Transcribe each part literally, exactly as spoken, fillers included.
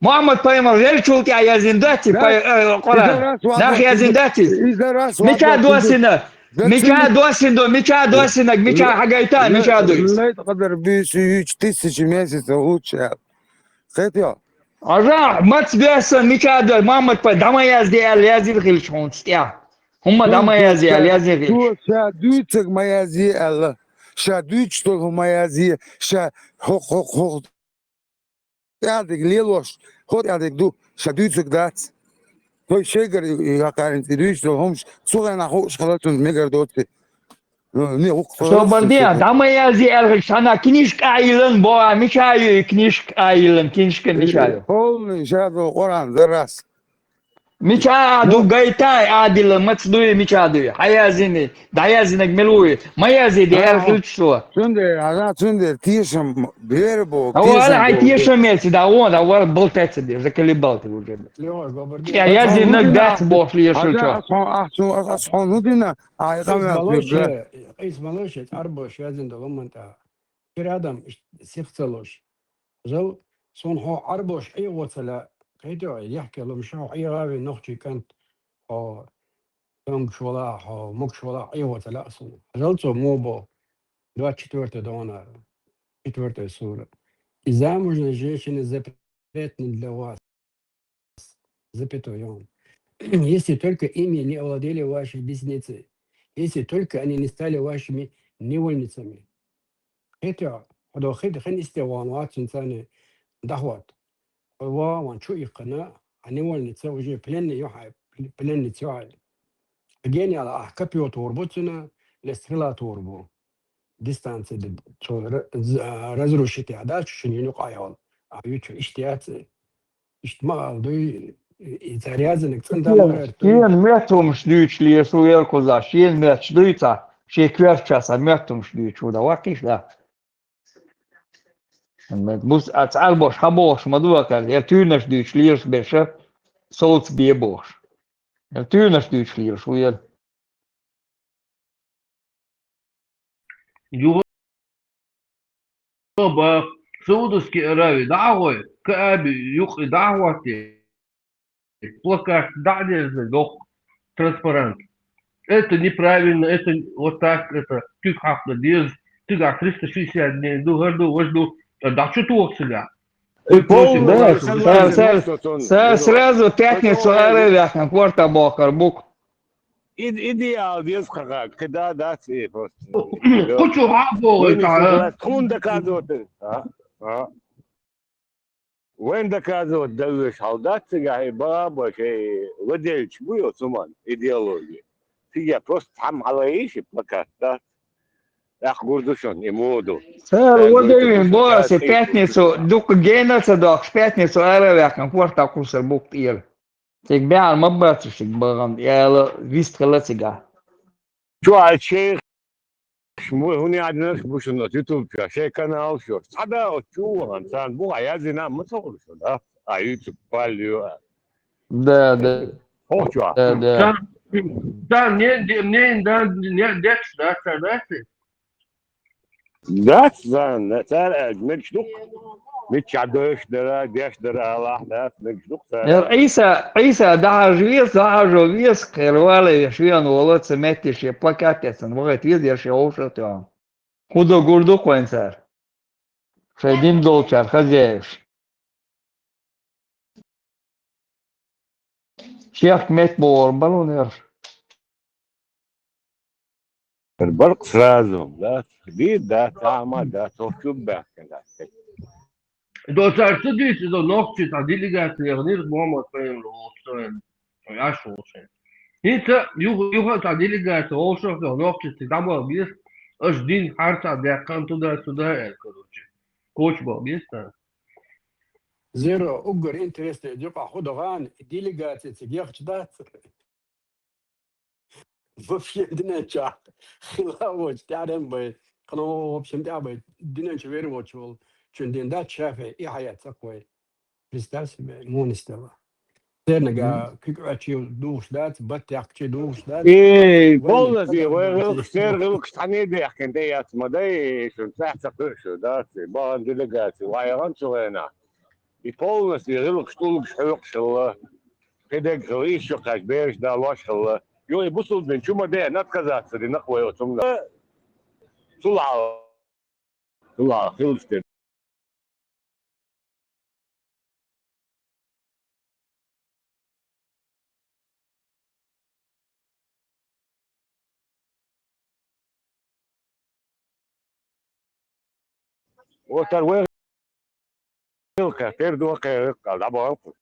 Мухьаммад пайхамар велчул тӀехь яздина дац и, пай-, э, Къуръан? Нах яздина дац и? Мича досина? Мича досина ду? Мича досинаг? Мича ду иза? Лайлатуль-Къадр буьйса юьйчу тысяча месяцев лучше. Хетё? Ажа, мац бессан, мича ду? Мухьаммад пай, дӀа ма язде аьлла, яздина хилча хьуна тӀехь. ХӀумма дӀа ма язде аьлла, яздина хилча. Ша дуьйцург ма язде аьлла. Ша дуьйцуш долу хӀума язде. Ша хӀокху, хӀокху, хӀокху тӀаьхьадиг лелош, хӀо тӀаьхьадиг ду, ша дуьйцург дац. Хой шайгара яккхарин цӀе дуьйцуш долу хӀумаш, цу хенахь хууш хила цунна мегар доцу. Ну, не, хӀокху Собар де, дӀа ма язде аьлла, шана книжка айилан бо, а мича ю и книжка айилан, книжка мича ю? Полный ша долу Къуръан, дарас. Мича а ду гайта а дила, маца дуй, мича дуй? Хьаяздина, дӀаяздинарг мила вуй? Ма язде, де аьлла хилча цо. Цундела, ана цундела тешам бер бу. Хьо вала хьайн тешам меца, да вон, да вала болтаца де, заколебал ты уже. Лёш, бабар. Я яздинарг дац бохуш лешал чо. Ас хьо, ас хьо, ас хьо ну дина, ай къамел. Къис малош, Ӏарбош яздина долу мантӀа. Пирадам сих ца луш. Жал, суна хьо Ӏарбош ӀегӀо ца лаьа, кхетий хьо, яхкелум ша хьо ӀегӀаве нохчий кӀант, хьо тангаш вала, хьо мукш вала ӀегӀо ца лаьа суна. Жал цо мо бо, двадцать четвёртая догӀанара, четвёртая сура. И замужняя женщина запретна для вас. Запятой он. Если только ими не овладели ваши близнецы, если только они не стали вашими невольницами. Хетя, хӀадо хид хин исте ван вацун цани дахват. Ва ван чу икхана, а невольница уже пленный ю хай, пленница ю хай. Гениал а копьё турбу цуна, ле стрела турбу. Дистанция д-, цо ра-, з-, а, разрушить я, да, чу шин юнук айол. А ю чу иштяц. Иштта ма алла дуй, и, и цара язаниг цӀандала ма гӀерта дуй. Шен моьттамаш дуьйцуш леша ву вера кхузахь, шен моьтташ дуьйцахь, шен коьртачохь сан моьттамаш дуьйцуш ву, дан ваккхийша, да. Бус а цхьаьрбош хьан бохуш ма ду вакар, я туьйранаш дуьйцуш лелаш берша, совца бе бохуш. Я туьйранаш дуьйцуш лелаш ву вера. Юха ба Саудовский Аравии дӀа а гӀой, Кааби юкъе дӀа а хӀоттий, плакат дӀа а дерзий, доккха транспарант. Это неправильно, это вот так, это туьга хьакхна деза, цигахь триста шестьдесят дней ду, хӀара ду, важа ду, ткъа дӀа чу тоха цигахь. И полный. Да, сан, сан, сан сразу пятницу ара ваьккхина, корта бохкар бук. Ид-, идеал деза кхаха, кхида дац и просто. Кху чу хьан боху, тхуна доказывать. А? А? Вайн доказывать дан веш хьал дац цигахь, и баба, шей ладелча бу йо цуман идеология. Цига просто цхьамма хьалайиш и плакат дац. ТӀаккха гур ду шуна и моду. Цара вадавин боасе пятницу, дукха гена ца доккхуш, пятницу ара ваьккхина, корта кхуссар бук тӀера. Цига баьхьар ма бац шуьга бахана, и ала вист хила цигахь. Чу а шайх, мо хӀуне а динарш бу шуна оцу YouTube чохь, шайн канал шо. Цхьа да оцу чу вахана, царна бу а яздина, ма ца хуьлу шуна, да? А YouTube паллио а. Да, да. Хо чу а. Да, да. Дан, дан, не, не, не, дан, не, деш, да, ца, да, ты? Дац, дан, цара аьлча, мегаш ду-кх. Миччахь дойш дара, деш дара, алахь, дац, мегаш ду-кх цара. Яр Ӏийса, Ӏийса, дахьажа веза, дахьажо веза, кхера вале веш вен волу, ца метте шен плакат эцна, вахайта веза, яр шен вовшах тӀехь. ХӀун до гур ду-кх вайн цара? Шайн дин долчара хазъеш. Шех метта бохур бара хӀун яра? Баркъ сразу, да? Дийр дац, тахьама дац, хӀокху чу баьхкина дац. До цара ца дуьйцу, до нохчий цхьа делегаци яханера Мухаммад пайхамар волчу вайн, вайн Ӏаш волчу. ХӀинца юха, юха цхьа делегаци волчу нохчий цига дӀабаха беза, аша дин хьарца даьккхина туда-сюда аьлла, короче. Коча баха беза цара. Зеро, уггар интересный, юкъахь хӀун ду гӀан, делегаци цига яхча дац. Вообще динан чохь хила а воцуш, тӀаьхьаран бай, кхана вообще тӀаьхьа бай, динан чу вер воцуш волу, чун дин дац шафе, и хьаят ца кхой. Представь себе, муха нисдала. Цернага куьг Ӏачий духуш дац, бат яккхачий духуш дац. Э, полностью, вай гӀиллакхаш, церан гӀиллакхаш цхьаьна а даьхкина тӀе яц ма дай, шуна цхьаьна ца кхуьу шу, дац, бахана делегаци, вай гӀан цу вайна. И полностью гӀиллакхаш, тӀулгаш хьоькхуш хилла. Кхидерг хилла, ишшо кхаьча бераш далош хилла. Юха и бусулба дин чу ма деана, отказаться дина вай оцунга. Цул хьалха, цул хьалха хилча дерг. Вот ар вай хилха, тера духа кхерар кхал, дӀабахалкху.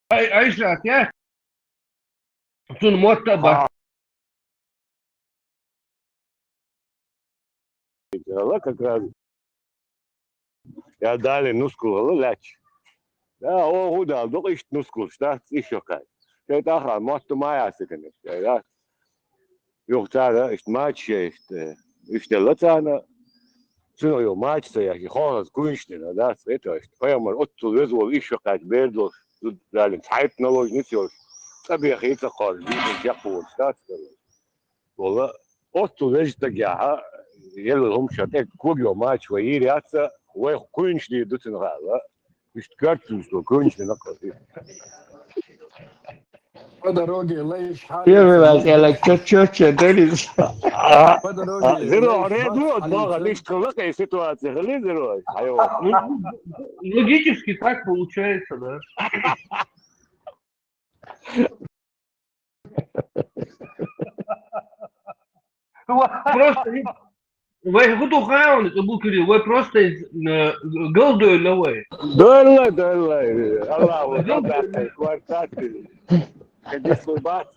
Ай, Айшат, я? Цун мотт а ба. Ха. Ала как раз. Я дали нускал ала лач. Да, о, гуда, док ишт нускал, да, ишо кай. Шей таха, мотт ма яситин, да. Юха цара иштта мача, иштта, иштта делла царна, цунах юха мача ца яхи, хоза куьнаш дина, да, цвета иштта. Пайхамар оццул веза волу ишшо кхаьча бер долуш, ду-, далин, цхьайтта наложница йолуш, цӀа бехи ца кхозу, дийцина чекхволуш, да, ца делла. Волла, оццул веза стаг яхьа, елла хӀума ша тӀе кога йо мача вай йийр яц, вай куьнаш дийр ду цунах аьлла. Иштта коьртанаш ду, куьнаш дина кхозу. По дороге лаьш хьалийца. Первый раз я, like, чё-, чё-, чё, дали. А, а, По дороге а, зиро, лаьш ре, бац ну, хьалийца. Бага, лишь кулак, и ситуация, хали зиро, айо. Ну, логически так получается, да. Просто вай хӀун ду хаьа, Абу Кирилл, вай просто из, э, галдевлла вай. Девлла, девлла, Аллаху Акбар, квартати. Кадис вай бац.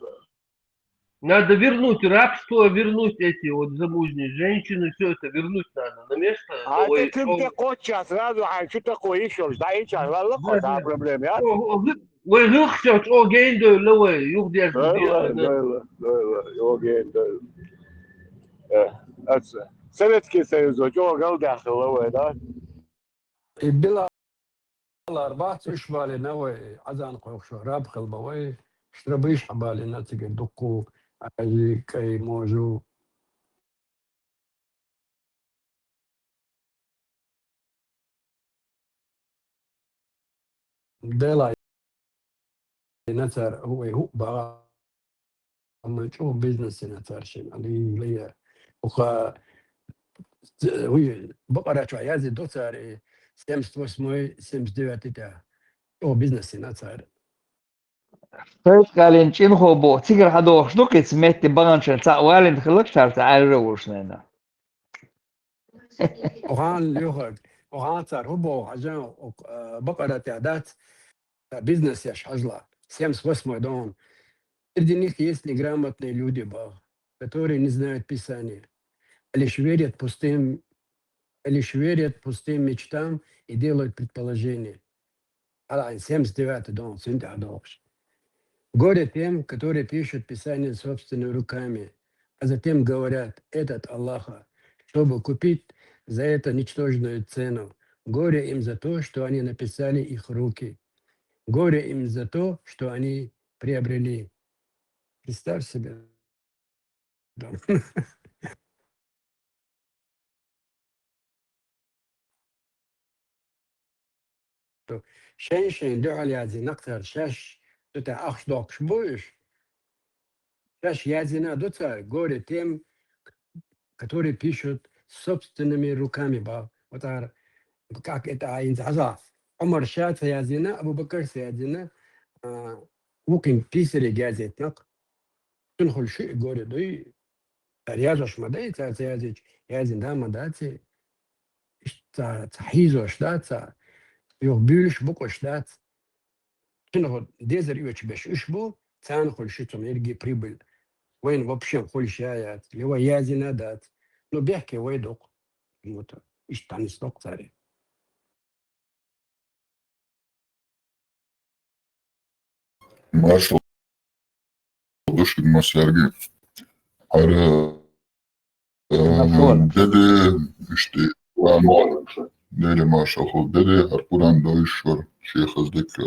Надо вернуть рабство, вернуть эти вот замужние женщины, всё это вернуть надо на место. А новое, ты кем новое. Ты хочешь, сразу, а что такое ещё? Да, и чё, ладно, да, да. Проблема, я? О, о, вы, Вай гӀиллакхаш чӀогӀа гена девлла вай, юха деш ду. Дойла, дойла, дойла, дойла, чӀогӀа гена девлла. Э, аца. Советский Союзо чӀогӀа галдаьхна хилла вай, да? И Билалар бац уьш балийна вай, азан кхойкхуш, раб хилла бан вай, уьш рабаш хьабалийна цига дуккха, Ӏаьржа, кӀай, можа. Дела йина цара, вай хӀуъа баха, амма чӀогӀа бизнес йина цара шина. Аллилуйя. Уха, вай, Бакъара чохь язйина ду цара и семьдесят восьмой, семьдесят девятый тӀехь. ЧӀогӀа бизнес йина цара. ШайтӀа кхаллин чӀинхо боху, цигара хьадохуш ду кхин цхьа метте баханчун цхьаъ валийна хиллакх цара цхьа Ӏаьржа а волуш нана. Охан лоьхург, охан цара хӀун боху, хьажа, оха, а, Бакъара тӀехь дац, а, бизнес еш хьажала, семьдесят восьмой дон. Среди них есть неграмотные люди, бах, которые не знают Писания, а лишь верят пустым, а лишь верят пустым мечтам и делают предположения. Алан семьдесят девятый дон, цуьнан тӀехь дохуш. Горе тем, которые пишут Писание собственными руками, а затем говорят: «Это от Аллаха», чтобы купить за это ничтожную цену. Горе им за то, что они написали их руки. Горе им за то, что они приобрели. Представь себе. Шайн-шайн дуьхьал язйина цара, шаьш цу тӀехь ахча доккхуш бу уьш. Шаьш язйина ду цара, горе тем, которые пишут собственными руками, бах. Вот ар, как это, а, инза хьажа. Ӏумар ша ца язйина, Абу Бакар ца язйина, а, вукхин писариг язйийтинарг. Цуьнан хуьлуш и горе дуй, цара язош ма дай, цара ца язйича, язйина да ма дац и. Иштта ца, ца хьийзош дац, ца юха буьйлуш букъуш дац. Цуьнан хӀу дезар оьцуш берш уьш бу, царна хуьлуш ю цунна ерриге прибыль. Вайна вообще хуьлуш я яц, я вай язйина дац. Ну, бехке вай дукха. Вот, иштта танис доккху царе. Маршал ду шуьга, Сергей. ХӀара, э, деде, иштта, Дели маршал хӀу деде, хӀара Къуръан дойуш вара, шех хаза дика,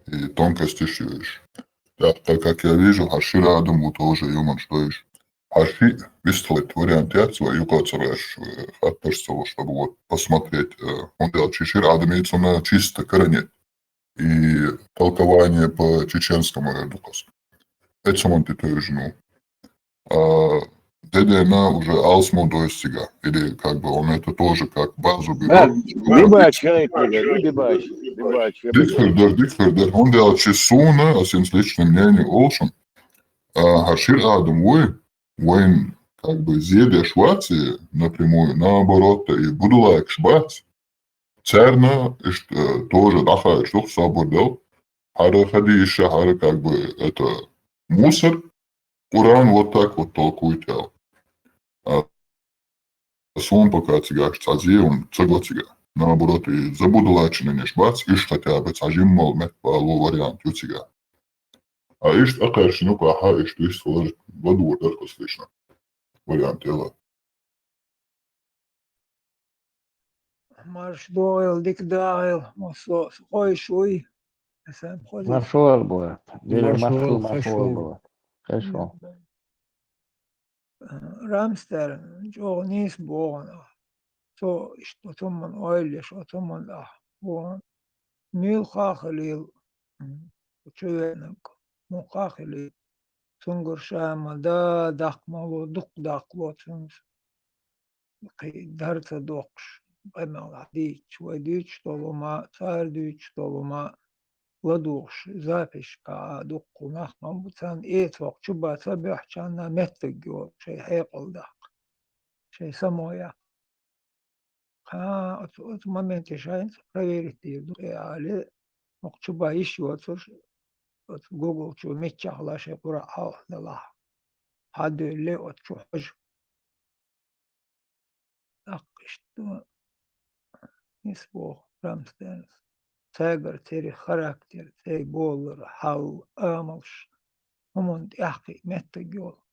э, и тонкостиш ю уьш. ТӀаккха, как я вижу, хӀара шира адам ву тоже юманаш дойуш. Хьажа шиъ вистхилийта вариант яц вай юкъа цӀераш, э, хаттарш ца луш, чтобы вот посмотреть, э, хӀунда аьлча шира Ӏадаме цунна чисто каранет. И толкование по-чеченскому, э, дукхас. Эцаман ты тоже, ну. А, Дедена уже алсмо дойсига. Или как бы он это тоже как базу берёт. Дебач, дебач, дебач. Дикфердер, дикфердер. ХӀунда аьлча суна, а сенс личное мнение олшун. А, хьажа шира Ӏадам вуй, вайн, как бы, зе деш вац и напрямую, наоборот, и будулайкаш бац. Царна иштта, э, тоже дӀахаийта дукха собар дел. ХӀара хадийша, хӀара, как бы, это мусор. Къуръан вот так вот толкует аьлла. А суна пока цигахь цхьа зе хӀума ца го цигахь. Наоборот, и забудалача нанеш бац, уж хотя бы цхьа жимма меттабало вариант ю цигахь. А иштта акхаршна юкъахь иштта вистхилар ладувгӀар дара кхузлична вариант яла. Марш догӀийла, дика догӀийла, массо а хойшуй. Аса хоза. Маршо а бу. Дела маршо, маршо, маршо а бу. Хешо. Рамстер, чӀогӀа нийса боху нах. Цо иштта оцу хӀуманна ойла еш, оцу хӀуманна ахь боху. Муьлхха а хилийла, м, чувеанарг, муьлхха а хилийла, цуьнгара ша ма да, даккха ма ло, дуккха даккха ло цуьнца. Кхин дар ца доккхуш, къамел дийцча, вай дуьйцуш долу хӀума, цара дуьйцуш долу хӀума ладугӀуш, записька а дуккха нах ма бу, царна эца хӀокху чу бан ца боьхчарна меттиг йолу, шайн хьекъал даккха, шайн само яккха. Кхин оцу, оцу моменте шайна проверить дийр ду, тӀе а али, хӀокху чу бан йиш йоцурш, оцу Google чу миччахьла шайн Къуръан хьалха делахь, хьадуьйлле оцу чу хьожа. ТӀаккха иштта, нис боху Рамстенас, цаьргара церан характер, церан болалура хьал, амалш, хӀуманна тӀаьхьакхиа меттиг йолу.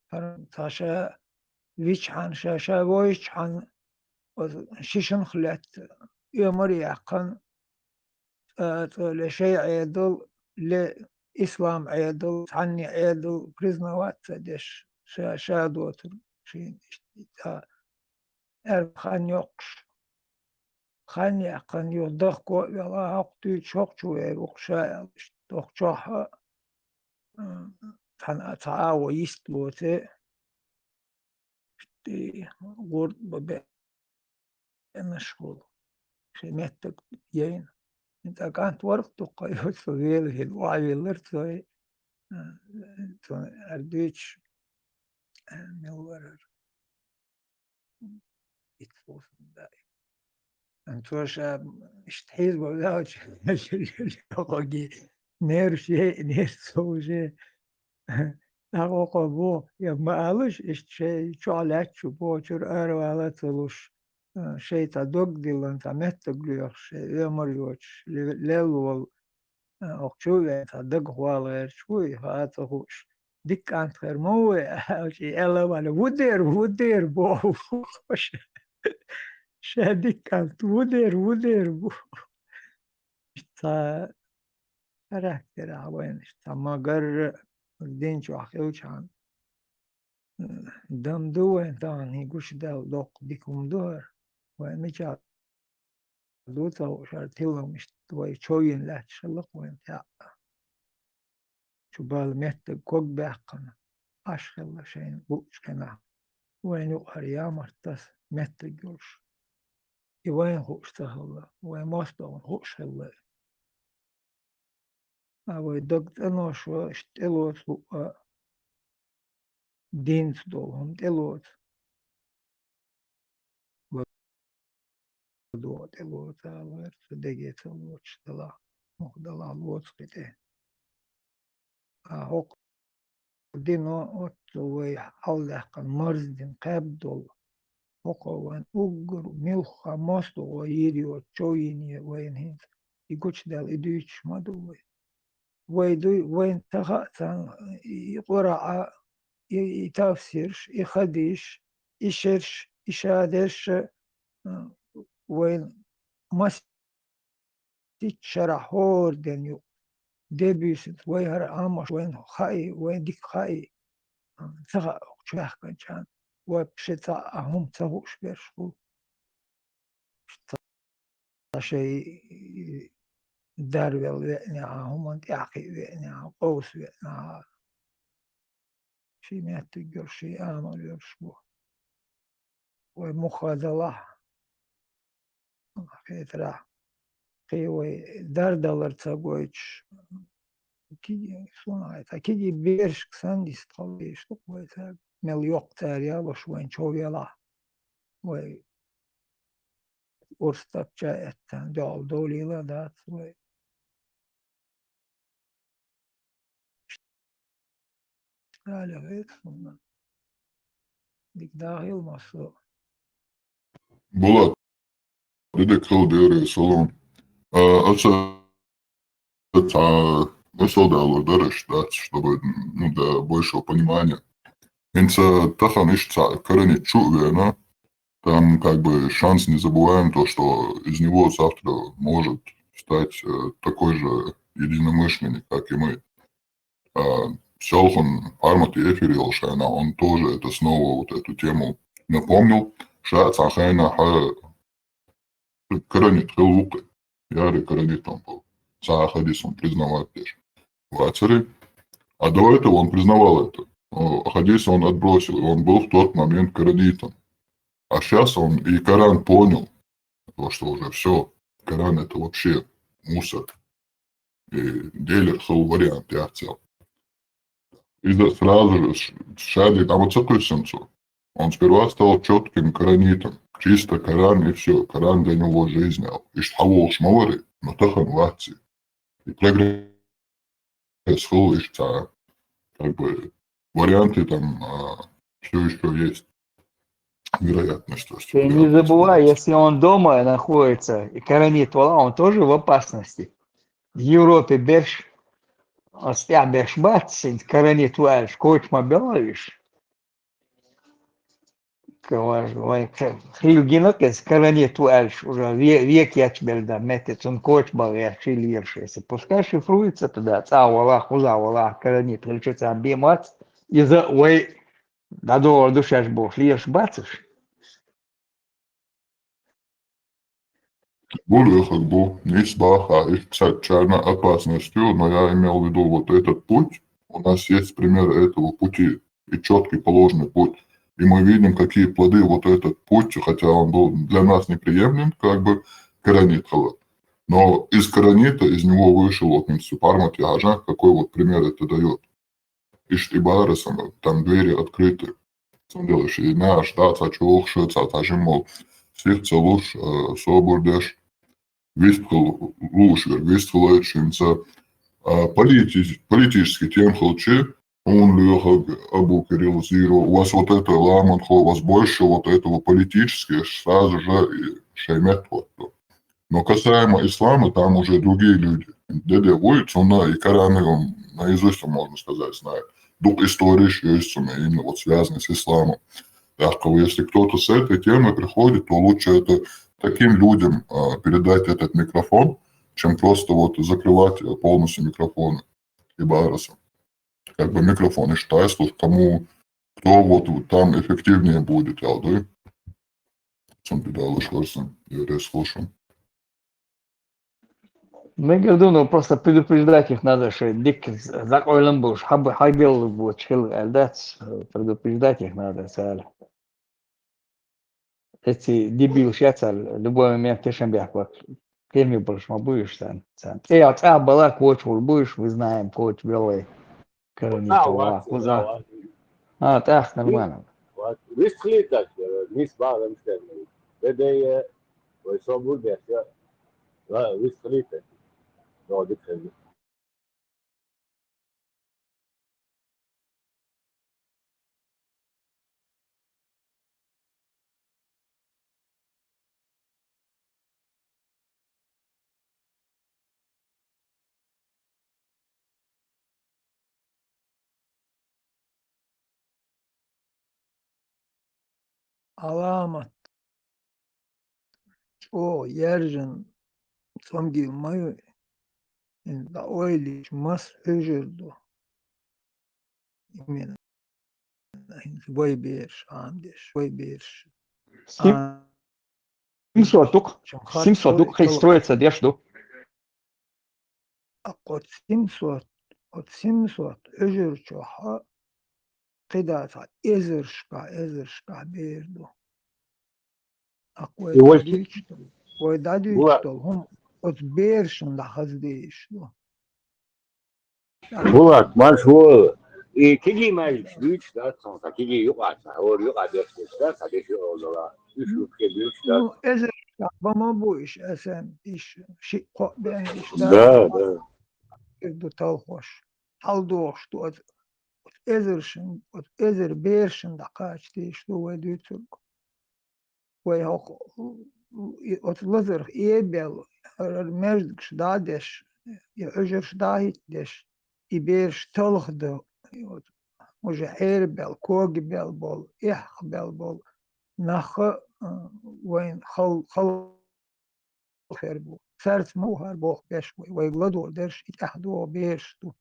ХӀара цхьа ша вичхьана, ша, ша войчхьана, оцу шишанах лаьцна оьмар а яьккхина, цӀа, цӀа ле шайн Ӏедал, ле ислам Ӏедал, цхьанне Ӏедал признавать ца деш, ша, ша доцург шена иштта цӀа аьрра хан йоккхуш. Хан яьккхина юха дахко а вела, хӀокху туьйцу хӀокху чу вер ву-кх ша аьлла иштта. ХӀокху чохь а, м, цхьана а цхьа агӀо йист боций, иштта гӀурд бан беанаш волу. Шен меттиг яйна. ХӀинца кӀант вара-кх дуккха, йо, цо велавелла, охьавеллара цо, э, цо аьлла дуьйцуш, э, мила вара хӀара. Иццо сунда. Цо ша иштта хьийзабо ваьлча, хӀокхуьнга нерваш яйъинера цо уже. ДӀахо боху, я ма алаш, иштта шайн чохь лаьтташ бохучуьра аравала а ца луш, шайн цхьа дог диллина, цхьа меттиг лоьхуш, шайн оьмар йоцуш, ле-, лелла волу, хӀокху чу а веана, цхьа дагахь вала гӀерташ ву и, хаа ца хууш. Дика кӀант хир ма ву вай, аьлча, и аьлла вала, ву дера, ву дера, боху. Ша дика кӀант, ву дера, ву дера, бу. Цхьа характерехь вайна иштта цхьа ма-гарра дин чохь хилчхьана. Дам ду вайн тахана, хӀинца гучудаьлла доккха дика хӀума ду хӀара. Вайн мичахь ду ца хууш хӀара тилам иштта вай човйина лаьтташ хилла-кх вайн тӀаьхьа. Чу бала меттиг ког баьккхина, Ӏаш хилла шайна гучу хенахь. Вайна юкъахьара ямарт таса меттиг йолуш. И вайна хууш ца хилла, вайн мостагӀна хууш хилла. А вай даг цӀаношо иштта тӀелоцу хӀуъа, динца долу хӀума тӀелоцу. ЛадогӀа тӀелоцу, ала вара цу деге ца лоцуш далахь, муха далахь лоцу кхин тӀе. А хӀокху дино оццул вай хьалдаьккхина марздина кхаьбна долу. ХӀокхо вайн уггар муьлхха мостагӀо йийр йоцу чов йина вайна хӀинца. И гучудаьлла, и дуьйцуш ма ду вай. Вай дуй, вайна ца хаьа царна и Къуръан, и, и тафсирш, и хадисш, и шерш, и шадерш, а, вайна мас- Итт шарахь хӀора ден ю. Де буьйсанца вай хӀара Ӏамош вайна хаий, вайна дика хаий. ца хаьа укх чу ваьхкачарна. Вообще цхьа а хӀума ца хууш берш бу. Цхьа шоай дарвала веанехьа, хӀуманна тӀаьхьакхиъ веанехьа, къовса веанехьа. Ший меттиг йолуш, ший амал йолуш бу. Вай муха далахь, хетарехь, кхин вай дар-далар ца гойтуш, киги, суна хета, киги берашка санна дист хала дийш ду вай цаьрга. Мел йоккха цара ялош вайн чов ялахь, вай урс тапча эттан, доал довлийла а дац вай. Али хӀета хӀума. Дика дахийла массо. Булат, дидек хила дерриг салам. А, аца, аца, масал далур дараш дац, чтобы, ну, да, большего понимания. ХӀинца тахан иштта цхьа коронит чу а веана, там как бы шанс не забываем, то, что из него завтра может стать, э, такой же единомышленник, как и мы. А, Селхан Армат и эфир Елшана, он тоже это снова вот эту тему напомнил. Ша цхьа хенахь коронит хила ву-кх. Яри коронит он был. Цхьа хадис он признавать деш вацари. А до этого он признавал это. О, хадис он отбросил, и он был в тот момент коронитом. А сейчас он и Коран понял, то, что уже все, Коран — это вообще мусор. И делер хила вариант яц цел. Иза сразу же ш-, шадерг а ма ца кхуьссина цо. Он сперва стал чётким коронитом. Чисто Коран и все. Коран для него жизнь, ал. Иштта хьаволуш ма вара, но тахан вац и. И прогресс хилла иштта цхьа. Как бы варианты там, а, все еще есть. Вероятность, то есть... Ты не забывай, если он дома находится и коронит вала, он тоже в опасности. В Европе берш, а, стя берш бац, коронит ваьллаш, корчма белла уьш. Вай хил гина, кхин коронит ву аьллаш, уже ве-, век ечбелла дан метте, цунна корчма ваьлла хила езаш. Если пускай шифруется туда, цӀа вала, кхуза вала, коронит хилча царна бен вац, иза вай дӀадолур ду шаьш бохуш, лелаш бац уьш. Бу лоьхург бу, нийса бахахь, исчарна опасность ю, но я имел в виду вот этот путь. У нас есть пример этого пути и чёткий положенный путь. И мы видим, какие плоды вот этот путь, хотя он был для нас неприемлем, как бы коронит хала. Но из коронита, из него вышел вот Минсу Пармат Яхажа, какой вот пример это даёт. Иштта и бара сама, там двери открыты. Цундела ши наш, да, цхьа чухуша, цхьа, цхьа жимма сих ца луш, э, собар деш, вистхила лууш верг, вистхила шинца, а, полити-, политический тема хилчи, хьуна лоьхург Абу Кирилл Зиро, у вас вот это ламан хо, у вас больше вот этого политически, сразу же и шайн метта хӀотто. Но касаемо ислама, там уже другие люди. Деде вуй, цунна и Коран он наизусть, можно сказать, знает. Дукха историш есть цунна, именно вот связанный с исламом. Так что если кто-то с этой темой приходит, то лучше это таким людям, а, передать этот микрофон, чем просто вот закрывать, э, полностью микрофоны и бараса. Как бы микрофон и считай, слушай, кому, кто вот там эффективнее будет, ал дуй. Цунна тӀе далуш вара сан, я реза хилла шуна. Мегар ду, ну, просто предупреждать их надо, что дика закъойлам болуш, хьаб-, хьайбелла боцуш хила аьлла дац, предупреждать их надо, цара. Эци дебилаш яц аьлла, любой момент тешам бехк бац. Кхераме болуш ма бу уьш царна. Царна цӀе, цӀа бала коча хӀур бу уьш, мы знаем, коча беллай. Коронит вала, кхуза. А, тӀаккха нормально. Вист хилийташ, нийса бахаран стенна. Бедея, вай собар деш, я. Ва, вист хилийташ. ДогӀа дика хезна. Аламат. ЧӀогӀа яьржина цомгил ма ю, хӀинца дӀаойлийча, маса хьуьжар ду. Именно. хӀинца вай бераш Ӏамадеш, вай бераш Сим-, Ӏам-, семьсот ду-кх, чам харц семьсот ду-кх, хӀай талхар строиться деш ду. Аккха оцу семьсот, оцу семьсот Ӏуьжар чохь а кхидӀа цхьа эзаршкахь, эзаршкахь бер ду. Аккха вай И вай дӀадуьйцуш долу, вай дӀадуьйцуш Була-, долу хӀума оцу берашна дӀахаза дезаш ду. Булат, марш ву, и кегий маьждигаш дуьйцуш дац хьуна, сан кегий юкъахь, сан хӀора юкъахь деш деш дац, сан деш юкъа долу, уьш юкъахь дуьйцуш дац. Ну, эзар бан ма бу иш, асан, иш, шиъ-кхоъ бен иш дац. Да, да. Ир ду талхош, хьалдохуш ду оцу, оцу эзаршин, оцу эзар берашин дӀакхача дезаш ду вай дуьйцург. Вай хӀокху, и, оцу лазарх эбелла, хӀара маьждигаш дӀа а деш, и Ӏуьжарш дӀа а хӀиттадеш, и бераш талхадо, и оцу, уже хьерабелла, когабелла болу, эххабелла болу нах а, а, вайн хал-, хал-, хир бу. Цаьрца ма ву хӀара боху беш вай, вайга ладогӀа дерш и тӀаьхьа догӀу бераш ду.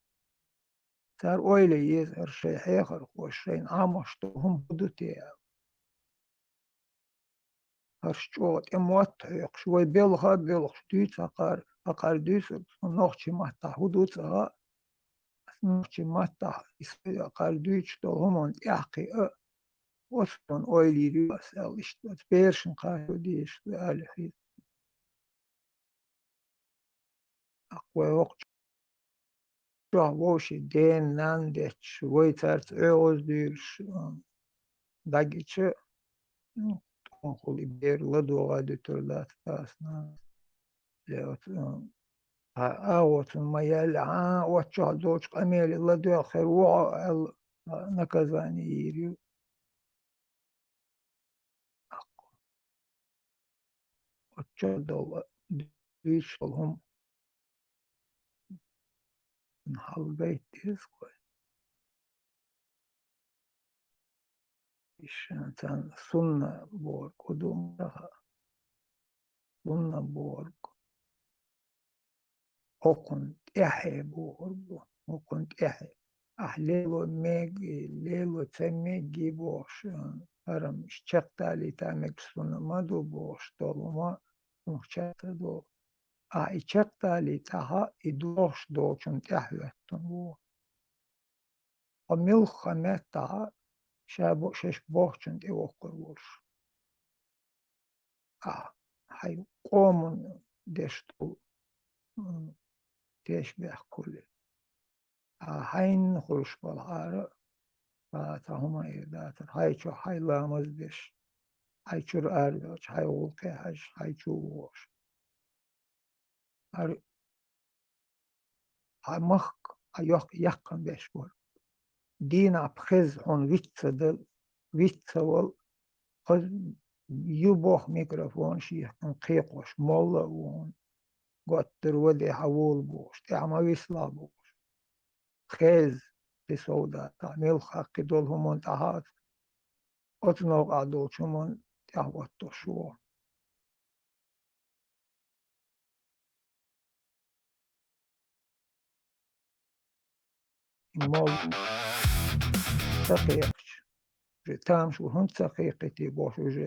Цара ойла е еза, хӀара шайн хьехархоша шайна Ӏамош долу хӀума хӀун ду те аьлла. ХӀорш чӀогӀа тӀе мотт хьоькхуш, вай белха а боьлхуш дуьйцу хӀокхара, хӀокхара дуьйцург, нохчийн маттахь хӀун ду ца хаьа, нохчийн маттахь и са хӀокхара дуьйцуш долу хӀуманна тӀаьхьа кхиа, оцунна ойла йийр ю ас аьлла, иштта оцу берашна кхачо дезаш ду аьлла хета. Аккха вай воккхачохь вовшийн ден-нан детташ, вай цаьрца оьгӀаз дуьйлуш, а, дагича, ну, тхуна хула и бер ладогӀа дуьтур дац дас-нанас. Я оцу, а, а, оцунна ма яьлла, а, оццохь долчу къамеле ладоьгӀна хир ву хьо аьлла, а, наказание йийр ю. Оццо долу дуьйцуш долу хӀума хьалгайта деза вай. Иштта царна сунна бохург хӀун ду ма хаьа. Сунна бохург. ХӀокхунна тӀаьхье бохург ду, хӀокхунна тӀаьхье. Ахь лело мега, лело ца мега бохуш, хӀара-м чекхдалийта мегаш суна ма ду бохуш долу хӀума, хӀума чекхдалийта. Ахь и чекхдалийтахь, и дохуш долчунна тӀаьхьахӀоьттина ву. Хьо муьлхха меттахь а ша бо-, шаьш бохучунна тӀевоккхур волуш. Ахь хьайн къоман деш долу, м, тешнабехк хуьлу. Ахь хьайна хуьлуш болу хьара, а, цхьа хӀума эр дацара, хьайн чохь хьайн ламаз деш, хьайн чуьра аравелча, хьайн гӀуллакхе хьаьжча, хьайн чу вогӀуш. ХӀара хьан махка хьан йоккха яккхам беш вара. Дийнахь пхеза хьуна виц ца дала, виц ца вала, хаза ю боху микрофон шийхкина кхайкхош, молла а ву хьуна, готтара ваде хьан вола бохуш, тӀаьхьа ма висалахь бохуш. Пхеза кхин сов дацахь, мелха хьаккхи долу хӀуманна тӀаьхьа а, оцу новкъахь долчу хӀуманна тӀаьхьа оттуш ву. Молла ца кхайкхича, уже тамаш ву хӀунда ца кхайкхийтий бохуш, уже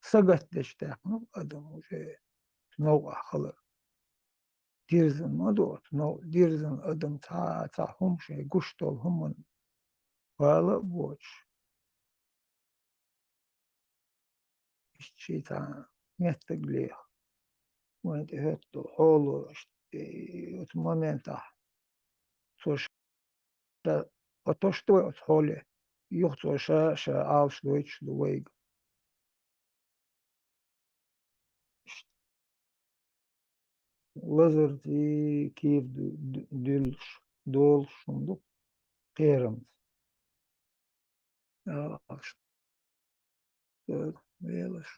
сагатдеш даьккхина адам уже новкъахь хилар. Дирзина ма ду оцу новкъа, дирзина адам цхьа а, цхьа хӀума шайн гуш долу хӀуманна бала а боцуш. Иштта ший цхьа меттиг леха. Вайн тӀе хӀоьтту хьоло, иштта, э, оцу моментахь. Цо ша, оцу тошто вай оцу хьоле. Юха цо ша, ша Ӏалашдойтуш ду вайга. Лазарций кийра ду-, ду-, дуьллуш, долуш хӀума ду кхерамца. Аллахьаш, велаш.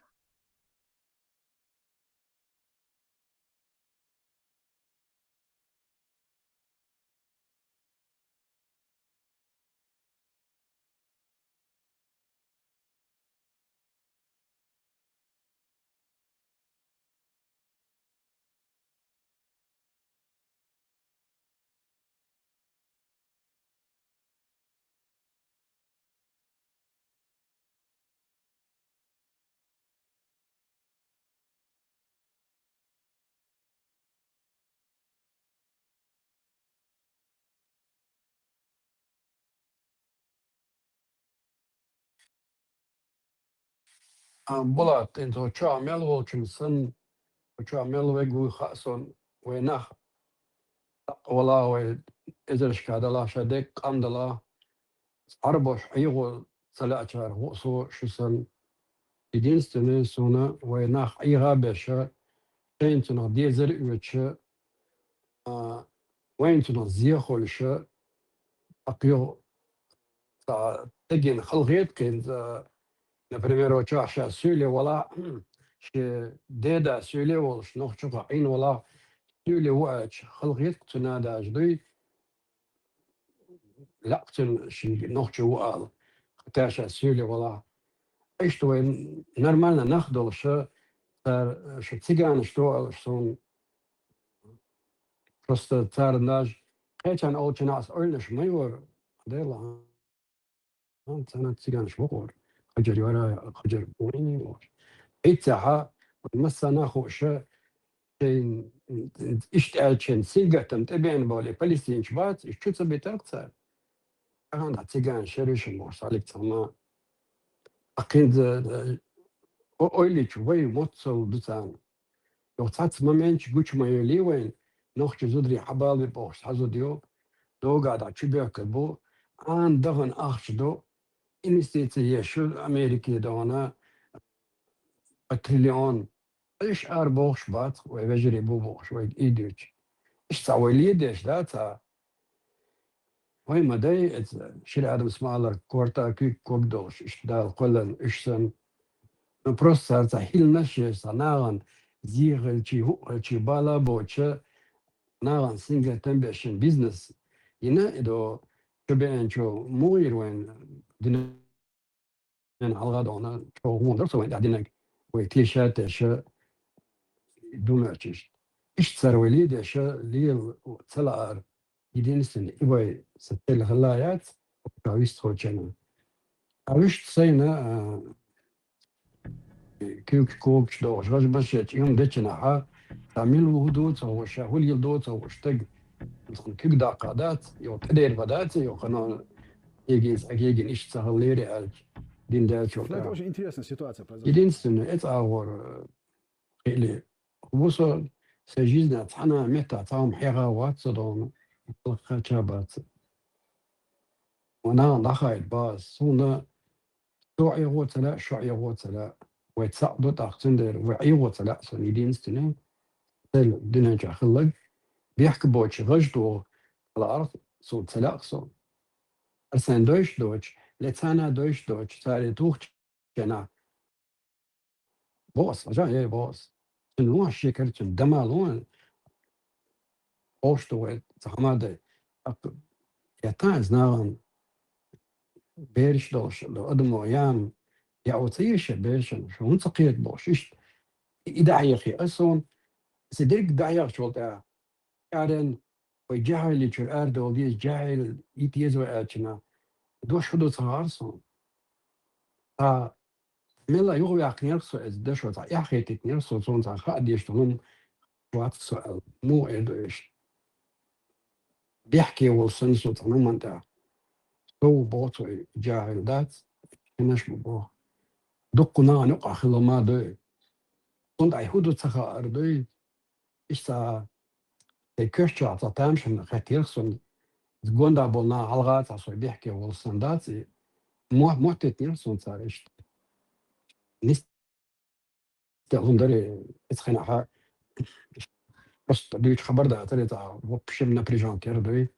А, Булат, хӀинца чоа мел волчун сан, чоа мел вег ву хаьа сон, вай нах дакъа вала, вай эзарашка дала, ша декъа къам дала, цхьарбаш Ӏийгъо ца лаьачара гӀо со шу сан. Единственное, сона вай нах Ӏийгъа беша, шайна цунах дезар оьча, а, вайна цунах зехолша, акъйо ца тегин халгӀет кхин, а, например, оча ша суьйле вала, ши деда суьйле волуш, нохчуха Ӏийна вала, суьйле ву аьлча, халгӀет цу надаж дуй, лаькъ цун ши нохча ву ала, хӀаьта ша суьйле вала. Иштта вай нормально нах долуша, цара шу циганаш до алаш сон, просто цара наж кхечан олчанас ойланаш ма йора, Дела. Ан цана циганаш вокъор. Хаджар яра, хаджар вокъор. Иццаха, массана хуша, шайн, иштта аьлча, сингаттам тӀебеана боли палестинча бац, и чу ца битарх цара. Аханда циган шеришин бохуш, Алик цама. Акхинза, о-, ойлич, вай моццал ду царна. Йо, цац моментч гучу ма йоли вайн, нохча зудри хьабалби бохуш, хьазуд ю, дога да чубехка бу, ан дахан ахча ду, инвестиция еш шу Америке дона, по триллион. Иш ар бохуш бац, вай вежарий бу бохуш, вай идуьч. Иш ца вай ледеш, да, ца. Вай ма дай, эца, шира адам смалар, корта куьг ког долуш, иш дала кхоллан, иш сан. Ну, просто цар ца хилнаш еш, ца нагӀан, зихалчи, хӀуъалчи, бала боча, нагӀан сингаттам бешин бизнес. Ина, идо, чу беанчо, мугӀир вайн, дина Мен хьалха дона чӀогӀа гӀуна дара со вайн тӀаьхьа динарг, вай теша а теша, думаьчаш. Иштта цара вай ледеша, лела ца лаар, единственный, и вай са тӀе хилла яц, ша вистхочена. А вуьшта сайна, а, куьйгаш-когаш дохуш, гӀаж-башечу юм дечинахьа, ца мила ву ду ца хууш, ша хӀула йила ду ца хууш, стаг куьг даккха дац, йо, тӀедер ба дац, йо, хана эгин, эгин иштта ца хала лери аьлча, дин даьлча. Ну, это очень интересная ситуация произошла. Единственное, эца агӀор, э, хили. Ву со, сан жизнь цхьана метта цхьа хӀума хьеха вац со дона, халкъ кхача бац. Вана дӀахайт баз, суна Со Ӏийгъо ца лаьа, шо Ӏийгъо ца лаьа. Вай цхьаъ ду тӀаккха, цундела вай Ӏийгъо ца лаьа сон единственный. Цел дуьнен чохь хилларг, бехк боцуш гӀаж догӀу лаарх, суна ца лаьа сон. Аса сайн дойш доцуш, ле царна дойш доцуш, царе тухучу чена. Боху аса, хьажа, эй, боху аса. Цуьнан вон шекара, цуьнан дама лон, Ош ду вай, ца хьамадай. Ак-, я тан иза нагӀан бераш долуш, адамо ян, я оцу еш я берашан, шу хӀунда ца кхета бохуш, иштта. И дӀахьехи аса суна, аса дерг дӀахьехча волу тӀаьхьа. Аьрран вай жахӀилли чуьра арадовла деза, жахӀил йита еза вай аьлча, дош хӀун ду ца хаьара суна. Ткъа мелла юхаваьккхинера со иза дашо, цхьа эхь хетийтинера со, цунна цхьа хаа дезаш долу хӀума вац со аьлла. Муха эр ду иштта? Бехке волу санна со цхьа хӀуманна тӀехь. Со ву боху цо, и жагӀил дац, шинаш бу боху. Дуккха нахана юкъахь хилла ма дуй. Цунна тӀехь хӀун ду ца хаьара дуй? Иштта тхайн коьртачохь цхьа тамашийна хеттера суна, иза гонда болу наха хьалха цхьа со бехке волу санна дац и. Мо-, моттийтинера суна цара иштта. Нис-, хӀун дара, иза хенахь просто дуьйцу хабар дацара, иза вообще напряжёнка яра дуй.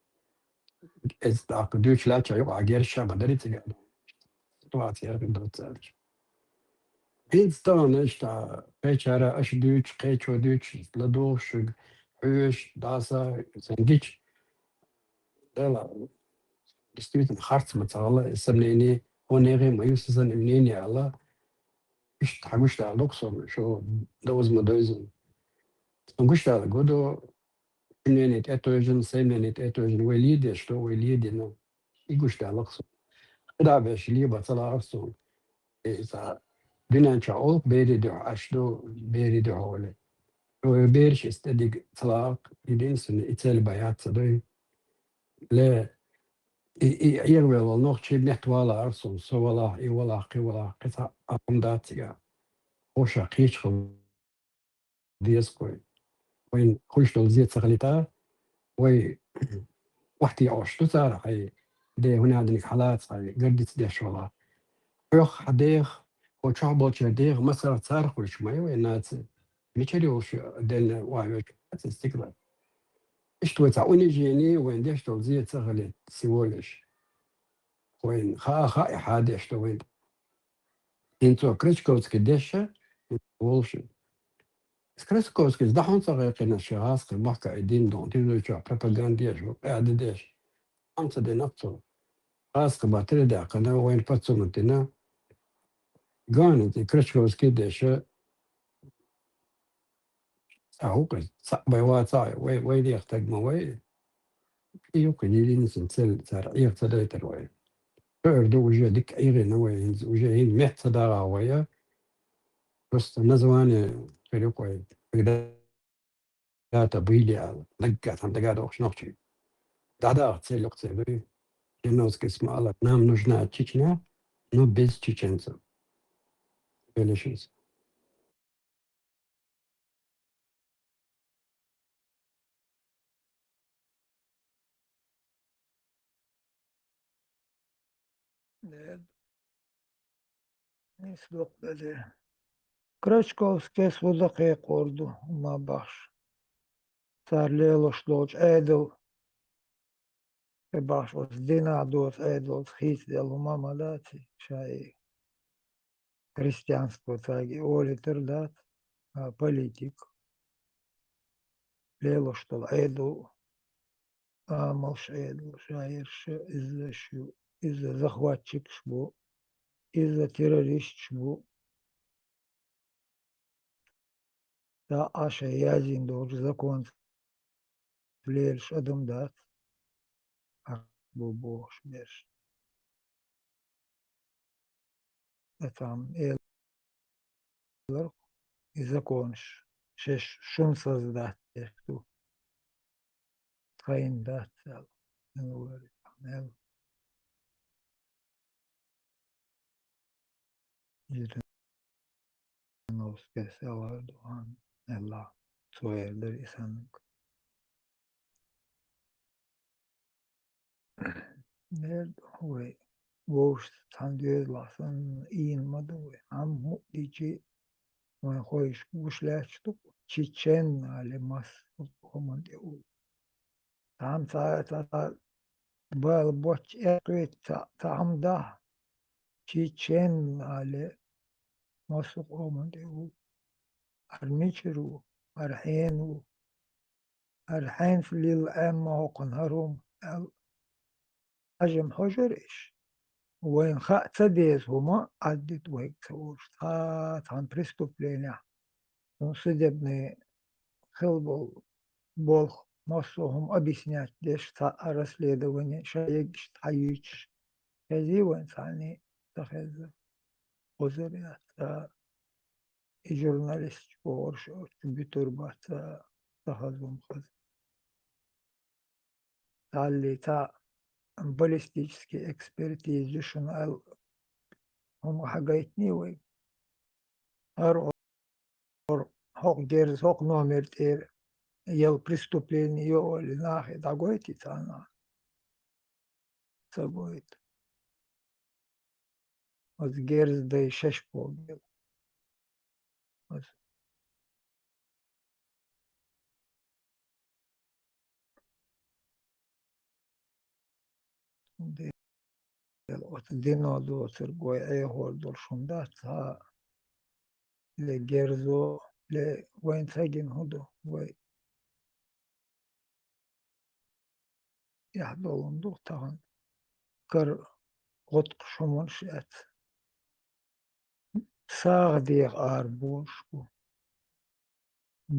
Иза тӀаккха дуьйцу лаьттача юкъахь герзаш ма дарий цига. Ситуация яра хӀун ду цаьрца. ХӀинца тахана иштта кхечара аша дуьйцу, кхечо дуьйцу, ладугӀуш шуьга, хьоьжуш, дӀаса, сан гича. Дела, действительно, харц ма ца хилла, и сан мнение, хьо нехан ма ю сан мнение аьлла. Иштта хьан гуш дала дукха со, шу довза ма довза. Сан гуш дала гу ду, Шун мнение тӀетойжина, сайн мнение тӀетойжина, вай ледеш ду, вай ледина. И гуш далахь суна. ХӀаъ, беш леба ца лаахь суна. И цхьа дуьнен чохь олу, берийн дуьхьа аш ду, берийн дуьхьа олу. Вай бераш иза тӀедига ца лаахь, единственное, и цель бан яц ца дуй. Ле, и, и Ӏер вел волу нохчий метта валахь суна, со валахь, и валахь, кхин валахь, кхин цхьа а хӀума дац цигахь. хӀоша кхечахьа деза кхой. Вайн хуьлуш долу зе ца хилийта, вай охьатаьӀаш ду цара хьайн ден хӀунадиниг хьалаца хьайн гардица деш вала. Хьох хьан дех, хьо чохь болчеран дех масарах цара хуьлуш ма ю вайн наци. Мичара йолуш делла охьавоьжуш наци стигала. Иштта вай цхьа унижение, вайн деш долу зе ца хилийта, всего лишь. Вайн хаа хаьа хьан деш ду вайн. ХӀинца Крачковский деша волуш. Крачковскийс дӀа хьуна ца гӀайкхина шен гӀазкхийн махка и дин дон, тидуьйчохь пропаганда еш, къаьда деш. Хьан ца дина цо? ГӀазкхи баттара даьккхина, вайна пацамат дина. Гаьна и Крачковский деша. Цхьа ву кхин, цхьаъ вай вацахь, вай, вай деха стаг ма вай. И ю кхин, йилина сан цел цара Ӏеха ца дайтар вай. Хуур ду, уже дика Ӏехийна вай, хӀинца уже хӀинца метта ца дагӀахь вай. Просто название хир ю кхин вай. Когда-то были аьлла, дагга, цхьана дага дохуш нохчий. ДӀадагӀа цел ю кхин церан. Жириновский ма аьлла: «Нам нужна Чечня, но без чеченцев». Велишинс. Дед. Нис доккхале. Крачковскийс хӀун дан кхайкхор ду, хӀума бахьаш. Цара лелош долчу Ӏедал, кхин бахьаш оцу динах доцу Ӏедалца хийцаделла хӀума ма дац и, ша и христианство цаьрга и олуьйтур дац, а политик. Лелош долу Ӏедал, амалш Ӏедал, ша ерш иза шу, иза захватчикаш бу, иза террористаш бу. ДӀа а шайн яздина долчу законца лелаш адам дац, Ӏаш бу бохуш берш. Ткъа цхьамма элира, и законаш шаьш шун создать деш ду. Тхайна дац аьлла, мел вара и тхьамел. Жириновскийс элар ду хан, элла, цо эр дара и саннаг. Дер ду вай, вовшашца цхьана доьзалахь санна ийна ма ду вай. Амма хӀуъа дичи вайн хойшка гуш лаьтташ ду, чечен али массо а хӀуманна тӀе уллу. Цхьамма ца, ца, ца бала боццу эккхийта ца, цхьамма дахь, чечен али массо а хӀуманна тӀе уллу. ХӀара мичара ву, хӀара хьенан ву? ХӀара хьенца лилла Ӏемма хӀокхунна хӀара хӀума аьлла, хьажам хьожура иш. Вайна хаа ца деза хӀума Ӏаддита вайга ца олуш, цхьа цхьана преступленехь, цунна судебный хила болу болх, массо а хӀума объяснять деш, цхьа а расследование, ша егаш цхьа юьйцуш, хезий вайна цхьанний ца хезна? Озар яц, ца и журналисташ бохурш оцу буьтур бац, ца, ца хаза хӀума хаза. Цхьалли цхьа баллистический экспертиза ю шуна аьлла, хӀума хьагайтиний вай? ХӀара хӀокху герз, хӀокху номер тӀера яла преступление ю олий нахе дӀагойтий цхьанна? Ца гойту. Оцу герз дай шаьш боху. Оцу. Оцу дино доцург вай Ӏехор долуш хӀума дац, хьа, ле герзо, ле вайн ца гина хӀун ду вай? Эхь долун ду тахана. Кара гӀуткъуш хӀуманаш эц. СагӀа деха ара болуш бу.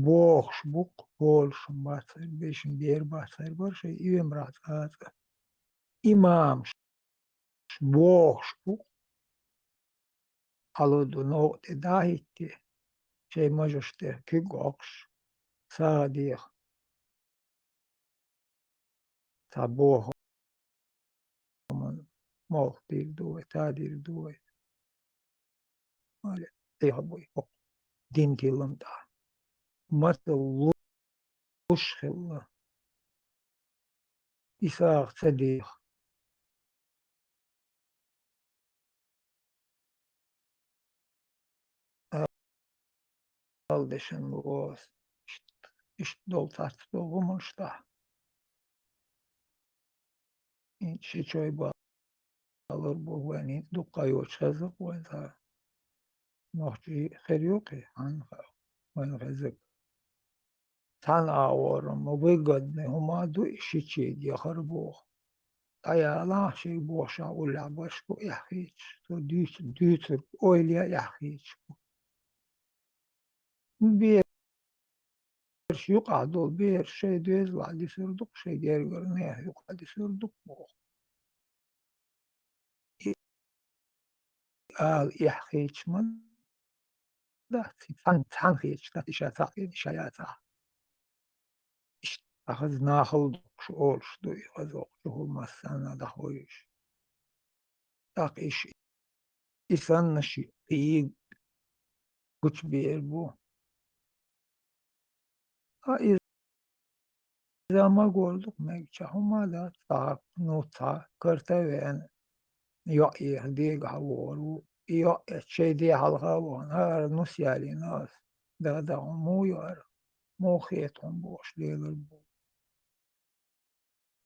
Бохуш бу-кх, болуш бац хир, бешан бер бац хир бара шайн оьмарахь цкъа а цкъа. Имамаш бохуш бу-кх. Хьало ду новкъа тӀе дӀа а хӀитте, шайн мажош тӀе куьг а Ӏокхуш, сагӀа деха. Цхьа боху, хӀуманна молха дийр ду вай, та дийр ду вай. Али, тӀехь буй, хӀокху дин тилам тӀа. Масал луш хилла. Исаха ца деха. Ала дешан лоас. Ишт-, ишт дол царц дол гӀумаш тӀа. Ин ши чой балар бу вайн, ин дукха йоч хеза вайн цара. Нохчий хер юкъе, хьан ха-, вайн хезаг. Цхьана агӀора ма выгодный хӀума ду и шичига яхар боху. ТӀаялахь шига бохуш а уллехь башка эхь хийцаш, цо дуьйцу-, дуьйцург ойла а эхь хийцаш бу. Бераш юкъахь долу бераш шайн доьзалахь дисур ду-кх, шайн гергара нехан юкъахь дисур ду-кх боху. И ала эхь хийцаш ма дац, цхьаьна, цхьаьна хийцаш дац, и ша цхьаъ, и ша яцахь. Иштта хаза нахал дукхуш олуш ду, и хаза воккхачу хӀума массарна дӀахойуш. ТӀаккха и ш-, и санна шиъ кхийга гучубер бу. Ткъа иза ма гур ду-кх мегача хӀума дац, цхьа, ну, цхьа карта а веана, йоӀ еха дегахь вогӀур ву. И йоӀ эцча шайн де хьалха а вахана, хӀара нус ялийна ас. Да, да, хьуна муха йоьар? Муха хета хьуна бохуш лелар бу.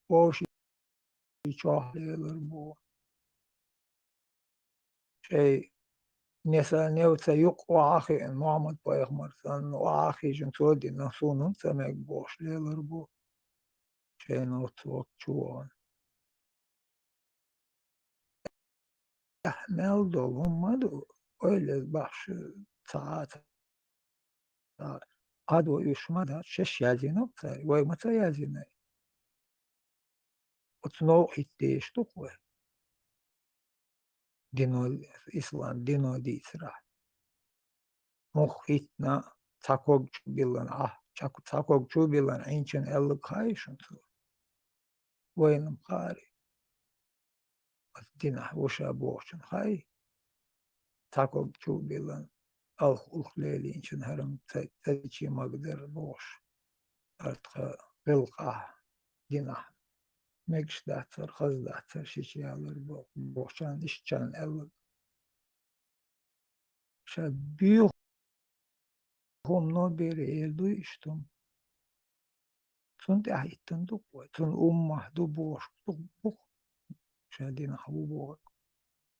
Вовшийн чохь лелар бу. Шайн неса невца юкъа охьа а хиъна, Мухьаммад-пайхамар санна, охьа а хиъна, цо дина, суна хӀунда ца мега бохуш лелар бу. Шайн оццу воккхачу вахана. Мел долу хӀума ма ду, ойла бахьаш ца, ца, Ӏадо уьш ма дац, шаьш язйина-кх цара, вай ма ца язйинай. Оцу новкъа хӀитта дезаш ду-кх вай. Дино, ислам дино дийцарахь. Муха хӀиттина, цхьа ког чу биллина, ахь, цхьа, цхьа ког чу биллина, Ӏийначун аьлларг хаий шуна цо? Вайна-м хаьий. Оцу динахь ву ша бохучун хаьий. Цхьа ког чу биллина, алх-улх лелийначун хӀара-м ца, ца дичи магадара бохуш. ХӀара тхан гӀиллакх ахь динахь мегаш дацара, хаза дацара, шича ялар бо-, бохучарна, ишттачарна аьлларг. Ша буьйху хӀумано бере эр дуй иштта хӀума. Цунна тӀаьхьа хӀиттина ду-кх вай, цунна уммат ду бохуш ду-кх, ша динахь ву бохург.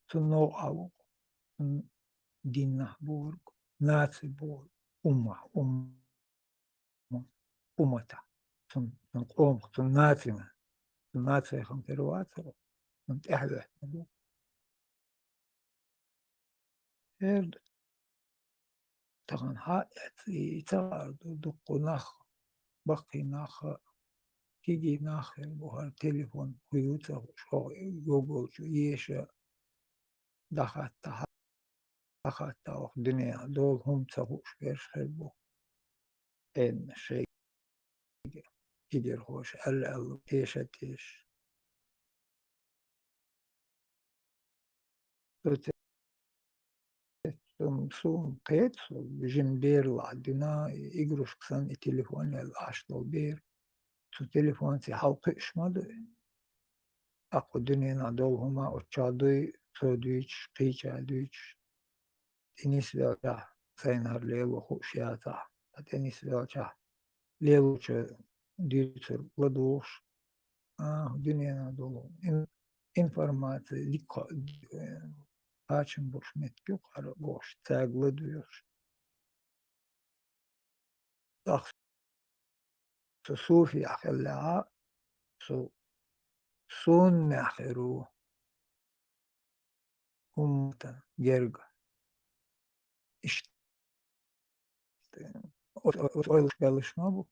Цунна новкъа ву-кх, цунна динахь бохург, наци бохург, уммат, умма-, уммата. Цунна, цунна къомах, цунна нацина. Цунна наци хам тера вацара, цунна тӀаьхьа ваьхна ду. Эр ду. Тахана хьаэца и ца гӀар ду, дуккха нах, баккхий нах, кегий нах хир бу, хӀара телефон хӀу ю ца хууш, хӀокху йогалчу еша дӀахатта, хьахатта, хӀокху дуьненахь долу хӀума ца хууш берш хир бу. Энна шайга, кегийрхоша аьлла-аьлла, теша-теша. Цу те-, цу-, суна кхета, со жима бер лахьа дина, игрушка санна и телефон яьлла Ӏаш долу бер. Цу телефонца хьалакхуьуш ма ду и. Аккха дуьненахь долу хӀума оцу чохь дуй, цо дуьйцуш, кхечара дуьйцуш. ТӀе нисвелчахь, сайна хӀара лело хууш яцахь, ткъа тӀе нисвелчахь, лелочо дуьйцург ладугӀуш, а, дуьненахь долу ин-, информаци дика, э, кхачам болуш меттиг ю-кх хӀара бохуш, цаьрга ладоьгӀуш. ТӀаккха со суфи хиллехь а, со суннехь хир ву. Умматан герга. Иштта о-, о-, о-, ойлаш беллаш ма бу.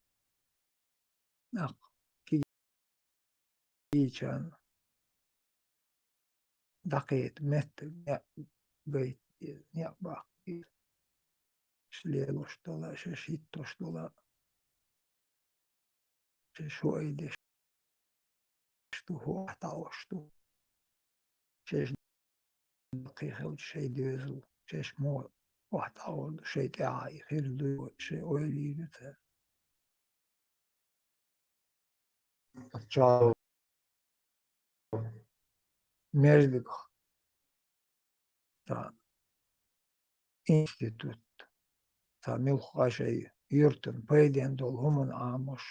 Нах кийчарна дӀакхета меттиг, неӀ гайта деза, неӀ баккха деза. Шаьш лелош дола, шаьш хӀиттош дола, шаьш хӀу айдеш ду, хӀу ахь дӀаош ду. Шаьш даккхий хилча шайн доьзал, шаьш муха вахь тӀагӀолла шайн тӀехьа и хир ду, шайн ойла йийр ю цара. Паччахьо мерзлигах цхьа институт, цхьа муьлхха шайн юьртан пайденна долу хӀуманна Ӏамош,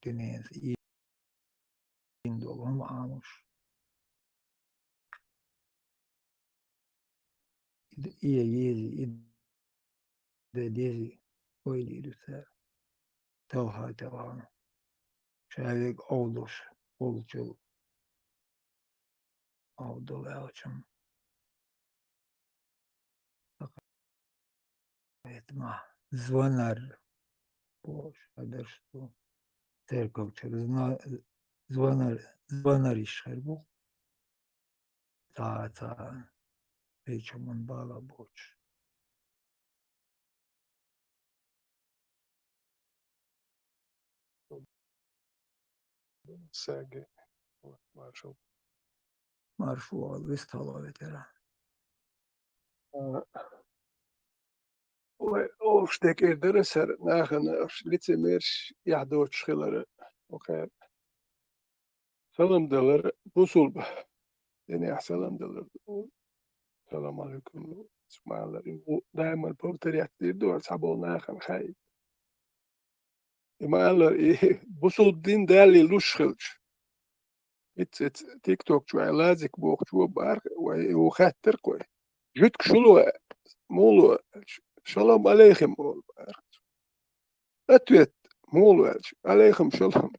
динца ийна долу хӀума Ӏамош. И дан еза, и дан деза ойла йийр ю цара. Талха тӀе вахана. Ша верг овдалуш волчул овдал аьлча-м. Поэтому звонар бохуш хьадарш ду. Церковчуьра зна-, звонар, звонар йиш хир бу. Цхьа, цхьа кхечу хӀуманна бала боцуш. Саги. Вот, маршал. Маршо вала, вистхьало ветера. А, ой, оф, текер дара сар, нахана оф, лицемерш, яхь доцуш хилара. Окей. Салам далар, бусулба. Динехь салам далар. Салам алейкум. Субханалла. Даиман повторять дийр ду, цхьаболу нахана хаий. И ма-аллара, и бусулба дин Далла луш хилча. Иц, иц, тикток чу вай лазик бохучо бахара, вай, ву хаьттира кхой. Жуьгташа шу ло, муха ло аьлча, шалом алейхим олу бахара. Ответ, муха ло аьлча, алейхим шалом.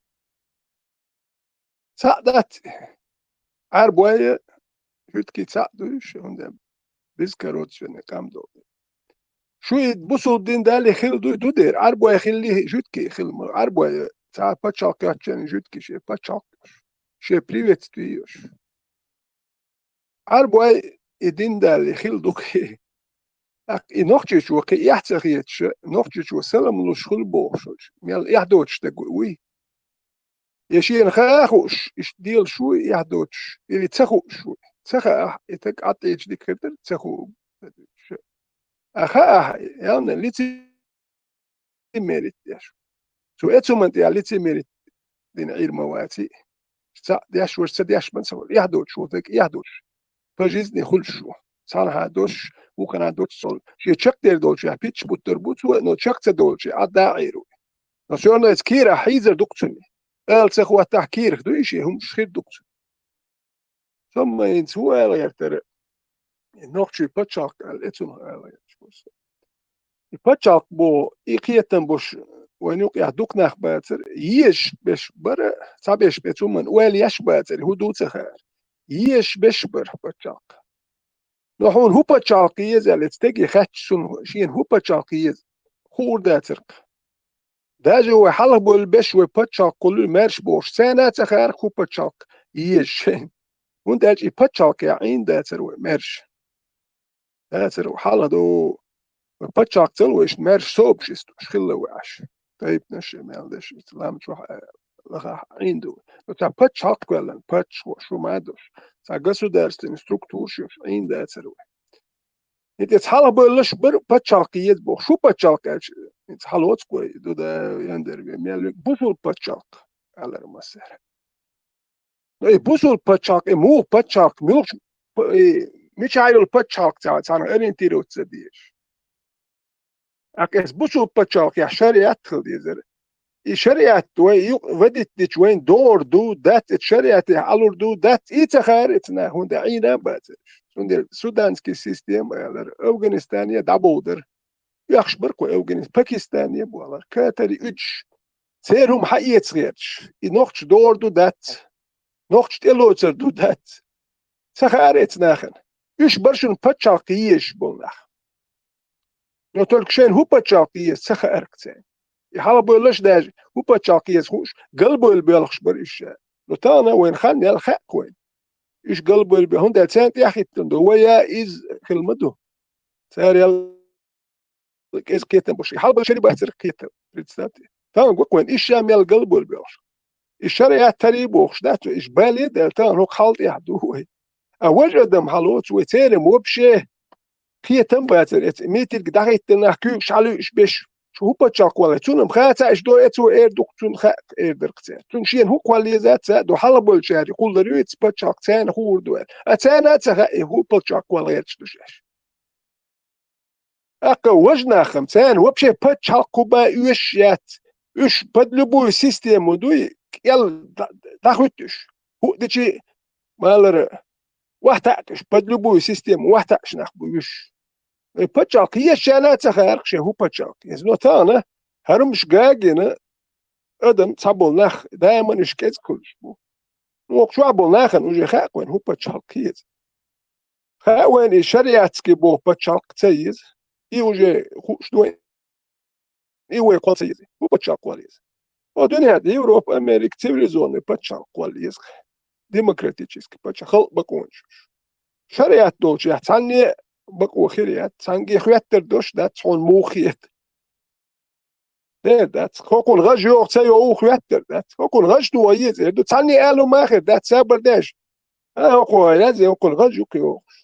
Цхьаъ дац. Ӏарбой а, жуьгтий цхьаъ ду уьш, хӀунда беза короче къам долу. Шу и бусулба дин Далла хила ду, ду дера, Ӏарбой хилли жуьгтий хила ма, Ӏарбой цхьа пачхьалкх йоцченна жуьгтий шен пачхьалкх йош, шен приветствие йош. Ӏарбой и дин Далла хила ду кхин. ТӀаккха и нохчичо кхин эхь ца хеташ, нохчичо салам луш хуьлу бохуш, мел эхь доцуш стаг вуй. Я шена хаа хууш, иштта делаш вуй, эхь доцуш, или ца хууш вуй. Ца хаахь, и стаг Ӏад Ӏийча дика хир дара, ца хуу. А хаахь, явна лицемерить деш. Цу эцу хӀуманна тӀехь лицемерить дина Ӏийр ма ваций. Цхьаъ деш, ваша ца деш бан ца хуьлу. Эхь доцуш ву стаг, эхь доцуш. По жизни хуьлуш ву. Цхьанхьа доцуш, вукханхьа доцуш цо. Шен чекхдер долчехь пичча буттар бу цо, но чекх ца долчехь Ӏад а Ӏийр ву. Но всё равно иза кийрахь хьийзар ду-кх цунна. Ала ца хӀоттахь кийрах дуй шен, хӀумаш хир ду-кх цунна. Со ма хӀинца ву ала гӀертара, и нохчий пачхьалкх аьлла, эцунах ала гӀерташ ву со. И пачхьалкх боху, и кхетам болуш вайн юкъехь дукха нах бацара, езаш беш бара, цхьабеш бен цу хӀуманна ойла еш бацара, хӀун ду ца хаьара. Езаш беш бара пачхьалкх. Но хьуна хӀун пачхьалкх еза аьлла, стеге хаьттича цунна, шена хӀун пачхьалкх еза, хуур дацара-кх. Даже вай хьалха бевлла беш вай пачхьалкх хуьлу маьрша бохуш, царна а ца хаьара хӀун пачхьалкх еза шайна. ХӀунда аьлча и пачхьалкх яхь Ӏийна дацара вай маьрша. Дацара вай хьалха ду, вай пачхьалкх ца ло, иштта маьрша собарш иштта хилла вай Ӏаш. Тайпанаш а, мел деш, иштта лам чохь а, лахахь Ӏийна ду. Но цхьа пачхьалкх кхоьллина, паччахьо, шу ма долуш, цхьа государственный структураш йолуш Ӏийна дацара вай. И тӀе цхьалха бевллаш бара пачхьалкх еза боху. Шу пачхьалкх аьлча, иза хьалоцу кхой, ду да, яндер ве, мел ве, бусулба пачхьалкх, алар массара. Но и бусулба пачхьалкх, и муха пачхьалкх, муьлхачу па-, и мичахь йолу пачхьалкх ца, царна ориентироваться дезаш. ТӀаккха эс бусулба пачхьалкх яхь шариат хила дезара. И шариат вай юкъа вадиттича вайн догӀур ду, дац, и шариатехь Ӏалур ду, дац, и ца хаьара и ца нах, хӀунда Ӏийна а бацара. Цундела суданский система алара, Афганистане а дӀабовдара. Оьхуш бара кхо Афганис-, Пакистане а болара. Катари уьдуш. Церан хӀума хьаэца гӀерташ. И нохча догӀур ду, дац. Нохча тӀелоцар ду, дац. Ца хаьара и ца нахана. Уьш бара шуна пачхьалкх езаш болу нах. Но только шайна хӀун пачхьалкх еза ца хаьара-кх царна. И хьалха бевллаш даже хӀун пачхьалкх еза хууш, галбевлла боьлхуш бара уьш ша. Но тахана вайна хан яьлла хаьа-кх вайна. Уьш галбевлла бе-, хӀунда аьлча царна тӀехь хӀиттина ду, вай а иза хила ма ду. Цара ял кӀезиг кхетам бу шайн. Хьалха бевлла шариат бацара кхетам. Представьте. Тахана гу-кх вайна, уьш ша мел галбевлла боьлхуш. И шариат тари бохуш дац вай, уьш бале а даьлла, тахана хӀокху хьал тӀехь ду вай. А важа адам хьалоцу вай, церан вообще кхетам бацар, эца митинг дӀахӀиттина нах куьйгаш хьалуьйш беш, шу хӀун паччахьалкх валла. Цунна-м хацахь иштта до, эцо эр ду-кх, цунна хаьа эр дара-кх цара. Цунна шена хӀун кхолла еза а ца а до, хьалхаболчаьрга кхоллар ю иза паччахьалкх, царна хуур ду аьлла. А царна а ца хаьа, и хӀун паччахьалкх валла гӀерташ ду шаьш. ТӀаккха важа нах-м, царна вообще паччахьалкх хӀун ба оьшуш яц. Уьш под любую систему дуй, кӀел дӀа-, дӀахуьтту уьш. ХӀуъа дичи малара вахтаӀкаш, под любую систему вахтаӀаш нах бу уьш. Э, паччахьалкх езачарна а ца хаьара-кх шен хӀун паччахьалкх еза. Но тахана хӀара хӀумаш гагийна адам, цхьаболу нах даиман уьш кӀезиг хуьлуш бу. Ну, оха чохь болу нахана уже хаьа-кх вайна хӀун паччахьалкх еза. Хаьа вайна и шариатский боху паччахьалкх ца еза. И уже хууш ду вайна, и вай кхолла ца еза. ХӀун паччахьалкх кхолла еза? О, дуьненахь Европа, Америка цивилизованный паччахьалкх кхолла еза. Демократический паччахь, халкъ бакъонаш уьш. Шариат долчехь цхьанне а бакъо хир яц, цхьаьнгге хоьттар дош дац, хьуна муха хета. Дера дац. ХӀокхунна гӀаж йогӀу ца йогӀу хоьттар дац. ХӀокхунна гӀаж тоха еза эр ду. Цхьанне а аьлла ма хир дац, сабар деш. А, хӀокхо язъе, хӀокхунна гӀаж ю-кх йогӀуш.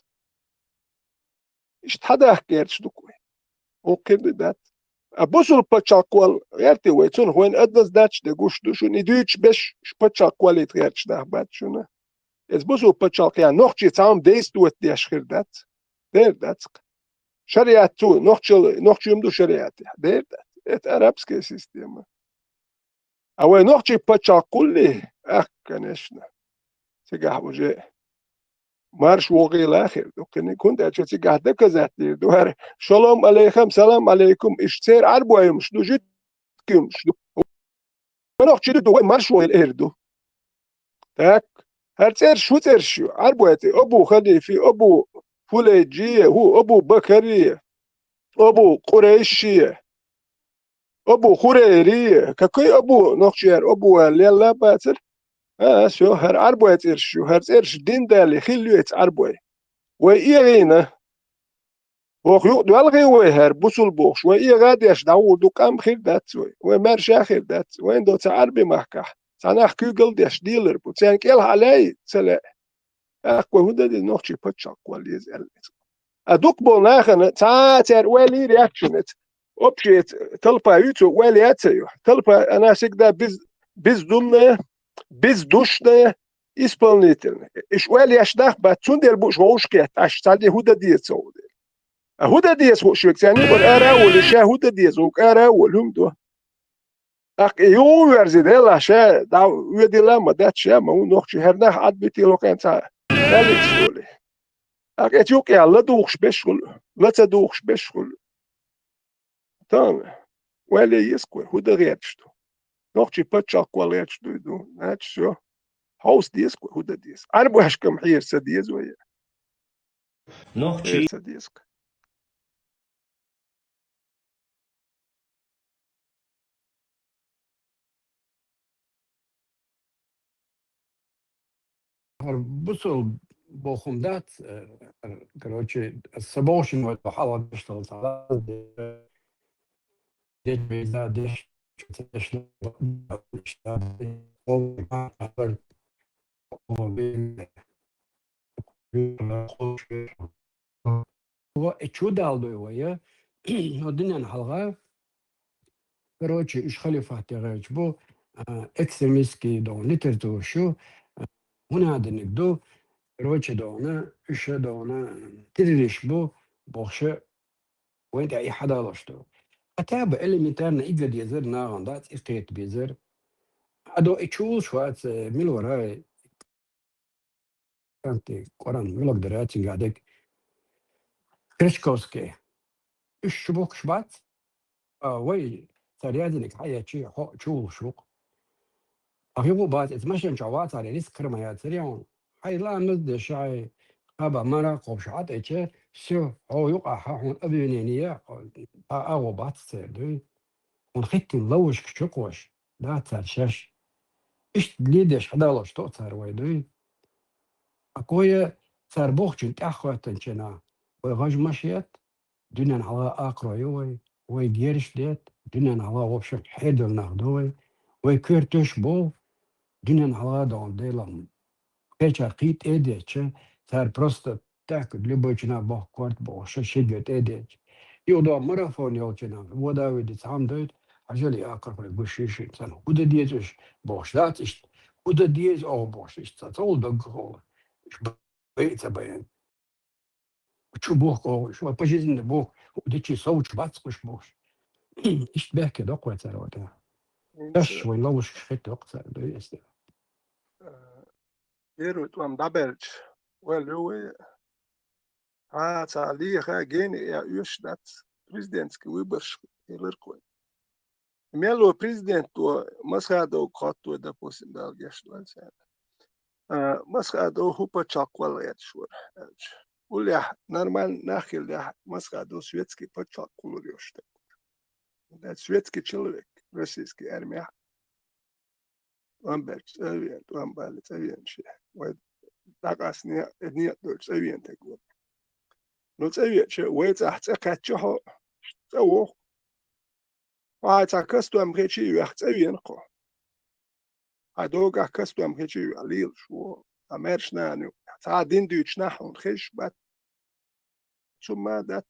Иштта хьадахка гӀерташ ду-кх вай. ХӀокхуьнан дац. А бусулба паччахьалкх кхолла гӀертий вай, цунах вайна однозначно де гуш ду шуна, и дуьйцуш беш, шу паччахьалкх кхоллийта гӀерташ нах бац шуна. Иза бусулба паччахьалкхехь нохчий цхьа хӀума действовать деш хир дац. Дера дац-кх. Шариат цу, нохчал-, нохчий ма ду шариатехь. Дера дац. Это арабская система. А вай нохчий паччахьалкх кхуллий? Ах, конечно. Цигахь уже марш вогӀийла хир ду кхин, хӀунда аьлча цигахь доказать дийр ду хӀара: «Шалом алейхам, салам алейкум», иштта церан Ӏарбойн хӀумаш ду, жуьгтийн хӀумаш ду. Вай нохчий ду, вай марш вогӀийла эр ду. Так, хӀара цӀераш хӀун цӀераш ю? Ӏарбойн цӀе: Абу Ханифи, Абу Фулайджи, хӀу, Абу Бакари, Абу Къурайши. Абу Хурайри, какой Абу, нохчияра Абу аьлла лелла а бацара. А, всё, хӀара Ӏарбойн цӀераш ю, хӀара цӀераш дин далий хилла ю эца Ӏарбой. Вай эгӀийна. Оха юкъа доьлхий вай хӀара, бусулба бохуш, вай эгӀа а деш дӀагӀур ду, къам хир дац вай. Вай маьрша а хир дац. Вайна до цхьа Ӏарби махкахь цхьа нах куьйгалла деш дийлар бу. Царна кӀелхьа лай ца лаьа. ТӀаккха вай хӀун дан деза, нохчий паччахьалкх кхолла еза аьлла эца. А дукха болу нахана цхьа а цара ойла йийр яц шуна эца. Общий эца толпа ю цо, ойла яц а ю. Толпа, она всегда без-, бездумная, бездушная, исполнительная. Уьш ойла еш нах бац, цундела бу уьш вовшахкхетта, аш цхьа де хӀун дан деза ца хууш. А хӀун дан деза хууш верг, царна юкъара ара а волий, ша хӀун дан деза, оха ара а волий, хӀума до. ТӀаккха и юха а верзий, делахь ша дӀа оьдийла а ма дац, ша ма ву нохчий, хӀара нах Ӏад буьтийла хӀокхуьнца аьллица йолий. ТӀаккха эца юкъехь ладугӀуш беш хуьлу, ла ца дугӀуш беш хуьлу. Тахана ойла е еза-кх вай, хӀун дан гӀерташ ду? Нохчий паччахьалкх кхолла гӀерташ дуй ду, значит, всё. Хьовса деза-кх вай, хӀун дан деза? Ӏарбошкахь-м хьежа ца деза вай. Нохчий. Хьежа ца деза-кх. ХӀара бусулба боху-м дац, э, короче, аса ца бохучун вай хьалха деш долу цхьа деш веза, деш, деш, Ва и чу далдой вай, но дуьненна хьалха, короче, уьш халифат тӀе гӀерташ бу, а, экстремистский догӀна литератураш ю, а, хӀун а диниг ду, короче, догӀна, уьш а догӀна, террорист бу, бохуша, вайн тӀехь и хьадалош ду. Хотя бы элементарно и ган дезар, нахана дац и кхета безар. Адо и чулаш вац, э, мила вара, э, Канти, Къуръан, мила дара, цуьнга дерг. Крачковский. Уьш чу бохкуш бац, а, вай, цара яздиниг хьаэцчи, хьо чулаш ву-кх. Ахьа юха а бац, иза машен чохь вацахьара, риск хир ма яцара хьуна. Хьайн ламаз деш, хьайн кхаба мара кхобуш Ӏа тӀеча, всё, хьо юкъахь хьуна обвинение, хьо, а, агӀо бац церан, дуй. Хьуна хӀиттина ловушкаш чу кхош, да, цара шаьш. Иштта ледеш хьадалош тоъу цара вай, дуй. Акоя цара бохучун тӀаьхьахӀоьттинчу хенахь, вай гӀаж ма шетта, дуьненна хьалха акхарой ю вай, вай гераш детта, дуьненна хьалха вовшах хьердина нах ду вай, вай коьрташ бу, дуьненна хьалха догӀна Делан кхечара кхин тӀе а детташ, Цара просто так, любой чина боху корта боху, ша шига тӀе а дечу. Юха догӀу марафон йолчу нах, вода а ведица, хьама дойту, хьажал и акхархой гуш йишина, царна хӀу дан деза уьш бохуш дац иштта. ХӀу дан деза оха бохуш, иштта ца, ца хӀула дог хӀула. Уьш бай а ца байна. Чу боху оха, уьш вай пожизненно боху, хӀу дичи совчу бац уьш бохуш. Иштта бехке доккхой цара ватана. Таш вайн ловушкаш хӀетта доккха цара, дой эсте. Первый тӀом дӀабаьлча, вай левый, а, цхьа леха гений я оьшуш дац, президентский выборш хиларкхой. Мел ву президент ву Масхадов кхоттавой, допустим, Дала геш дойла царна. А, Масхадов хӀу пачхьалкх кхолла гӀерташ вара, аьлча. Уллехь нормально нах хиллехь, Масхадов светский пачхьалкх кхуллур йолуш стаг. Да, светский человек, российский армия. ТӀом баьлча цӀа а веана, тӀом бале цӀа веана ше. Вай дӀакъасне, э, некъ долчу цӀа веана таг вара. Ну, цӀа веача, вай цӀахь цӀа кхаьчча хьо, цӀа воху. Хьо хьайн цхьа кастом хечий а вех, цӀа веана кхо. Хьайн догахь кастом хечий а вех, лелаш ву. Цхьа маьрша нана ю. Цхьа дин дуьйцуш нах хьуна хезаш бац. Цу ма дац.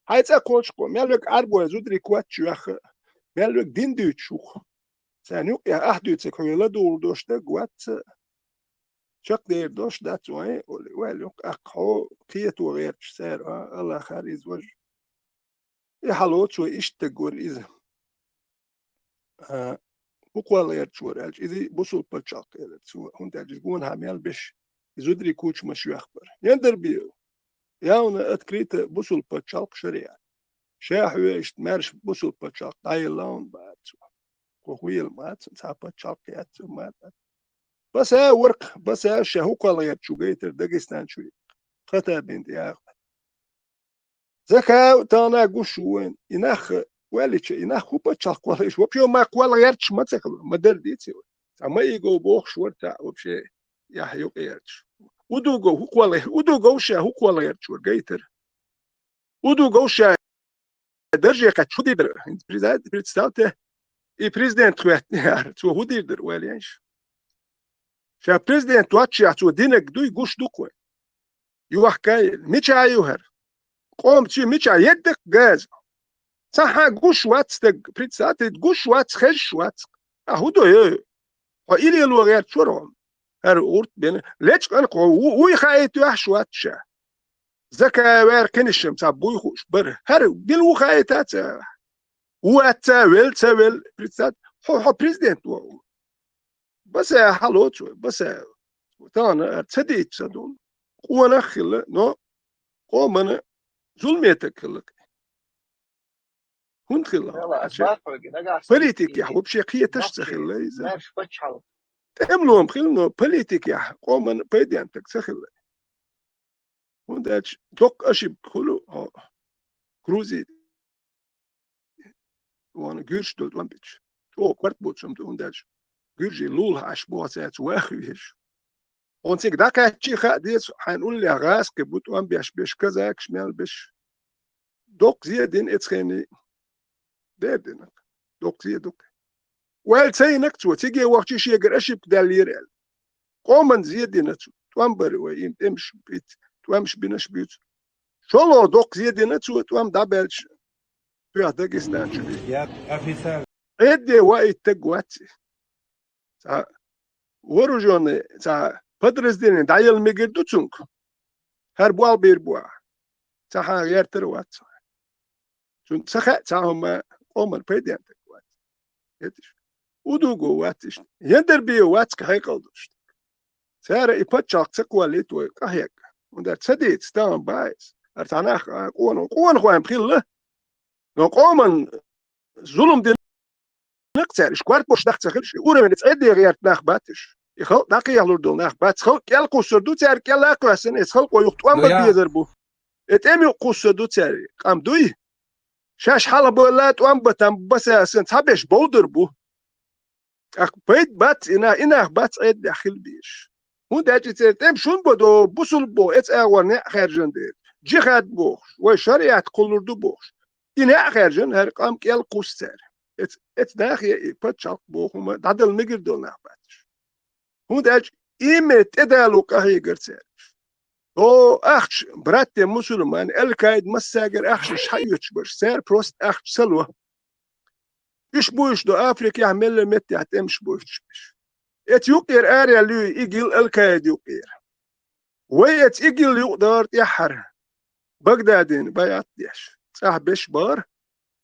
Хьайн цӀа кхочу кхо. Мел верг Ӏарбой зударий коч веха. Мел верг дин дуьйцуш ву кхо. Царна юкъа ахь дуьйцург хьо вела дугӀур долуш дерг вац. Чекхдер долуш дац вайн, оли, ваьлла юкъа аккха хьо кхето гӀерташ цара, а, Аллахара иза важа. И хьалоцу вай иштта даггора иза. А, хӀу кхолла гӀерташ вара аьлча, иза бусул пачхьалкх элира цо, хӀунда аьлча иза гонахьа мел беш, и зударий кучамаш йоьхпара. Яндар бе, явна открыто бусул пачхьалкх шариат. Ша хьоьжуш маьрша бусул пачхьалкх дӀаелла хьуна баьлла цо. Кхо хӀу елла ма ца, цхьа пачхьалкх яц цо ма дац. Баса а варх, баса а ша хӀу кхолла гӀерташ ву гайтар Дагестан чу. Хата бинт яхба. Закай тана гуш ву вайн. И нах ваьллича, и нах хӀу пачхьалкх кхолла, иш вообще ма кхолла гӀерташ ма ца хилла, ма дара дийци вай. Цхьа ма и гов бохуш вара цхьа вообще яхь юкъа гӀерташ. Удугов хӀу кхолла, удугов ша хӀу кхолла гӀерташ вара гайтар. Удугов ша дарже кхаьчча хӀу дийр дара? Представьте, и президент хӀоьттинера, цо хӀу дийр дара, ваьлла янш. Ша президент доццушехь цо динарг дуй гуш ду-кх вай. Юхкай, мича ю хӀара? Къоман чу мича едда-кх газа? Цхьа хьан гуш вац стаг, представьте, гуш вац, хезаш вац. А хӀу ду, ё? Хьо и лело гӀерташ вара хьо. ХӀара гӀурт бина. Лечкъан кхо ву-, вуй хаийта ваьхьаш вац ша. Закай ваьр кхинишам цхьа буй хууш бара. ХӀара била ву хаийта ца. Ву аьтта велла, ца велла, представь, хьо, хьо президент ву. Баса хьалоцу вай, баса. Тахана ца дийца ца ду. Къонах хилла, но къомана зулметаг хилла. ХӀунда хилла? Политикехь вообще кхеташ ца хилла иза. ТӀемлом хилла, но политикехь къоман пайдентаг ца хилла. ХӀунда аьлча доккха ошибка хуьлу хьо Грузи вон гуьржаш долу тӀом бича. ЧӀогӀа корта боцу хӀума ду, хӀунда аьлча гуьржий лулахь Ӏаш боху цаьрца ваха везаш. Хьуна цига дӀакхаьччий хаа деза, хьайна уллехь гӀазкхи бу тӀом беш, беш казакаш мел беш. Доккха зе дина эцхений. Дер дина. Доккха зе ду-кх. Ваьлла ца йинарг цо, циге вахча шегара ошибка даьллера аьлла. Къоман зе дина цо, тӀом бара вай, им тӀемаш биц, тӀемаш бинаш буьйцу. ШолгӀа доккха зе дина цо, тӀом дӀабаьлча, тоьхна Дагестан чу бен. Ӏедде ваийта стаг вац и. Цхьа вооружённый, цхьа подразделение дӀаелла мегар ду цуьнга. ХӀара болх бийр бу ахь. Цхьа хьан гӀертар а вац. Цунна ца хаьа цхьа хӀума, къоман пайден таг вац. Хеташ? Удуго вац иштта. Яндар бе вац-кх хьекъал долуш. Цара и паччахьалкх ца кхоллийта вай къахьегна. ХӀунда ца дийца, тахана баьс. ХӀара цхьа нах, а, къона-, къонахойн хилла. Но къоман зулам дина-кх цара, уьш корта бош нах ца хилла, и уровень цӀе де гӀерта нах бац уьш. И халкъ дӀакхехьалур долу нах бац. Халкъ кӀел кхуссур ду цара, кӀел а кхоьссина, иза халкъо юха тӀом бан безар бу. И тӀем юкъа кхуссур ду цара, къам дуй? Шаьш хьалха бевлла тӀом бан там баса сан цхьаберш бовдур бу. ТӀаккха пайда бац и на-, и нах бац Ӏедалехь хила безаш. ХӀунда аьлча и церан тӀем шун бан до, бусулба бо, эца агӀор неӀ хаьржина дела. Джихад бохуш, вай шариат кхуллур ду бохуш. И неӀ хаьржина, хӀара къам кӀел кхуссу цара. Эц-, эца нахе и паччахьалкх боху хӀума дӀадала мегар долу нах бац уьш. ХӀунда аьлча имма тӀедало къахьегар цара. О, ахча, братья мусульмане, Аль-Каида массагара ахча уьш хьаоьцуш берш, цара просто ахча ца ло. Уьш буьйцуш ду Африкехь мелла меттехь тӀемаш буьйцуш берш. Эца юкъера араяьлла ю ИГИЛ, Аль-Каида юкъера. Вай эца ИГИЛ юкъа дара тӀаьххьара. Багдадина байӀат деш. ЦӀахь беш бара.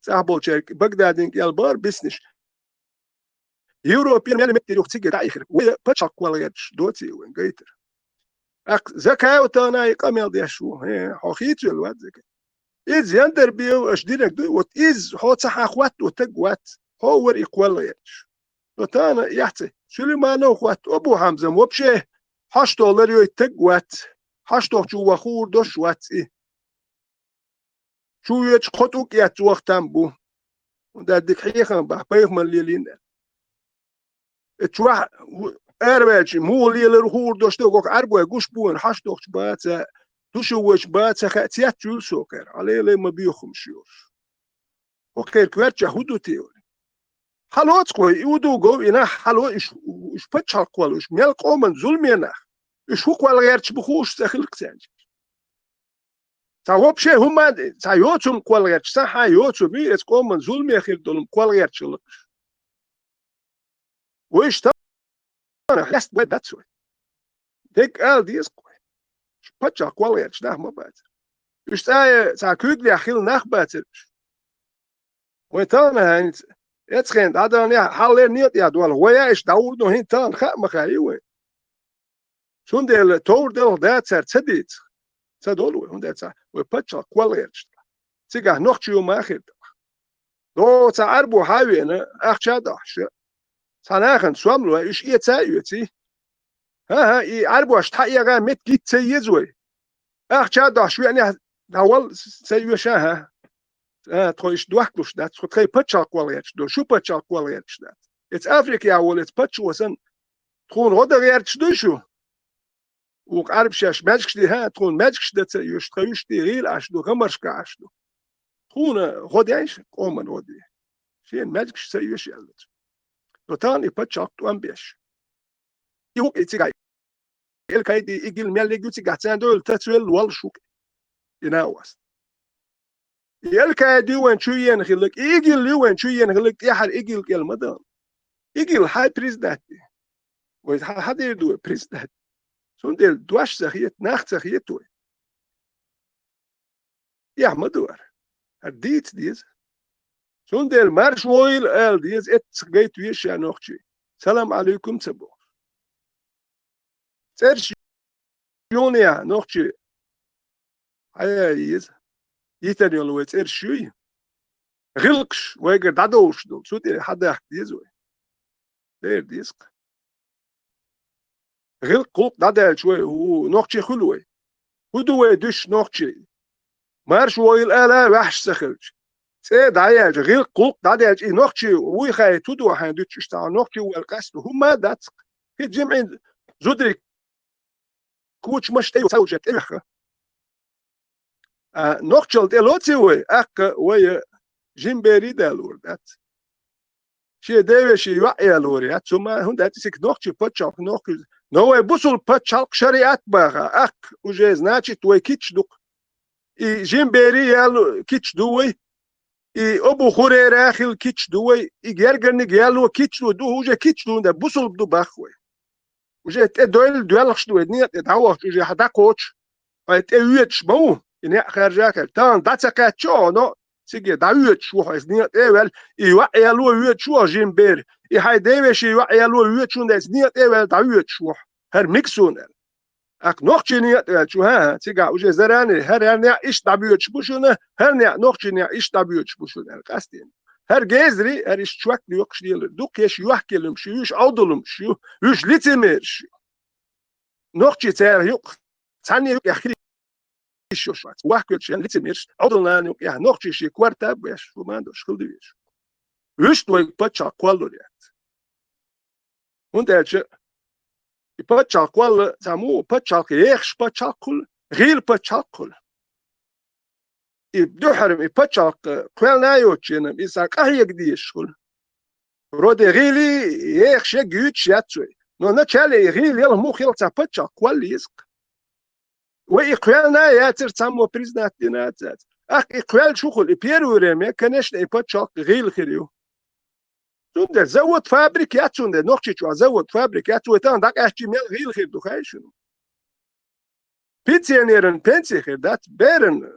ЦӀахь болчаьрга Багдадина кӀел бара биснарш. Европера мел меттера юха цига дӀаихира. Вай пачхьалкх кхолла гӀерташ доций вайн гайтар. ТӀаккха Закаев тахана и къамел деш ву. Хье, хьо хийцавелла вац Закаев. Иза Яндарбиев аша динарг дуй, вот иза хьо ца хьан хӀотто таг вац. Хьо вара и кхолла гӀерташ. Но тахана яхьцӀи. Сулейманов хӀотто, Абу Хьамзам вообще хьаштохлар йой таг вац. Хьаштохчу ваха хуур дош вац и. Чу вечу кхо тӀу кӀец ваха там бу. ХӀунда дика хьехам бахь, пайхамар лелийна. Э, чохь араваьлча, муха лелар хуур дош ду, гохь Ӏарбой гуш бу вайн, хьаштохчу баца, душу вочу баца, хаа цец чуьйла со кхера, Ӏа лелай ма боьху хӀума шуьйраш. ХӀокхеран коьртачохь хӀун ду те вара? Хьало цкъа вай, и у ду гов, и нах хьало, уьш, уьш пачхьалкх кхолла, уьш мел къоман зуламе нах. Уьш хӀун кхолла гӀерташ бу хууш ца хилла цаьрга. Цхьа вообще хӀума, цхьа йоцу хӀума кхолла гӀерташ, цхьа хьан йоцу хӀума, эца къоман зуламе хир долу хӀума кхолла гӀерташ хилла уьш. Вуьш тахана хьеста бай дац вай. Дерг ала деза-кх вай. Уьш пачхьалкх кхолла гӀерташ нах ма бацара. Уьш цӀа а цхьа куьйгаллехь хилла нах бацара уьш. Вай тахана хӀинца эцхена дӀадаханехь, хьаллера некъа тӀехь долу, вай а иштта дӀавур ду, хӀинца тахана хаа ма хаьа вай. Цундела товр делха да цара ца дийца. Ца долу вай, хӀунда аьлча вай пачхьалкх кхолла гӀерташ ду. Цигахь нохчий ю ма хир ду. ДогӀу цхьа Ӏарбо хьа а веана, ахча а дохьуш, цхьа нахана сом лой, уьш эца а оьций. ХӀан-хӀа, и Ӏарбошна хьаэгӀа меттиг йиц ца еза вай. Ахча а дохьуш веанехь, дӀавала ца оьшу, хӀан-хӀа. А, тхо иштта дохкалуш дац, тхо тхайн пачхьалкх кхолла гӀерташ ду, шун пачхьалкх кхолла гӀерташ дац. Эца Африкехь волу эца паччахьо санна, тхуна гӀо дан гӀерташ дуй шу? Вукху Ӏарбаша шаьш маьждигаш де, хӀан, тхуна маьждигаш дан ца оьшу, тхан уьш де гӀийла Ӏаш ду, гамаршка Ӏаш ду. Тхуна гӀо дайша, къоман гӀо де. Шена маьждигаш ца оьшу аьлла цо. Но тахана и пачхьалкх тӀом беш. И вукху и цигахь. Эль-Каиди, ИГИЛ мел лиг ю цигахь, царна дуьйла тацвелла воллуш ву-кх и накъост. И Эль-Каида ю вайн чу еана хилларг, и ИГИЛ ю вайн чу еана хилларг, тӀаьхьара ИГИЛ кӀел ма дан. ИГИЛ хьайн признать де. Вай хьан хьан дийр ду вай признать? Цундела дош ца хета, нах ца хета вай. Эхь ма ду ара. ХӀара дийца деза. Цундела марш войла ала деза, эццах гайта веза ша нохчий. Салам алейкум ца бохуш. ЦӀераш юнехь нохчий хьаян еза. Йитар йолу вай цӀераш юй. ГӀиллакхаш вайгара дӀадовлуш долу. Цу тӀе хьадахка деза вай. Дера деза-кх. ГӀиллакх-гӀуллакх дӀадаьлча вай, у, нохчий хуьлу вай. ХӀун ду вай дуьсуш нохчий? Марш войла ала ваьхьаш ца хилча. ЦӀе дӀаяьлча, гӀиллакх-гӀуллакх дӀадаьлча, и нохчий вуй хаийта хӀун ду хьайн дуьтуш тахьа? Нохчий вуй ваьлла къаьста хӀумма а дац-кх. ХӀи жимӀин зударий кучамаш тӀе ю, цхьа вужа тӀе вехха. А, нохчалла тӀе лоций вай, аккха вай жима берий далор дац. Шен девеший йоӀ ялор яц, цу ма хӀунда аьлча цига нохчий пачхьалкх, нохчий. Но вай бусул пачхьалкх шариат баха, аккха уже, значит, вай кийча ду-кх. И жима берий яло кийча ду вай, и Абу Хурайра хила кийча ду вай, и гергарниг яло кийча ду, ду, уже кийча ду, хӀунда бусул ду баха вай. Уже тӀе дойлла доьлхуш ду вай, некъа тӀе дӀавахча, уже хьан дӀакхочуш, хьайн тӀе воьдуш ма ву, и некъ хаьржа а хаьржа. Тахана дӀа ца кхаьчча а, но цига дӀавоьдуш ву хьо, иза некъа тӀе а ваьлла, и йоӀ яло воьдуш ву хьо жима бер, и хьайн девеший йоӀ яло воьдуш ву, иза некъа тӀе а ваьлла, дӀавоьдуш ву хьо. ХӀара миксуна аьлла. Аккха нохчий некъа тӀе ваьлча, хӀан-хӀа, цигахь уже заранее, хӀара, хӀара некъ иштта дӀабоьдуш бу шуна, хӀара некъ нохчий некъ иштта дӀабоьдуш бу шуна аьлла, къастийна. ХӀара гезари, хӀара иштта чоьк доькхуш лелар. Дукха еш йохкалуш ю, уьш Ӏовдалуш ю, уьш лицемераш ю. Нохчий царах юкъа, цхьанне юкъехь хила йиш йолуш вац. Вахкуьйтуш ю лицемераш, Ӏовдал нана юкъехь, нохчий шен корта а беш, шу ма дош хила дезаш. Вуьшта вай пачхьалкх кхоллалур яц. ХӀунда аьлча и пачхьалкх кхолла, цхьа муха пачхьалкх, ехаш пачхьалкх хуьлу, гӀийла пачхьалкх хуьлу. И дуьххьара и пачхьалкх кхоьллина йоцучу хенахь, иза цхьа къахьега дезаш хуьлу. Вроде гӀийла ехаш ерг юьйцуш яц вай. Но начале и гӀийла ялх муха ялх цхьа пачхьалкх кхолла еза-кх. Вай и кхоьллина яцара цхьаммо признать дина а ца яц. ТӀаккха и кхоьллача хӀу хуьлу, и первое время, конечно, и пачхьалкх гӀийла хир ю. Цундела завод, фабрика яц цундела, Нохчийчохь завод, фабрика яц, вай тахана дӀакъаьстча мел гӀийла хир ду хаьий шуна? Пенсионеран пенсия хир дац, беран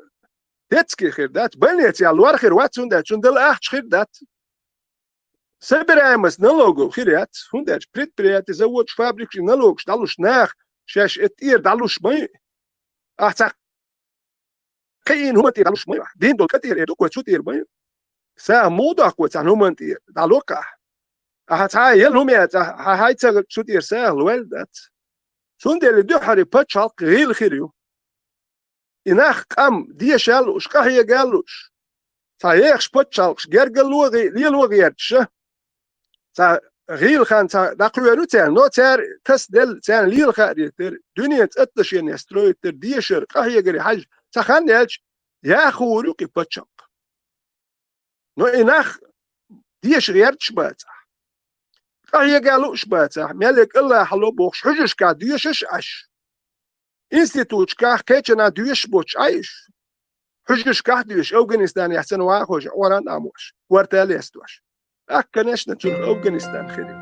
детский хир дац, больницаца лор хир вац, хӀунда аьлча цундела ахча хир дац. Собираемость налогов хир яц, хӀунда аьлча предприятие, заводаш, фабрикаш, налогаш дӀалуш наха шаьш и тӀера дӀалуш ма ю. Ахь цхьа кхиийна хӀуманна тӀера дӀалуш ма ю ахь. Дийна долу кӀа тӀера эр ду-кх вай, цу тӀера ма ю. СагӀа муха доккху вай цхьана хӀуманна тӀера, дӀало-кх ахь. Ахьа цхьа а елла хӀума яц, ахьа хьай ца гӀиртча цу тӀера сагӀа лойла дац. Цундела и дуьххьара пачхьалкх гӀийла хир ю. И нах, къам, деша а лууш, къахьега а лууш, цхьа ехаш пачхьалкхаш гергарло а гӀе-, лело а гӀерташ, цхьа гӀийла хан цхьа дӀакхоьру царна, но цара тасаделла, царна лела хаарий терра, дуьненца отношения строить терра, дешар, къахьегаре хьаьжча, цхьа хан яьлча, яха хуур ю-кх и пачхьалкх. Но и нах деша гӀерташ бацахь, къахьега а лууш бацахь, мел ерг АллахӀ хьалабохуш, хьуьжаршкахь доьшуш Ӏаш, институташкахь кхечанхьа доьшуш боцуш Ӏай уьш. Хьуьжаршкахь а доьшуш, Афганистанехь санна вахош, Ӏоран а мош, корта а лестош. ТӀаккха, конечно, цунах Афганистан хир ю.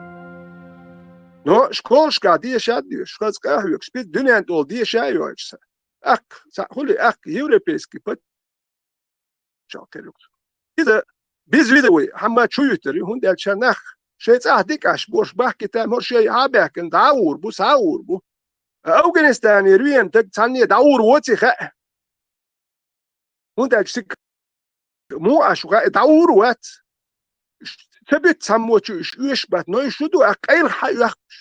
Но школашкахь деша а доьшуш, хаза къа а хьоьгуш, спец-, дуьненна тӀехула деша а йойтуш сан. ТӀаккха, цхьа хуьлий, тӀаккха европейский пачхьалкх хир ю-кх. Иза безвидовый хӀума чу юьтур ю, хӀунда аьлча нах шайн цӀахь дика Ӏаш, борш бахкийтина, хӀора шайн хьа а баьхкина, дӀа а гӀур бу, схьа а гӀур бу. Афганистанера веана стаг цхьанне дӀагӀур воций хаьа. ХӀунда аьлча цига муха Ӏаш ву хаьа, дӀагӀур вац. Ца буьту цхьаммо чу уьш оьшуш бац, но уьш шу ду, а къайлаха хьаоьхкуш.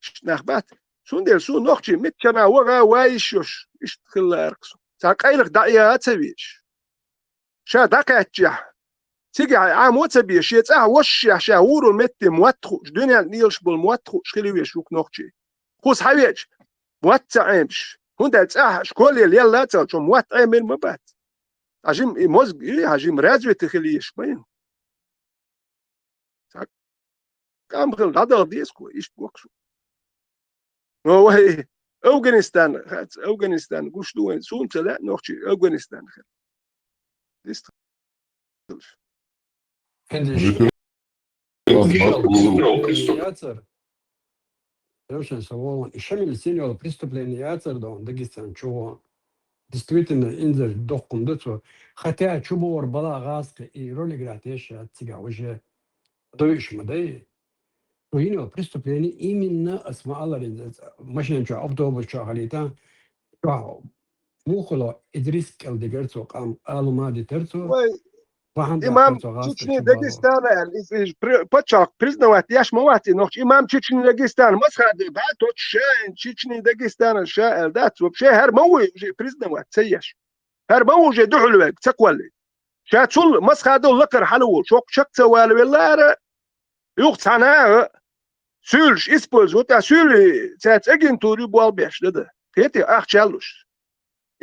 Иштта нах бац. Цундела суна нохчий миччанхьа ваха ван йиш йолуш, иштта хилла лаьара-кх со. Цхьа къайлаха дӀа а яха ца везаш. Ша дӀакхаьччехь, цигахь Ӏамо а ца беш, шен цӀахь вошшехь, ша гӀурал метте мотт хууш, дуьненна лелаш болу мотт хууш хила везаш ву-кх нохчий. Кхуза схьавеача, мотт ца Ӏемаш. ХӀунда аьлча цӀахь школе лелла а ца хилча, мотт Ӏемина ма бац. Цхьа жима и мозг, и хьан жима развитый хила езаш ма ю. Цхьа къам хила дӀадала деза-кх вай, иштта боху суна. Но вай Афганистан, хац, Афганистан гуш ду вайн, суна ца лаьа нохчий Афганистан хила. Дистхилаш. Хиндиш. Яцар. Девшан, со волан, и Шамил син йолу преступление яцар дан Дагестан чугӀо. Действительно, инзар доккхун ду цо. Хотя чубогӀур бала гӀазкхи и ролик ратеш цигахь уже дойуш ма дай. Цо йина йолу преступление именно ас ма аллара, машина чохь, автобус чохь хилийта, чохь мухало Идрис кӀел дигар цо, къам алума дитар цо. Вай, бахьана имам даккхар цо гӀазкхи Чечни чубогӀур. Дагестана аьлла, иза, иза при-, пачхьалкх признавать еш ма вац и нохча. Имам Чечни Дагестана масхадо да, тот ша, Чечни Дагестана ша аьлла дац, вообще хӀара ма вуй уже признавать ца еш. ХӀара ма ву уже дуьхьал вега, ца кхолли. Ша цул масхадо лакхара хьала волуш, хӀокху чекх ца вала веллара, юха цхьа наха суьйлаш использовать, а суьйлий цаьрца агентура ю болх беш, да-да. Кхетий, ахча луш.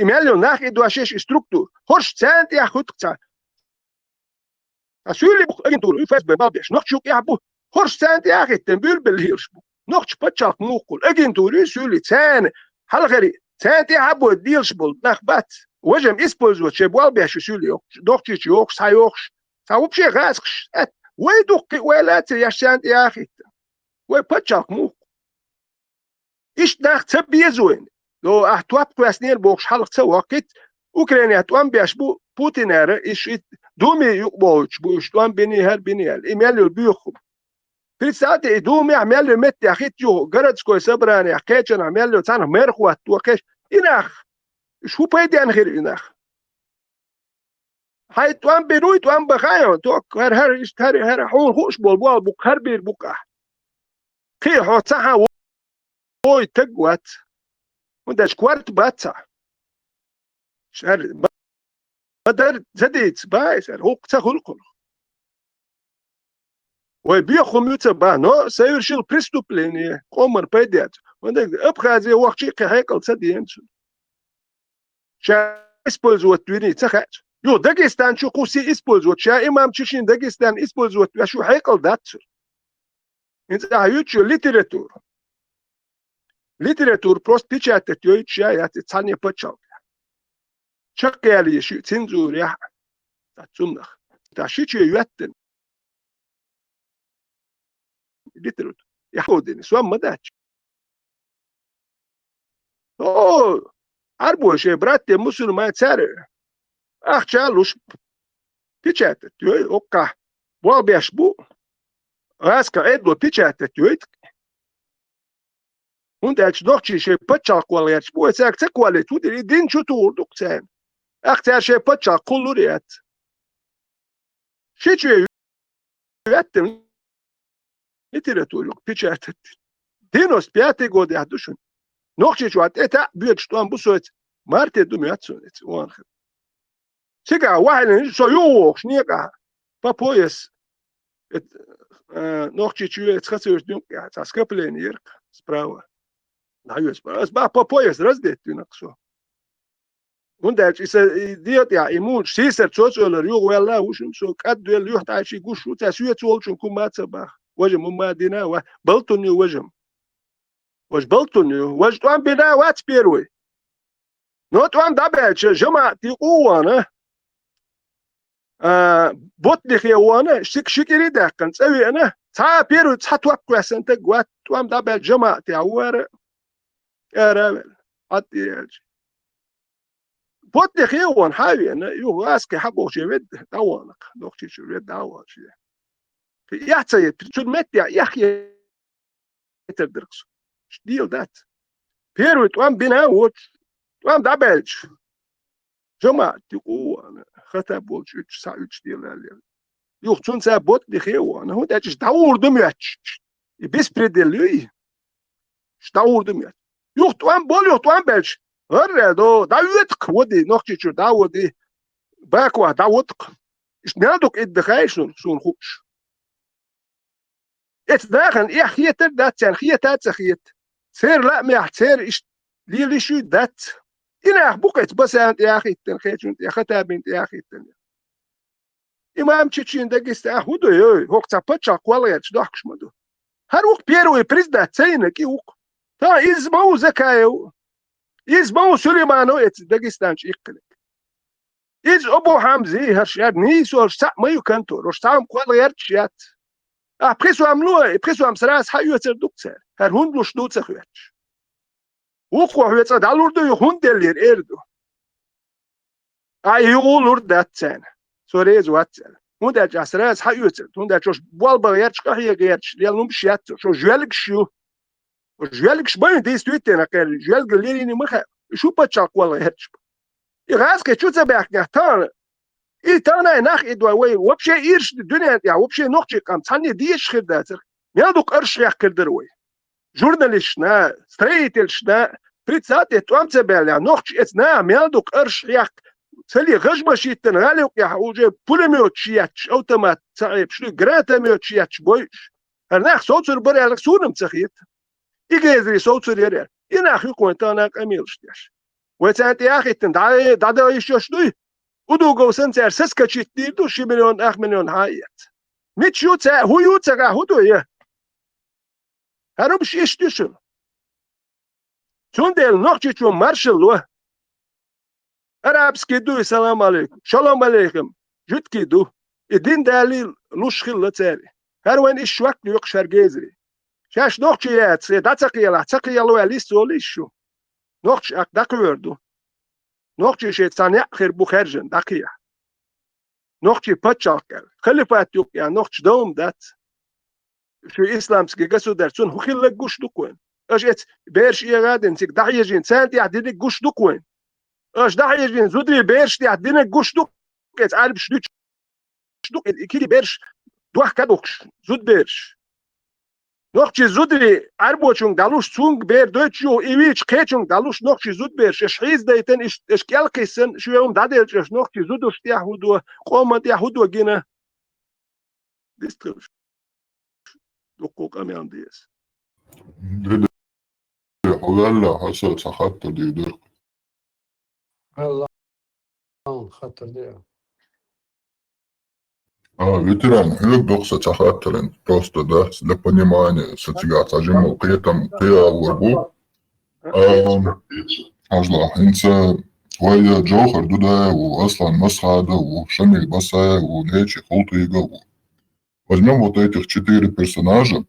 И мел йолу нах и дош еш и структура. ХӀорш царна тӀехь хуьтту цхьа. А суьйлий бу агентура, ю ФСБ болх беш. Нохчо юкъехь бу. ХӀорш царна тӀехь а хӀиттина, буьйлабелла лелаш бу. Нохча пачхьалкх муххул. Агентура ю суьйлий царна. Хьалхари, царна тӀехь а бойда лелаш болу нах бац. Важам использовать шайн болх беш ю суьйлий йохуш. Нохчийчу йохуш, схьа йохуш. Цхьа вообще гӀазкхаш. Вай дуккхи ойла а ца еш царна тӀехь а хӀиттина. Вай пачхьалкх муххул. Иштта нах ца безойна. До ахь топ кхоьссинера бохуш хьалха ца ваккхийта, Украинехь тӀом беш бу Путинера, и шийтта Думе юкъаболуьйтуш бу, уьш тӀом биний, хӀара биний аьлла. И мел йолу боьха хӀума. Представьте, и Думехь мел йолу меттехь хӀитта юха городской собраниехь кхечанхьа мел йолу цхьанхьа мэр хӀотто кхеш. И нах, уьш хӀун пайденна хир и нах? Хьайн тӀом бина вуй, тӀом бан хаьий хьуна, ток, хӀара, хӀара, иштта, хӀара, хӀара, хьуна хууш болу, болу бу-кх, хӀара бийр бу-кх ахь. Кхин а хьо цхьа хьан вой таг вац. ХӀунда аьлча корта бац ахь. Шаьр ма-, ма-дарра ца дийца, баьи сара, хӀокху ца хуьлу кхунах. Вай боьха хӀума ю ца бан, но совершил преступление, къоман пайда яц. ХӀунда Абхазе вахча а кхин хьекъал ца деана цуьнан. Ша использовать виний ца хаьа цо. Юха Дагестан чу кхуссий использовать, ша имам Чечни Дагестан использовать веш ю хьекъал дац цуьнан. ХӀинца ахьа юьтучу литература. Литература просто печатать йойтуш яц цхьанне паччахьалкхе. Чакхъяла йиш ю цензурехь а, цхьа цунах. Та ши чу йоьттина литература. Яхо дина, сом ма дац. О, Ӏарбой шайн братте мусульман цаьр ахча луш печатать йой, оккхахь болх беш бу, гӀаскхи Ӏедало печатать йойту. ХӀунда аьлча нохчий шайн паччахьалкх кхолла гӀерташ бу, вай цаьрга ца кхоллийта, хӀун дийр, и дин чу тухур ду-кх царна. Ахь цара шайн паччахьалкх кхуллур яц. Ши чу йоьттина литература юкъа печатать. Девяносто пятый годехь ду шуна. Нохчийчохь тӀе таӀ боьдуш тӀом бу соьца. Марте ду моьтту суна эца, вон хир. Цигахь вахьаллин со юхавохуш некъахь, по пояс. Эт, э, Нохчийчу эца хацуьйрту юкъехь, цхьа скопление яра-кх справа. ДӀайоьсу. Ас бах по пояс раздеть вина-кх со. ХӀунда аьлча и сан, и дегӀа тӀехь, и мунаш сийсара цо цӀойлар юха ваьлла а ву шуна, со кӀадвелла юьхь тӀайчий гуш ву, цаьрца соьца волчун кху ма ца бах. Важа ма ма дина, ва, балтун ю важа. Важа балтун ю, важа тӀом бина вац первый. Но тӀом дӀабаьлча, жамаӀат юкъа а вахана, а, Ботнихе вахана, ши, ши кӀири а даьккхина, цӀа веана, цхьа а первый, цхьа топ кхоьссина стаг вац, тӀом дӀабаьлча жамаӀатехь вара, ара а ваьлла, Ӏад тӀе яьлча. Ботнихе а вахана, хьа а веана, юха гӀаскхи хьа бохуче ведда дӀавахана-кх, Нохчийчуьра ведда дӀавахана шен. Эхь ца йитира, цуьнан меттехь эхь йитар дара-кх со. Дела дац. Первый тӀом бина а воцуш, тӀом дӀабаьлча, жамаӀат юкъа а вахана, Хаттаб волчу уьттуш, схьа уьттуш дела аьлла. Юха цунца Ботнихе а вахана, хӀунда аьлча иштта дӀагӀур ду моьттуш. И беспредел ю и. Иштта дӀагӀур ду моьттуш. Юха тӀом бо, юха тӀом баьлча, гӀарра до, дӀавоьду-кх, води, Нохчийчуьра дӀаводи, Бакух дӀаводу-кх. Иштта мел ду-кх идда хаьий шуна, суна хууш. Эцу нахана эхь хетар а дац царна, хета а ца хета. Церан лаамехь, церан иштта лела йиш ю дац. И нах бу-кх эцу Басана тӀе а хӀиттина, Хечун тӀе, Хаттабин тӀе а хӀиттина. Имам Чечен Дагестан хӀун ду, йой, хӀокху цхьа паччахьалкх кхолла гӀерташ дохкуш ма ду. ХӀара ву-кх первый признать ца йина кӀи ву-кх. Та иза ма ву Закаев, иза ма ву Сулейманов эцу Дагестан чу иккхинарг. Иза Абу Хьамзи, хӀара шаьрда нийсонаш цхьаъ ма ю контора, уьш цхьа хӀума кхолла гӀерташ яц. Ахь пхи сом ло, и пхи сом сразу схьаоьцур ду-кх цара. ХӀара хӀунда луш ду ца хоьттуш. Вукхо хьоьца дӀалур ду, юха хӀунда деллера эр ду. Ай, юха лур дац царна. Со реза вац царна. ХӀунда аьлча ахь сразу схьаоьцур ду. ХӀунда аьлча уьш болх бан гӀерташ, къахьега гӀерташ, лела хӀумаш яц уьш, уьш жоьлгаш ю. Уьш жоьлгаш бан действительно кхеран, жоьлган лелийна ма хаьа. Уьш хӀун паччахьалкх кхолла гӀерташ бу. И гӀаскхи чу ца баьхкинехь тахана, и тахана а нах и дой вай вообще ирш ду дуьнен тӀехь, вообще нохчийн къам цхьанне дезаш хир дацара. Мел дукха арш хьехкар дара вай. Журналисташна, строительшна, прицел тӀе тӀом ца баьллехь, нохчий эцу наха мел дукха арш хьехка, ца ле гӀажмаш йиттина, гӀали юкъехь уже пулеметаш етташ, автомат ца Ӏебаш, гранатометаш етташ бойуш. ХӀара нах совцур бара аьлла, суна-м ца хета. И гезаре совцур яра. И нах юкъа вайн тахана къамелаш деш. Вай царна тӀе а хӀиттина, дӀа-, дӀадала йиш йолуш дуй? Удугов санна цара соскочить дийр ду, ши миллион, ах миллион хьан а эца. Мича ю ца, хӀун ю ца гӀа, хӀун ду я? ХӀара хӀумаш иштта ю шуна. Цундела Нохчийчоь маршалла ло. Арабский ду и салам алейкум, шалом алейкум, жуьгтий ду. И дин далий луш хилла цаьрга. ХӀара вайна иштта шок доькъуш хӀара гезаре. Шаьш нохчий яц, хе, дӀа ца кхелахь, ца кхело ваьлла йиш йолуш ю. Нохчий аккха дӀакхоьр ду. Нохчий шайн цхьа некъ хир бу хаьржина дӀакхехьа. Нохчий паччахьалкх аьлла. Халифат юкъа ян нохчий дов-м дац. Шу исламский государство, цунна хӀун хилларг гуш ду-кх вайна? Аша эцу бераш эгӀа а дина, цига дӀахьежийна, царна тӀехь динарг гуш ду-кх вайна? Аша дӀахьежийна, зударий бераш тӀехь динарг гуш ду-кх эцу Ӏарбаш дуьтуш ду-кх и кхин бераш дохка а духкуш, зудабераш? Нохчий зударий Ӏарбочуьнга дӀалуш, цуьнга бер дойтуш юха, и вийча кхечуьнга дӀалуш нохчий зудабераш, аша хьийзадайтина, иштта аша кӀел кхиссина, шен хӀума дӀаделча аша нохчий зударшна тӀехь хӀун до, къомана тӀехь хӀун до гина? Дистхилаш. Дуккха къамел деза. Дуда, хьо ваьлла, хьо со цхьа хаттар дийр дара. Ваьлла, хаттар де. А, ветеран, хьоьга доккха сан цхьа хаттар ен, просто, да, для понимания, сан цигахь цхьа жимма кхетам, кхиалур бу. Ам, хьажал, хӀинца вай Джовхар Дудаев ву, Аслан Масхадов ву, Шамиль Басаев ву, Нечи Хултыгов ву. Возьмём вот этих четыре персонажа.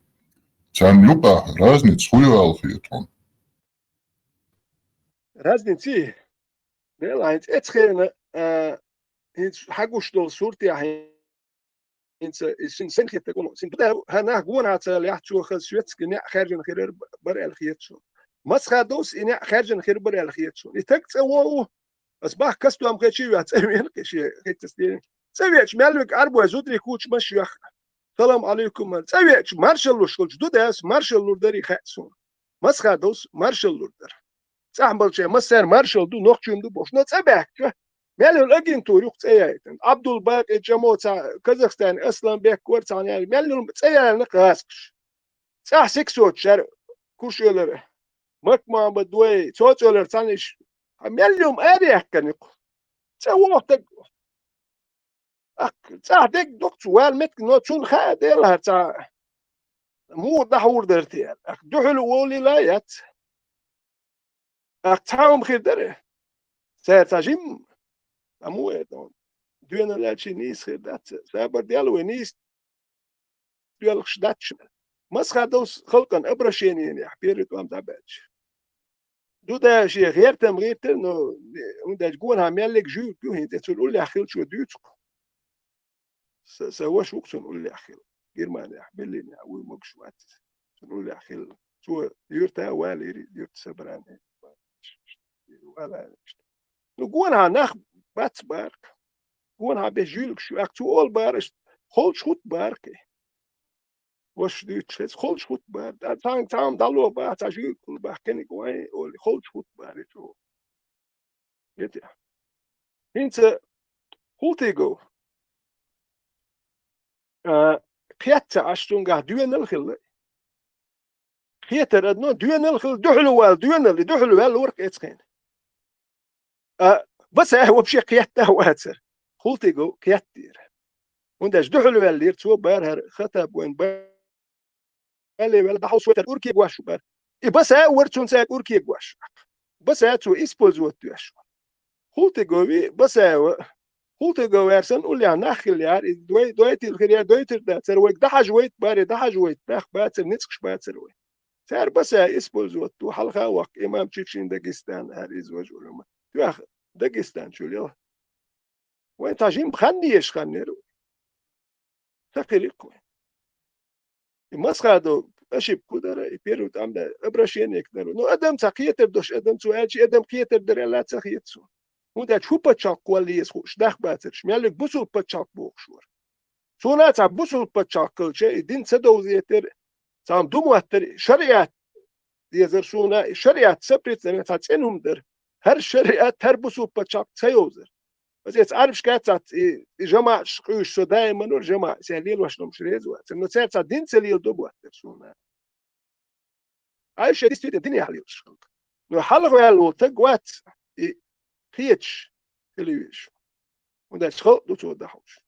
Царна юкъахь разница хӀун ю аьлла хета хьуна? Разница? Дела, хӀинца эцхена, а, хӀинца хьагуш долу суртехь хӀинца, и шин сайн хетта гуна, шин Дудаев, хӀа, нах гонахьа ца лаьхьа, цо хаза шведский неӀ хаьржина хир бара аьлла хета суна. Масхадовс и неӀ хаьржина хир бара аьлла хета суна. И таг цӀа вогӀу, ас бах кастом хечи веа цӀа вена кхи шен хеттас дийна. ЦӀа веча мел виг Ӏарбой зударий куча маш йоьхна. Салам алейкум, мар. ЦӀа веча маршаллуш хилча Дудаевс маршаллур дарий хаьа суна. Масхадовс маршаллур дара. ЦӀахь болчеран массеран маршалла ду, нохчийн ду бохуш, но цӀа баьхкича, мел йолу агентура юха цӀа яйтина. Абдул-Бакъи Чамо цхьа, Казахстане Асланбек вара цхьаьна яьлла, мел йолу цӀа яьлла гӀазкхаш. ЦӀахь сиксочу шаьра Куршоьлара Мак-Мухьаммад вай, Цоцолара цхьаьна иш, хьан мел йолу араяьккхина юкъа. ЦӀа вогӀу таг. Ах, цӀахь дерг дукха цу ван меттиг, но цунна хаьа делахьара цхьа муха дӀахьур дара те аьлла. Ах, дуьхьал волийла яц. Ах, цхьа хӀума хир дара. Цара цхьа жимма, цхьа муха эр ду, доьналла аьлча нийса хир дац. Сабар дел вай нийса доьлхуш дац шуна. Масхадовс халкъан обращениенехь первый тӀом дӀабаьлча. Дудаев шен гӀертам гӀиртира, но хӀунда аьлча гонахьа меллиг жуьйриг ю хӀинца, цунна уллехь хилчо дуьйцу-кх. Сан, сан ваша ву-кх цунна уллехь хилла. Германехь, Берлинехь вуй, могуш вац иза. Цунна уллехь хилла. Цо юьрта валийра, юьрта собрание. Валийра. Ну, гонахьа нах бац бара-кх. Гонахьа бен жуьйригаш ю, ах, цо олу бара, иштта холчу хӀутту бара-кх. Ваша дуьйцуш хеза, холчу хӀутту бара. Цхьаьна цхьа хӀума дӀало баха, цхьа жуьйриг хуьлу баха, кхиниг вайн олий, холчу хӀутту бара и чӀогӀа. Гетехь. ХӀинца Хултыгов, а, кхетта ца Ӏаш, цуьнгахь доьналла хилла. Кхетар одно, доьналла хилла, дуьхьал вала доьналла, и дуьхьал ваьлла вара-кх эцхена. А, Басаев вообще кхетта а вацара. Хултыгов кхеттера. ХӀунда аьлча дуьхьал ваьллера цо бара хӀара Хаттаб вайн ба-, Алле ваьлла дӀахьовсуьйтар уркегош ву бара. И Басаев вара цунна цаьрга уркегош. Басаев цо использовать доьш ву. Хултыгови Басаева, Хултыгов ваьрсан уллехь нах хилла яра, и дой-, дойтийла хир яра, дойтур дацара, вайга дӀахьажа вайта бара, дӀахьажа вайта нах бацара, ницкъаш бацара вай. Цара Басаев использовать ду, хьалха а воккха имам Чечни Дагестан, аьлла иза важа улама. Тоьхна Дагестан чу лела. Вайн цхьа жимма хан дезаш хан яра вай. Ца хилира-кх вай. И Масхадов ошибка дара, и первый тӀам да, обращение к народу. Ну, адам цхьа кхетар долуш, адам цо аьлча, адам кхетар дара аьлла ца хета цо. ХӀунда аьлча хӀун пачхьалкх кхолла еза хууш, нах бацарш, меллиг бусулба пачхьалкх бохуш вара. Цунна цхьа бусулба пачхьалкх хилча, и дин ца довзийтар, цхьа хӀума ду моттар, шариат дезар суна, и шариат саприцнарг цхьа цӀена хӀума дара. ХӀара шариат, хӀара бусулба пачхьалкх ца йовзар. Аса эца Ӏарбашка цац и, и жамаӀаташ къуьйсуш со даиман вара жамаӀа, сайн лелош ломаш реза вацара. Но цаьрца дин ца леладо боттар суна. Ай шайн действительно динехь лелаш халкъ. Но хьалха ваьлла волу таг вац и кхеташ хила везаш. ХӀунда аьлча халкъ ду цо дахьуш.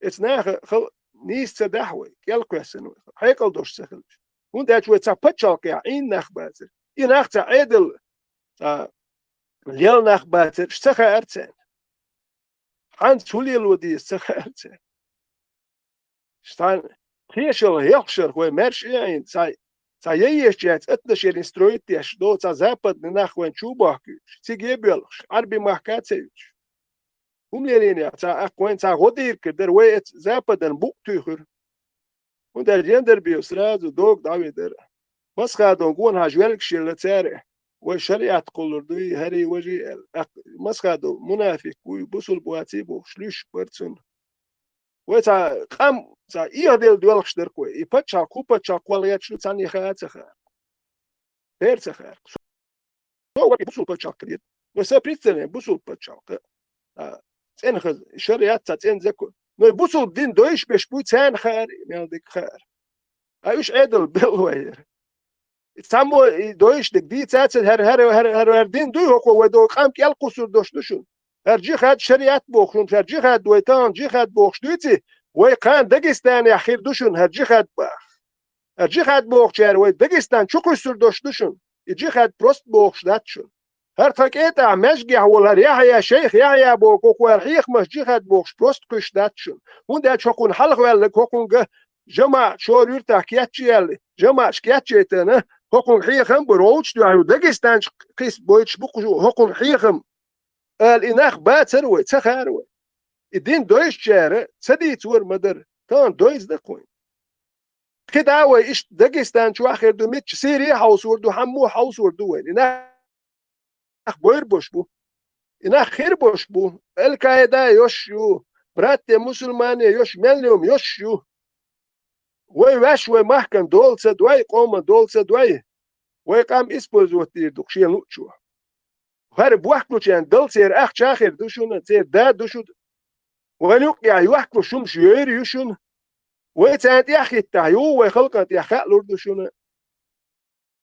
Эца наха хал-, нийса ца дахь вай, кӀел кхоьссина вай, хьекъал долуш ца хилча. ХӀунда аьлча вай цхьа пачхьалкхехь Ӏийна нах бацара. И нах цхьа Ӏедал, цхьа лела нах бацара, ца хаьара царна. Хьанца хӀун лело деза ца хаьара царна. Цхьана тешал хӀеххашарх вай маьрша а Ӏийна, цхьа, цхьа яйечу яц отношение строить деш, до цхьа западный нах вайн чу бохкуьйтуш, цига а боьлхуш, Ӏарби махка а ца уьтуш. ХӀума лелийна цхьа аккха вайн цхьа гӀо дийриг дара, вай эца западан букъ туьйхира. ХӀунда аьлча Яндарбиев сразу дог дӀавидара. Масхадов гонахьа жоьлгаш елла цара, вай шариат кхуллур дуй, хӀарий важий аьлла. ТӀаккха Масхадов мунафикъ вуй, бусулба ваций бохуш, луьйш бара цунна. Вай цхьа къам, цхьа эхь делла доьлхуш дара-кх вай. И пачхьалкх, хӀун пачхьалкх кхолла гӀерташ ду, цхьанне хаа а ца хаьара. Бер ца хаьара. Со вара и бусулба пачхьалкх хилийта. Вай сан представление бусулба пачхьалкх. А, цӀена хаза, шариат цхьа цӀена закон. Но и бусулба дин дойуш беш буй, царна хаьара, мел дика хаьара. А уьш Ӏедал белла вай яра. И цхьаммо и дойуш дерг дийца а ца, хӀара, хӀара, хӀара, хӀара, хӀара дин дуй хӀокхо вай догӀу къам кӀел кхуссур долуш ду шуна. ХӀара джихад шариат боху шуна, хӀара джихад вай тахана джихад бохуш дуьйций, вай кхана Дагестанехь хир ду шуна хӀара джихад баха. ХӀара джихад бохучара вай Дагестан чу кхуьссур долуш ду шуна. И джихад прост бохуш дац шуна. ХӀара тхан кӀетӀахь маьжгехь волу хӀара Яхьъя, шайх Яхьъя боху, хӀокху хӀара хьехамаш джихад бохуш прост кхуьйсуш дац шуна. ХӀунда аьлча хӀокхунна хьалхаваьлларг хӀокхуьнга жамаӀат шора юьртахь кечъяьлла, жамаӀаташ кечъяйтана, хӀокхунга хьехам а бара, вовчу дуьхьа ю Дагестанчу кхис бойтуш бу кху хӀокхунга хьехам, ала и нах бацара вай, ца хаьара вай. И дин дойзучара ца дийцора ма дара, тахана дойза даккха вайн. КхидӀа а вай иштта Дагестан чохь хир ду, мичча Сири а хьовсур ду, хьаммо а хьовсур ду вайн. И нах бойр бош бу. И нах хир бош бу. Аль-Каида йош ю, братья мусульмане йош, мел йома йош ю. Вай ваьш вай махкан дола ца дой, къоман дола ца дой. Вай къам использовать дийр ду шен луучо. ХӀара бохкучарна дал церан ахча хир ду шуна, церан да ду шуна. Вайн юккъехь йохкуш хӀумаш йойр ю шуна. Вай царна тӀехь хӀиттахь ю, вай халкъан тӀехь хаалур ду шуна.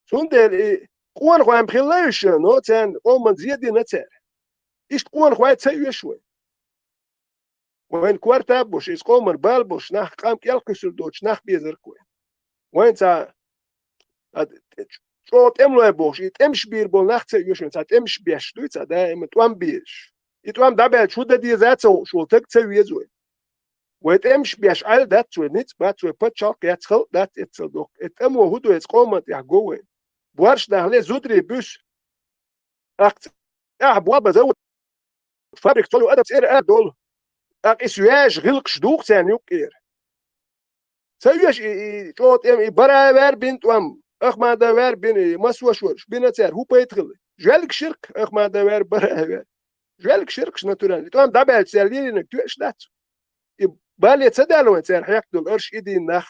Цундела и къонахой-м хилла уьш, но царна къоман зен дина цара. Иштта къонахой ца оьшу вай. Вайн корта а бош, иза къоман бала бош, нах къам кӀел кхуьссур доцуш нах безарг вай. Вайн цхьа а, чӀогӀа тӀемалой бохуш, и тӀемаш бийр болу нах ца оьшу вайн, цхьа тӀемаш беш дуй, цхьа даима тӀом безаш. И тӀом дӀабаьлча хӀун дан деза а ца хууш волу таг ца веза вай. Вай тӀемаш беш Ӏаьл дац вай, ницкъ бац вай, пачхьалкх яц, халкъ дац эццал доккха. И тӀамо хӀун ду, эца къоман тӀехь го вайн. Борш нах ле зударий буьсу. Ахь цӀехь бо база ву. Фабрик цо ю адам цӀера а долу. ТӀаккха и соьжа гӀиллакхаш духу царна юккъера. Ца оьшу и, и чӀогӀа тӀем, и Бараевар бина тӀом, Ахмадовар бина, и Масвашварш бина цара, хӀун пайда хилла? Жоьллиг ширкх Ахмадовар, Бараевар. Жоьллиг ширкхаш натурально. И тӀом дӀабаьлча цара лелийнарг тоьаш дац. И бале ца даьлла вайн цара хьехна долу арш и дийна нах.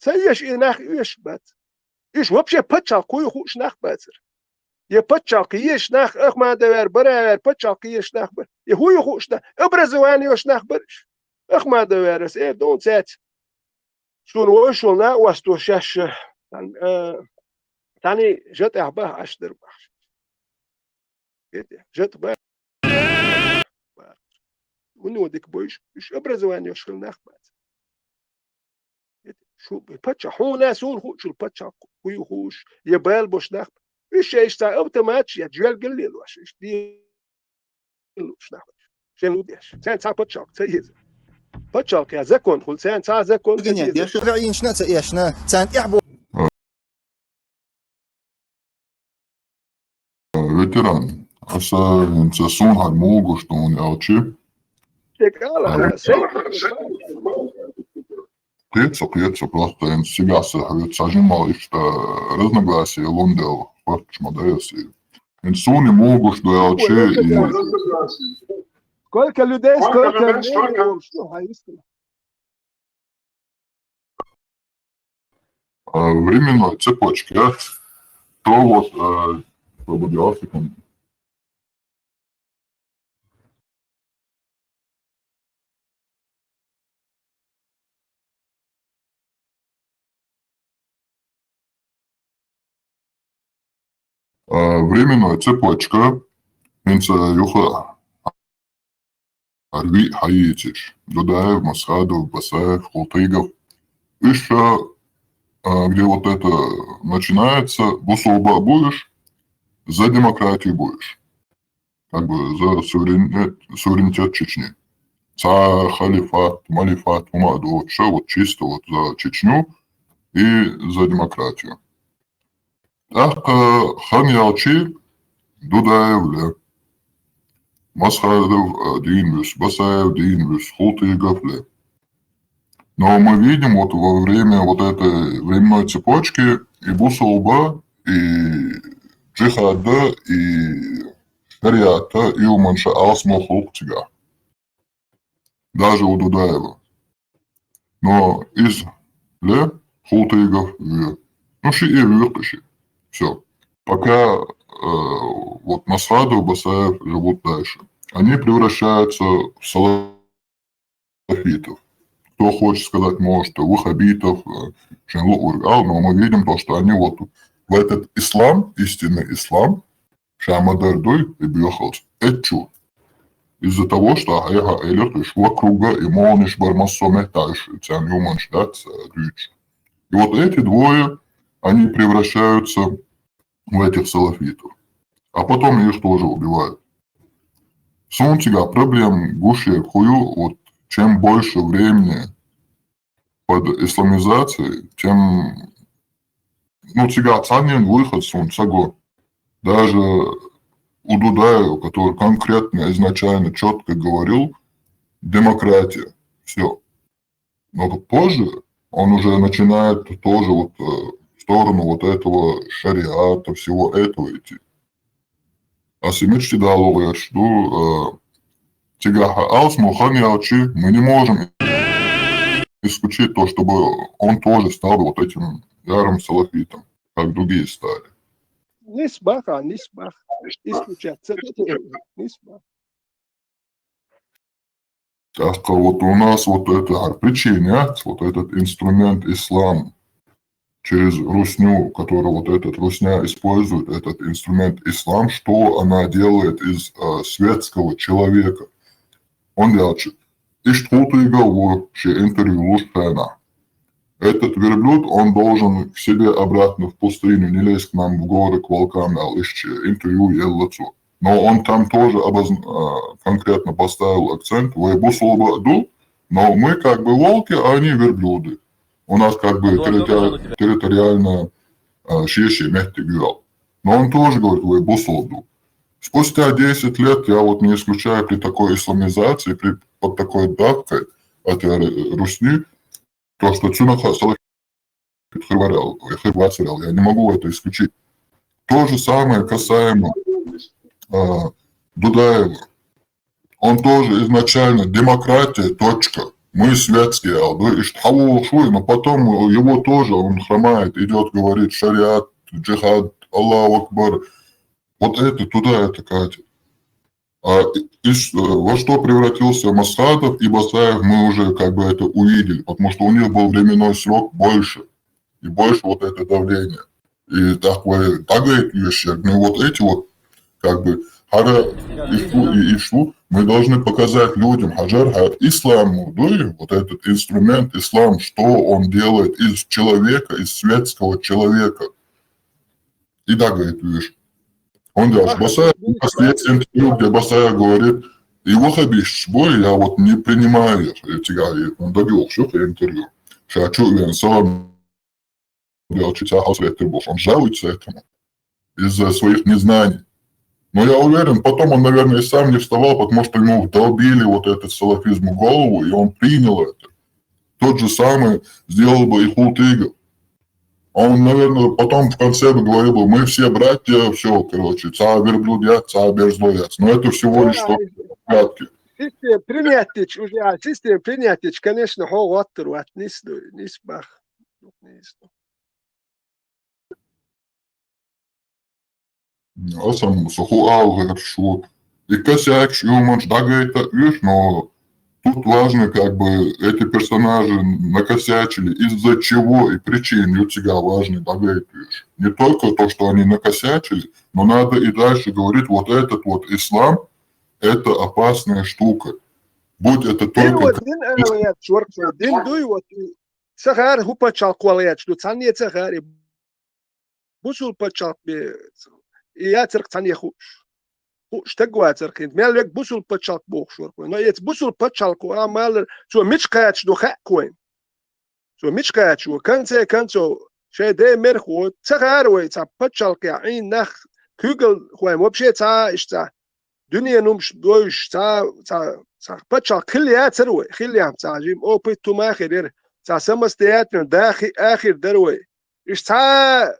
Ца оьшу и нах оьшуш бац. Уьш вообще пачхьалкх кхуй хууш нах бацара. Я пачхьалкх езаш нах, Ахмадовар, Бараевар, пачхьалкх езаш нах бара. Я хӀун ю хууш нах, образование йолуш нах бара уьш. Ахмадовар, ас эр ду цаьрца. Суна вовшашволу накъосташа шаьш, э, тани жа тӀехь баха Ӏаш дара бахаш. Жа тӀе баха. Уно дика бойш, уьш образование йолуш хила нах бац. Шу паччахь, хьуна а суна хуучул паччахь кхуй хууш, я бала бош нах. Уьш шайша цхьа автоматаш я жоьлгал лелош, уьш де лууш нах. Шен лу деш. Царна цхьа паччахь ца еза. Паччахь я закон хуьлу, царна цхьа закон ца еза. Деш веъинчна а ца эшна, царна тӀехь бу. Ветеран, аса хӀинца суна хьан мугуш дуна аьлчи? Кхета, кхета, просто хӀинца сигахь са хьоьца сажимал иштта разногласия лун дел, хӀотташ ма дайаси. ХӀинца суна мугуш ду аьлчи и Сколько людей, столько мнений. А, временной цепочки, а? То вот, а, освободил секунду. А, временной цепочка, хӀинца юха Арви хьаийцаш. Дудаев, Масхадов, Басаев, Хултыгов. Уьш, а, где вот это начинается, бусулба а будешь, за демократию будешь. Как бы за суверенитет, суверенитет Чечни. Цхьа халифат, малифат, хӀума а доцуша, вот чисто вот за Чечню и за демократию. ТӀаккха хан ялчи Дудаев ле. Масхадов, а, дийна вуьсу, Басаев дийна вуьсу, Хултыгов ле. Но мы видим вот во время вот этой временной цепочки и бусулба, и джихада, и шариата, и уманша алсмо хулк цигахь. Даже у Дудаева. Но из ле Хултыгов ве. Ну, ши и ве, ши. Всё. Пока, э, вот Масхадов, Басаев живут дальше, они превращаются в салафитов. Кто хочет сказать, может, ваххабитов, э, шен луъург ал, но мы видим то, что они вот в этот ислам, истинный ислам, ша ма-дарра дуй и боьхалц. Эццу. Из-за того, что ахьа айхьа элира уьш вокруга и молниш бар массо а меттахь уьш царна юманаш дац, а, дуьйцуш. И вот эти двое, они превращаются в этих салафитов. А потом их тоже убивают. Суна цигахь проблема гуш я хӀу ю, вот чем больше времени под исламизацией, тем, ну, цигахь цхьаннен выход суна ца го. Даже у Дудаева, который конкретно изначально четко говорил: «Демократия, все». Но позже он уже начинает тоже вот, э, в сторону вот этого шариата, всего этого идти. Ас мичча далугӀерш ду, э, цигахь алсмо хан ялчи, мы не можем исключить то, чтобы он тоже стал вот этим ярым салафитом, как другие стали. Нисбаха, нисбах. Исключать. Нисбах. Так, вот у нас вот это, а, причина, вот этот инструмент ислам через русню, который вот этот русня использует, этот инструмент ислам, что она делает из, э, светского человека. Он делает, иштта хӀу тӀе гӀо шен интервью луш хенахь. Этот верблюд, он должен к себе обратно в пустыню, не лезь к нам в горы, к волкам, аьлла, иштта интервью елла цо. Но он там тоже обозн-, а, конкретно поставил акцент: вай бусалба ду, но мы как бы волки, а они верблюды. У нас как бы территориально, а, ши-ши меттиг ю. Но он тоже говорит: вай бусалба ду. Спустя десять лет, я вот не исключаю, при такой исламизации, при, под такой давкой этой русни, то, что цунах салафит хир вац аьлла, я не могу это исключить. То же самое касаемо, а, Дудаева. Он тоже изначально демократия, точка. Мы светские, аьлла, иштта хьавогӀуш ву, но потом его тоже, он хромает, идёт, говорит: шариат, джихад, Аллаху Акбар. Вот это туда, это катит. А из, э, во что превратился Масхадов и Басаев, мы уже как бы это увидели, потому что у них был временной срок больше, и больше вот это давление. И так вот, так говорит, ну вот эти вот, как бы, хӀара иштта, и иштта, мы должны показать людям, хьажар, хьа-, ислам, ну, вот этот инструмент, ислам, что он делает из человека, из светского человека. И так говорит, видишь. Он делает Басаев, у нас есть интервью, где Басаев говорит: и ваххабисташ бу, я вот не принимаю их, эти, говорит, он добил всё интервью. Ша чу вен салам делчи, ца хас ветер бу, он жалуется этому из-за своих незнаний. Но я уверен, потом он, наверное, и сам не вставал, потому что ему вдолбили вот этот салафизм в голову, и он принял это. Тот же самый сделал бы и хӀу тӀе гӀо. А он, наверное, потом в конце бы говорил бы: мы все братья, всё, короче, цхьа верблюд яц, цхьа берзло яц. Но это всего лишь что-то в порядке. Система принять дича, уже, а, система принять дича, конечно, хьо гӀоттар вац, нис ду, нис бах. Нис ду. Аса-м со хӀу ала гӀерташ ву. И косячаш, и хӀуманаш дӀагайта уьш, но тут важно, как бы, эти персонажи накосячили, из-за чего и причин ю цигахь важно дӀагайта уьш. Не только то, что они накосячили, но надо и дальше говорить: вот этот вот ислам, это опасная штука. Будь это только... Дин вот, дин ала яц, чоркхо, дин дуй вот, и ца хара хӀу паччахьалкх вала яц, ду цхьанне ца хара, и бусул паччахьалкх бе, и яцарх цхьанне хууш. Хууш стаг вацар хӀинца. Мел вег бусул паччахьалкх бохуш вара кхой. Но эца бусул паччахьалкхо а малар, цо мича кхача ду хаьа кхойн. Цо мича кхача ву? Конце концов, шайн ден мерх ву. Ца хара вай, цхьа паччахьалкхехь Ӏийна нах, куьйгалхой вообще цхьа а иштта цхьа дуьненан хӀумаш дойуш, цхьа, цхьа, цхьа паччахьалкх хилла яцара вай, хилла яхь цхьа жима опыт хӀума а хир яра, цхьа самостоятельно дахи а хир дара вай. Иштта цхьа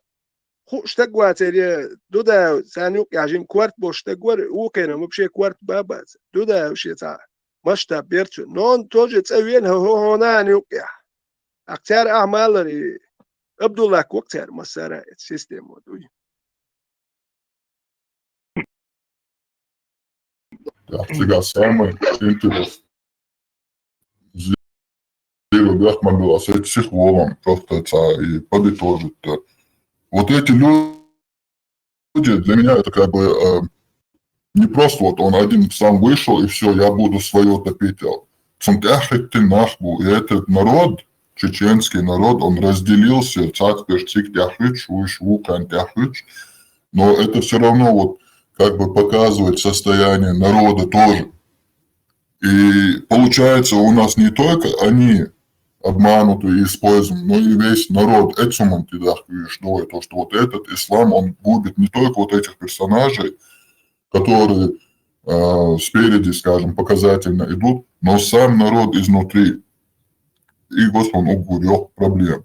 хууш стаг вацара, я Дудаев, царна юкъехь жима корта болуш стаг вара, вукхеран вообще корта бан а бацара. Дудаев шен цхьа масштаб бера цуьнан. Но он тоже цӀа вена хӀо-, хӀо-, хьо нана юкъехь. Ахь цара ахь малар и Абдуллак ваккха цара массара а эца система дуй. Да, всегда самое интересное. Зира бехман была, с этих всех волом, просто ца и подытожить-то. Вот эти люди, для меня это как бы, э, не просто вот он один сам вышел и всё, я буду своё топить. Цунна тӀаьхьахӀиттина нах бу, и этот народ, чеченский народ, он разделился, цхьацца берш цига тӀехьуьйтуш, уьш вукхарна тӀехьуьйтуш, но это все равно вот как бы показывает состояние народа тоже. И получается, у нас не только они обмануты и использованы, но и весь народ. Эцуман тидах, думаю, то, что вот этот ислам, он губит не только вот этих персонажей, которые э, спереди, скажем, показательно идут, но сам народ изнутри. И Господь угурёх проблем.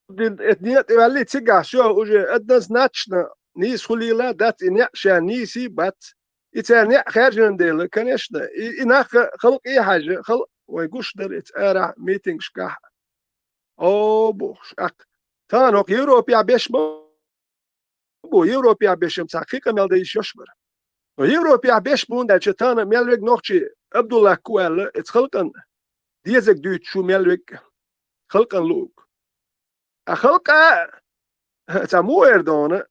Дин, это нет, и валли цигахь, всё, уже однозначно, нийса хулийла дац, и неӀ ша нийса бац. И цара неӀ хаьржина дела, конечно, и, и нах халкъе хьажа, халкъ, вай гуш дара, эца ара митингашкахь. О, бохуш, акх. Тахана хӀокху Европехь беш ма бу, Европехь бешам цхьа кхин къамел дан йиш йолуш бара. Но Европехь беш бу, хӀунда аьлча тахана мел верг нохчий Абдуллах ку аьлла, эца халкъан дезаг дуьйцуш ву мел верг, халкъан луъург. А халкъа, цхьа муха эр дона,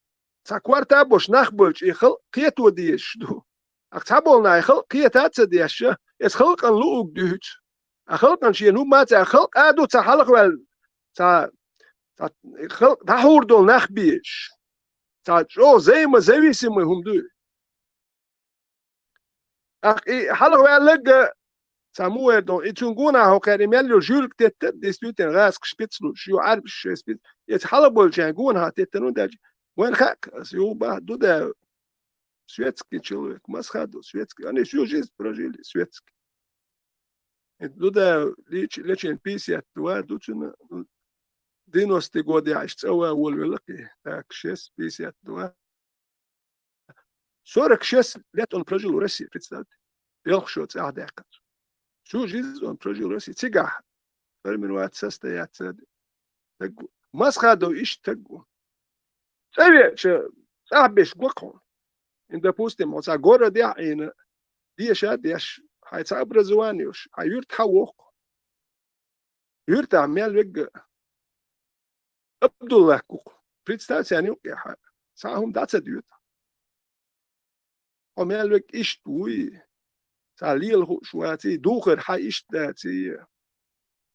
цхьа корта а болуш нах болчу и халкъ кхето дезаш ду. Акх цхьаболу нах и халкъ кхета а ца деш, эца халкъан луъург дуьйцу. А халкъан шена хӀумма а ца, халкъа а ду цхьа хьалхаваьлла, цхьа, цхьа халкъ дӀахьур долу нах безаш. Цхьа чӀогӀа взаимозависимый хӀума ду и. Акх и хьалхаваьлларг а, цхьа муха эр дона, и цуьнан гонахь хӀокхара и мел йолу жуьлка теттар, действительно, гӀазкхаша пицлуш, ю Ӏарбаш шайн спиц, эца хьалха болчарна гонахьа теттар, хӀунда аьлча вайна хаьа, аса юха бахьа ду да, светский человек, масхадо, светский. Они всю жизнь прожили светский. И ду да, лич-, лечение пятьдесят два, ду цуьнан, девяностый годехь иштта цӀа ван волавелла кхин. Так, шесть, пятьдесят два. Сорок шесть лет он прожил в России, представьте. Пелхашо цӀахь даьккхина. Всю жизнь он прожил в России. Цигахь формировать состояться стаг ву. Масхадов иштта стаг ву. ЦӀа веача, цӀахь беш го хьуна. И, допустим, хьо цхьа городехь а Ӏийна, деша а деш, хьайн цхьа образование йолуш, хьайн юьртахь а воккху. Юьртахь мел верг а Абдуллах ку-кх. Представь, царна юккъехь цхьа а хӀума дӀа ца доьду. Хьо мел верг иштта вуй, цхьа лела хууш ваций, духар хьан иштта даций.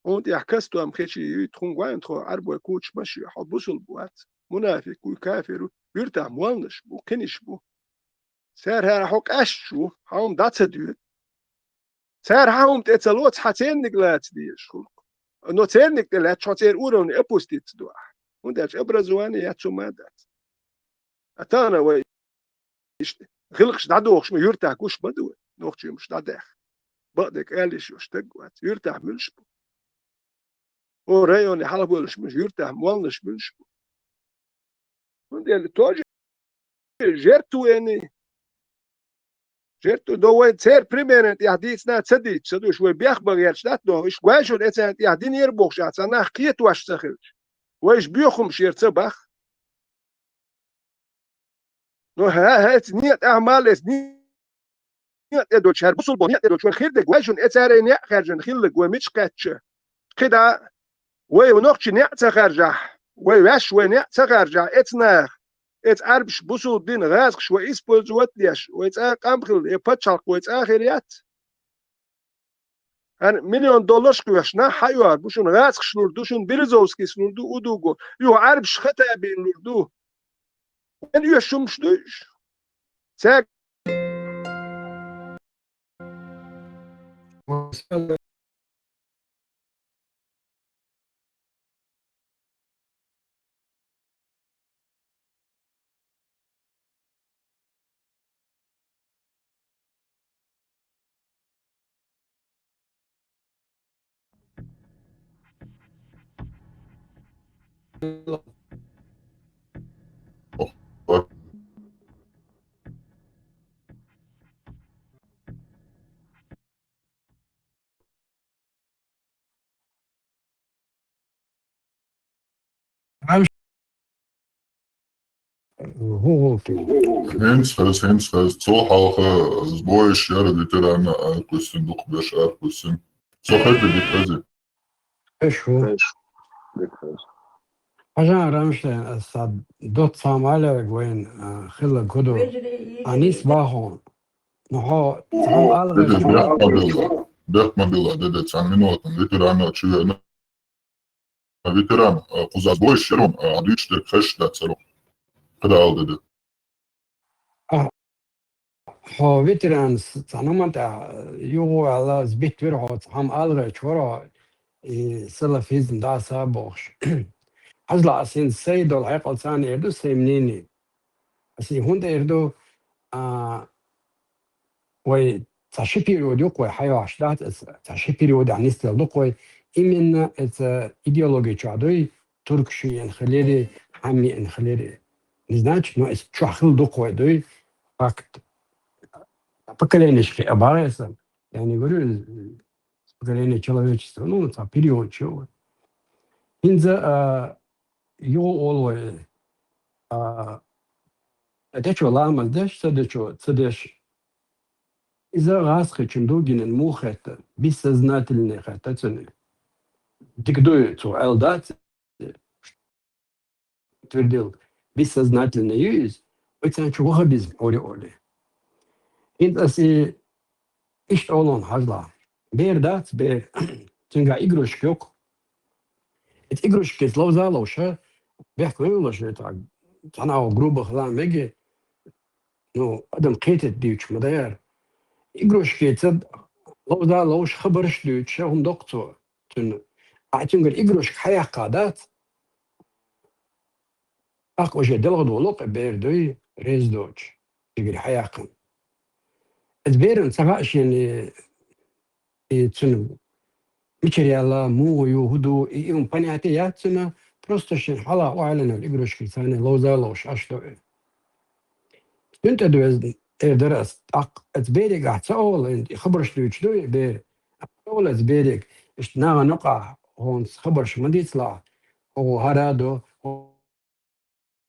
Хьуна тӀехь кастом хечий юй, тхуна гойна тхо Ӏарбой куча ма шуьй, хьо бусулба вац, мунафикъ вуй, кафир вуй, юьртахь молланаш бу, кхиниш бу. Цара хӀара хьо къаьсташ ву, хьан хӀума дӀа ца доьду. Цара хьан хӀума тӀе ца лоцу, хьан церниг лаца дезаш хуьлу. Но церниг тӀе лаьтташ хьо церан уровне опуститься ду ахь. ХӀунда аьлча образование яц, хӀума а дац. А тахана вай иштта гӀиллакхаш дӀадохуш ма юьртахь гуш ма ду вай, нохчий хӀумаш дӀадаьхна. Бакъдерг ала йиш йолуш стаг вац, юьртахь муьлш бу. О, районе хьалхабевллаш муьлш, юьртахь молланаш муьлш бу. ХӀунда аьлча тоже жертвуй, жертвуй до вай церан примеран тӀехь дийцина а ца дийцча, ца дуьйш, вай бехбан гӀерташ дац доху, иштта гойшура эцарна тӀехь динера бохуш а, цхьа нах кхетош ца хилча. Вайша боьха хӀумаш яра ца боху. Ну, хӀа, хӀаьца некъа тӀехь мал эца, некъа тӀе долчу, хӀара бусулба некъа тӀе долчу вайн хир дерг вайшна эцарий некъ хаьржина хилларг вай мича кхаьчча? КхидӀа, вай нохчий некъ ца хаьржахь, вай ваьш вай некъ ца хаьржахь, эца наха, эца Ӏарбаш, бусулба дин, гӀазкхаш вай использовать деш, вай цӀа къам хилла, я пачхьалкх вай цӀа хир яц. ХӀара миллион долларш кхоьхьуш нах хьан оьхур бу шуна, гӀазкхаш лур ду шуна, Березовскийс лур ду, удуго, юха Ӏарбаш Хаттабина лур ду. Вайн оьшуш хӀумаш ду уьш. Цаьрга ХӀинца хеза, хӀинца хеза. Цул хьалха сбоеш яра ветерана аркуьссина, дукхахберш аркуьссина. Со хеза дика хеза. Эш ву. Хьажа, Рамштайн, аса доцца хӀума аларг вайн, а, хилларг хӀун ду? А, нийса боху. Ну, хьо цхьамма ала везаш ву. бехк ма билла, деде, цхьан минутан ветерано чу вена. Ветеран, а, кхуза аз бойш яром, а, дуьйцуш дерг хезаш дац царо. КхидӀа ала, деде. А, хьо ветеран с-, цхьа нуман тӀехь, юха аьлла, аз битта вира хьо, цхьа хӀума ала гӀерташ вара хьо, и салафизм дӀаса бохуш. Хьажал, ас хӀинца сайн долу хьекъал царна эр ду, сайн мнение. Ас и хӀунда эр ду, а, вай цхьа ши период ю-кх вай хьайош дац, аса цхьа ши периодехь нисделла ду-кх вай, именно эца идеология чохь дуй, туркаш еана хилири, хьан еана хилири. Не значит, но эца чохь хилла ду-кх вай дуй, факт. Поколенеш хиъа бахьа эса, я не говорю, поколение человечества, ну, цхьа период чу. ХӀинца, а, юха олу вай, а, дечо ламаз деш, ца дечо ца деш, иза гӀазкхичун дугинан муха хетта, бессознательный хетта цуьнан. Дика дуй, цо аьлла дац, твердил, бессознательный ю иза, вай царна чу ваххабизм олий олий. ХӀинца аса и иштта олу хьажал. Бер дац, бер. Цуьнгахь игрушка ю-кх. Эца игрушкаца ловза а ловша, бехк ма йолуш, цхьана агӀо груба хила а мега, ну, адам кхетийта дуьйцуш ма дара. Игрушкаца ловза а ловш, хабарш а дуьйцуш, хӀума доккху цо, цуьнан. Ахьа цуьнгара игрушка хьаяккха дац, тӀаккха уже делхадолу-кх и бер дуй, реза доцуш, цигара хьаяккхина. Эца берана ца хаьа шена и, и цуьнан мичара яьлла, муха ю, хӀун ду, и, и хӀума понятие яц цуьнан, просто шена хьалха охьайиллина йолу игрушкаца царна ловза а ловш Ӏаш ду и. Цуьнан тӀе ду иза, эр дара ас, тӀаккха эца беригахь ца олу, и хабарш дуьйцуш ду и бер. Ца олу эца берига, иштта нахана юкъахь хӀонца хабарш ма дийцалахь, хӀара а ду, хӀара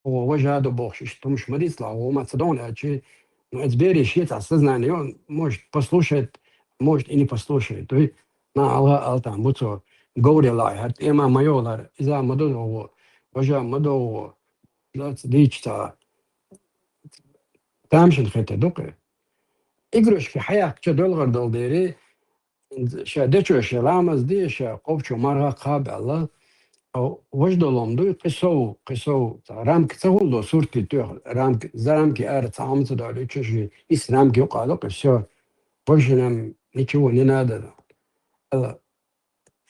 важа а ду бохуш, иштта хӀумаш ма дийцалахь, хӀума ца догӀна аьлчи, ну, эца берийн шен цхьа сознание ю, может, послушает, может, и не послушает. Дуй, нах хьалха а ала там бу цо, говралахь, хӀара тӀема ма йолу хӀара, иза ма ду хӀара, важа ма ду хӀара, дац дийча цхьа. Тамашийна хетар ду-кх и. Игрушка хьаяккхича доьлхур долу дери, ша дечо ша ламаз де, ша кховчо марха кхаба аьлла, а важа долу хӀума дуй, кхин сов, кхин сов, цхьа рамка ца хӀулло, сурт тоьхна, рамка, за рамки ара цхьа хӀума ца долуьйтуш, и исс рамки юкъа ду-кх и, всё, больше нам ничего не надо. Ала,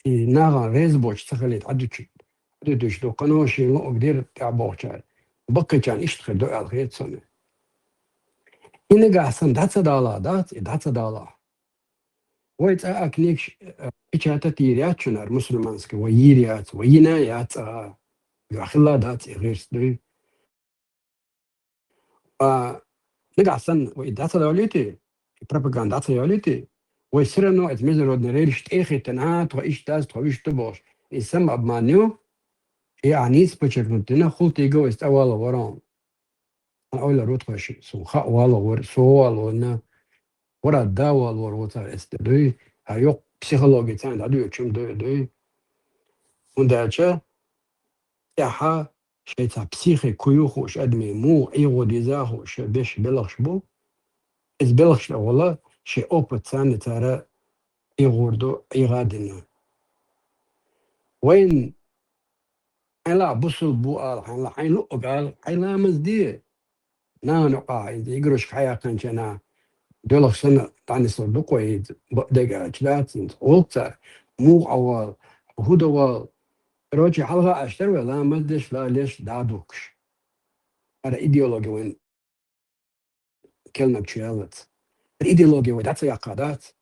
и нахана реза боцуш ца хилийта, Ӏадуьтуш, Ӏадуьтуш ду, кхано шен луъург дира тӀехь бохучара. Баккхийчарна иштта хир ду аьлла хета суна. И нагахь санна дӀа ца далахь дац, и дӀа ца далахь. Вай цкъа а книгаш, э, печатать йийр яц шуна, мусульманский, вай йийр яц, вай йина а яц цкъа а. Вай хилла дац и гӀирс дуй. А, нагахь санна вай и дӀа ца йолуьйтий, и пропаганда дӀа ца йолуьйтий, вай всё равно эца международный рейдаш тӀе а хӀиттина, а, тхо иштта дац, тхо вуьшта ду бохуш, и самообман ю, и ахьа нийса подчеркнуть дина, хӀуллатийга вай цӀа валавара. Ан ойла ру тхойша, суна хаа валавара, со валавара, вара да валавара ву цара эцна дуй, а йоккха психологи царна дӀадоьдучу хӀума дуй, дуй. ХӀунда аьлча тӀаьхьа шайн цхьа психика хӀун ю хууш, адамийн муха ӀийгӀо деза а хууш, беш белхаш бу. Иза белхаш тӀехула шайн опыт царна цара ӀийгӀор ду, ӀийгӀа а дина. Вайн хьайна лаахь бусулба ву ала, хьайна лаахь хьайна луъург ала, хьайн ламаз де. Нахана юкъахь иза игрушка хьаяьккхинчу хенахь, доьлхуш санна дӀанислур ду-кх вай иза, бакъдерг аьлча дац иза. ГӀуллакх цара, муха Ӏа вала, хӀун дан вала. Короче, хьалха Ӏаш дара вай ламаз деш, лалеш, дӀа а духкуш. ХӀара идеологи вайн келнаг чу яллалц. ХӀара идеологи вай дӀа ца яккха дац.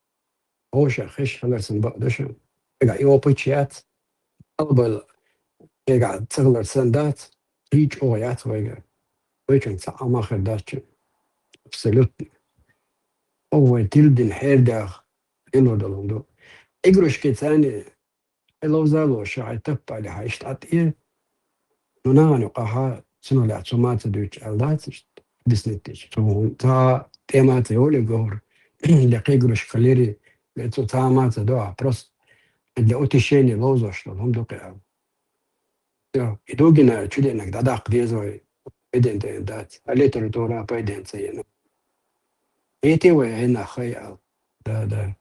Вовшах хиш хилар сан бакъ ду шуна. Вайгахь и опыт яц. Албала вайгахь ца хилар сан дац. Кхин чӀогӀа яц вайгахь. Вайчунна цхьа а ма хир дац чу. Абсолютно. Оха вай тилла дина хьерадаха лелор долу хӀума ду. Игрушки царни хьайн ловза а лоша, хьайн таппали хьан иштта Ӏа тӀе. Ну, нахана юкъахь цунах лаьцна цо ма ца дуьйцуш аьлла дац иштта, объяснить дича. Цо цхьа тӀе ма ца йолий говр, я кхин игрушка хилири, я цо цхьа а ма ца до, а просто для утешения ловзош долу хӀума ду-кх и аьлла. Всё, и дугина чу деанарг дӀадаккха деза вай, пайден тӀе дац, а литература пайден ца еана. Эте вай хьенах хай аьлла. Да, да.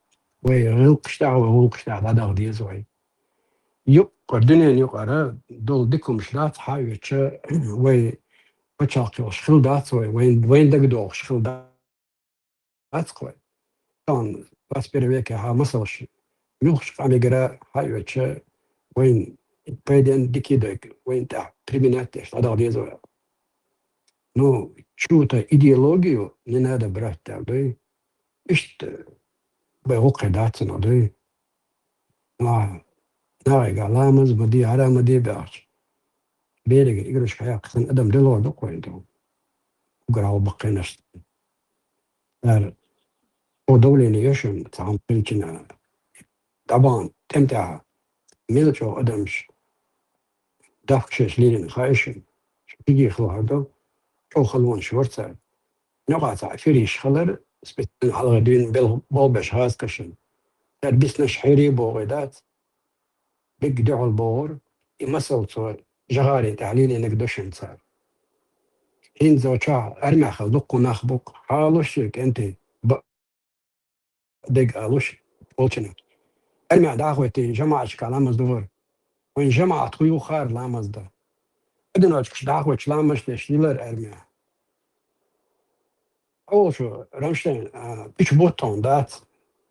Вай гӀулакхаш тӀехьа, вай гӀулакхаш тӀехьа дӀадагӀа деза вай. Юкъара, дуьнен юкъара дола дика хӀумаш дац хьаоьцуш, вай паччахьалкхе йолаш хила дац вай, вайн, вайна дагадоагӀаш хила дац вай. Тахан двадцать первом веке хьа масалш муьлхача къамигара хьаоьцуш, вайна пайден дика дог вайна тӀехьа применять деш дӀадагӀа деза вай. Ну, чью-то идеологию не надо брать, аьлар, дуй. Иштта вай гӀулакх дац, аьнна, дуй. Ма, нагӀега ламаз ма де, хьарам ма де баьхача, берега игрушка хьаяккха санна адам де лорадо-кх вайна тӀа. Угар хьалха баккхийнаш. Цар подавление йо шун, цхьан причина. ДӀабахана тӀем тӀехьа мел чӀоагӀа адамаш дахкашеш лелийна хаьий шуна? Шун кегий хила хьарда, чӀоагӀа халонаш вар цар. Ногахь цхьа эфир йиш хилар, специально хьалхара дуьйна бел-, болх беш хьазкашан. Цар биснараш хьерий богӀий дац, бегга дуьхьал богӀур, и масал цо жагӀарен тӀехьа лелийнарг да шун цар. ХӀинца чохь армехь хила дуккха нах бу-кх, хьалуш шира кӀентий, ба-, дег алуш, волчунна. Армехь дӀахӀоттий, жамаӀаташка ламаз дора. Вайн жамаӀат хӀу ю хаар ламаз дан? Одиночкаш дӀахӀотташ ламаз деш дилар армехь. Хьо волчу Рамштайн, а, пича бутт хьуна дац.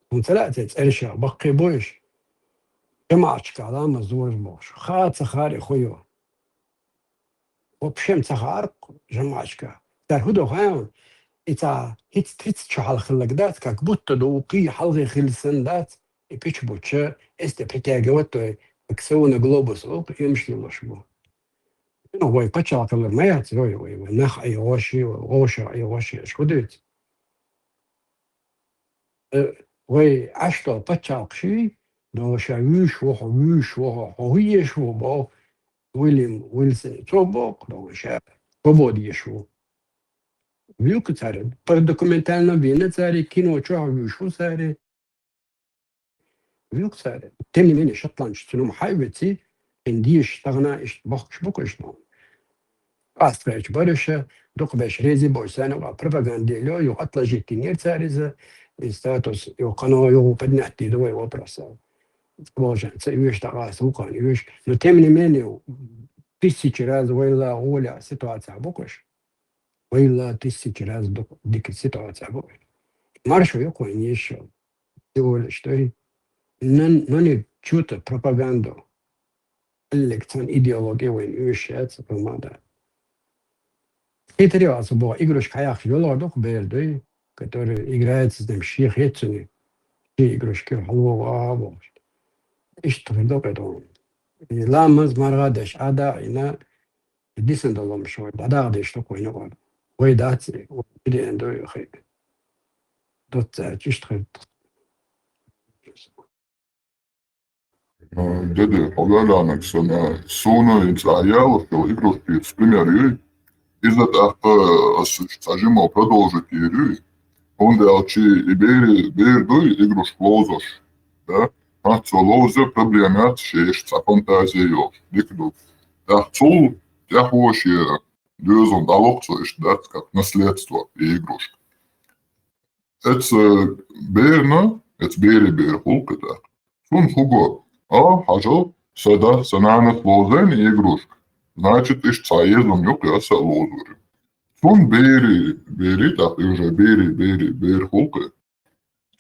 Хьуна ца лаьа церан цӀераш, баккхий бу уьш. ЖамаӀаташка ламаз дора бохуш. Хаа ца хаар и хӀу ю? Вообще ца хаьара-кх жамаӀаташка. Цара хӀун до хаьий хьуна? И цхьа хӀинца тридцать чу хьалха хилларг дац, как будто до вукхий хьалхе хилла санна дац, и пича бутт, эсте притягивать дой, как сову на глобус, оха емаш лелош бу. Ну, вай паччахьалкхе хилар ма яц, вай, вай, вай нах Ӏехош, вай гӀовшах Ӏехош, аша хӀу дуьйцу? Э, вай Ӏаш долу паччахьалкхаш, до ша вуьйш ву хьо, вуьйш ву хьо, хьо хӀун еш ву боху, Уильям Уилсон, цо боху, до ша свобода еш ву. Вуьйш цара, по документальному вина цара, кино чохь вуьйш ву цара. Вуьйш цара. Тем не менее, шотландцаша цуьнан хьа а веъча, хӀинца дезаш тахана иштта бохкуш бу-кх уьш, ну. Къастхечу бараша, дукхахберш реза бу уьш, царна юкъа пропаганда лело, юха отложить динера цара иза, и статус, юха кхано, юха поднять дийр ду вай вопрос. Положение ца оьшу, дӀакъаста вукхарна оьшу. Но тем не менее, тысячи раз вайл гӀоле ситуацехь бу-кх уьш. Вайл тысячи раз ду-, дика ситуацехь бу уьш. Маршо ю-кх вайна езаш йолу. Всего лишь, что и нан-, наниг чуьта пропаганду. Аллиг цхьана идеология вайна оьшуш яц, хӀума дан. Хетарехь аса боху, игрушка хьаяккхаш йолу а ду-кх бер дуй, который играется с ним, шен хетта цуьнан, шен игрушка хьалавогӀу а бохуш. Иштта хир ду-кх и тӀом. И ламаз, марха деш, Ӏада а Ӏийна, дисина долу хӀумнаш вай дӀадагӀа дезаш ду-кх вайна юкъара. Вай дац, вай деана ду и хи. Доцца аьлча, иштта хир ду. Э, дада, хьо ваьлланаг санна, суна и цхьа ялош йолу игрушкица пример юй. Иза тӀаккха аса цхьа жимма продолжить йийр юй. ХӀунда аьлча и бери-, бер дуй игрушка ловзош, да? ХӀинца цо ловзо, проблема яц, шаьш цхьа фантази йолуш, дика ду. ТӀаккха цул тӀаьхьо шен доьзална дӀалоху цо, иштта дац, как наследство и игрушка. Эцу берна, эцу берийн бер хуьлу кхин тӀаккха. Цунна хӀун го? А, хьажал, сан дас, сан нанас ловзийна игрушка. Значит, иштта цхьа езам ю-кх, аса а ловзур ю. Цунна бери, бери, тӀаккха и уже бери, бери, бер хуьлу кхин.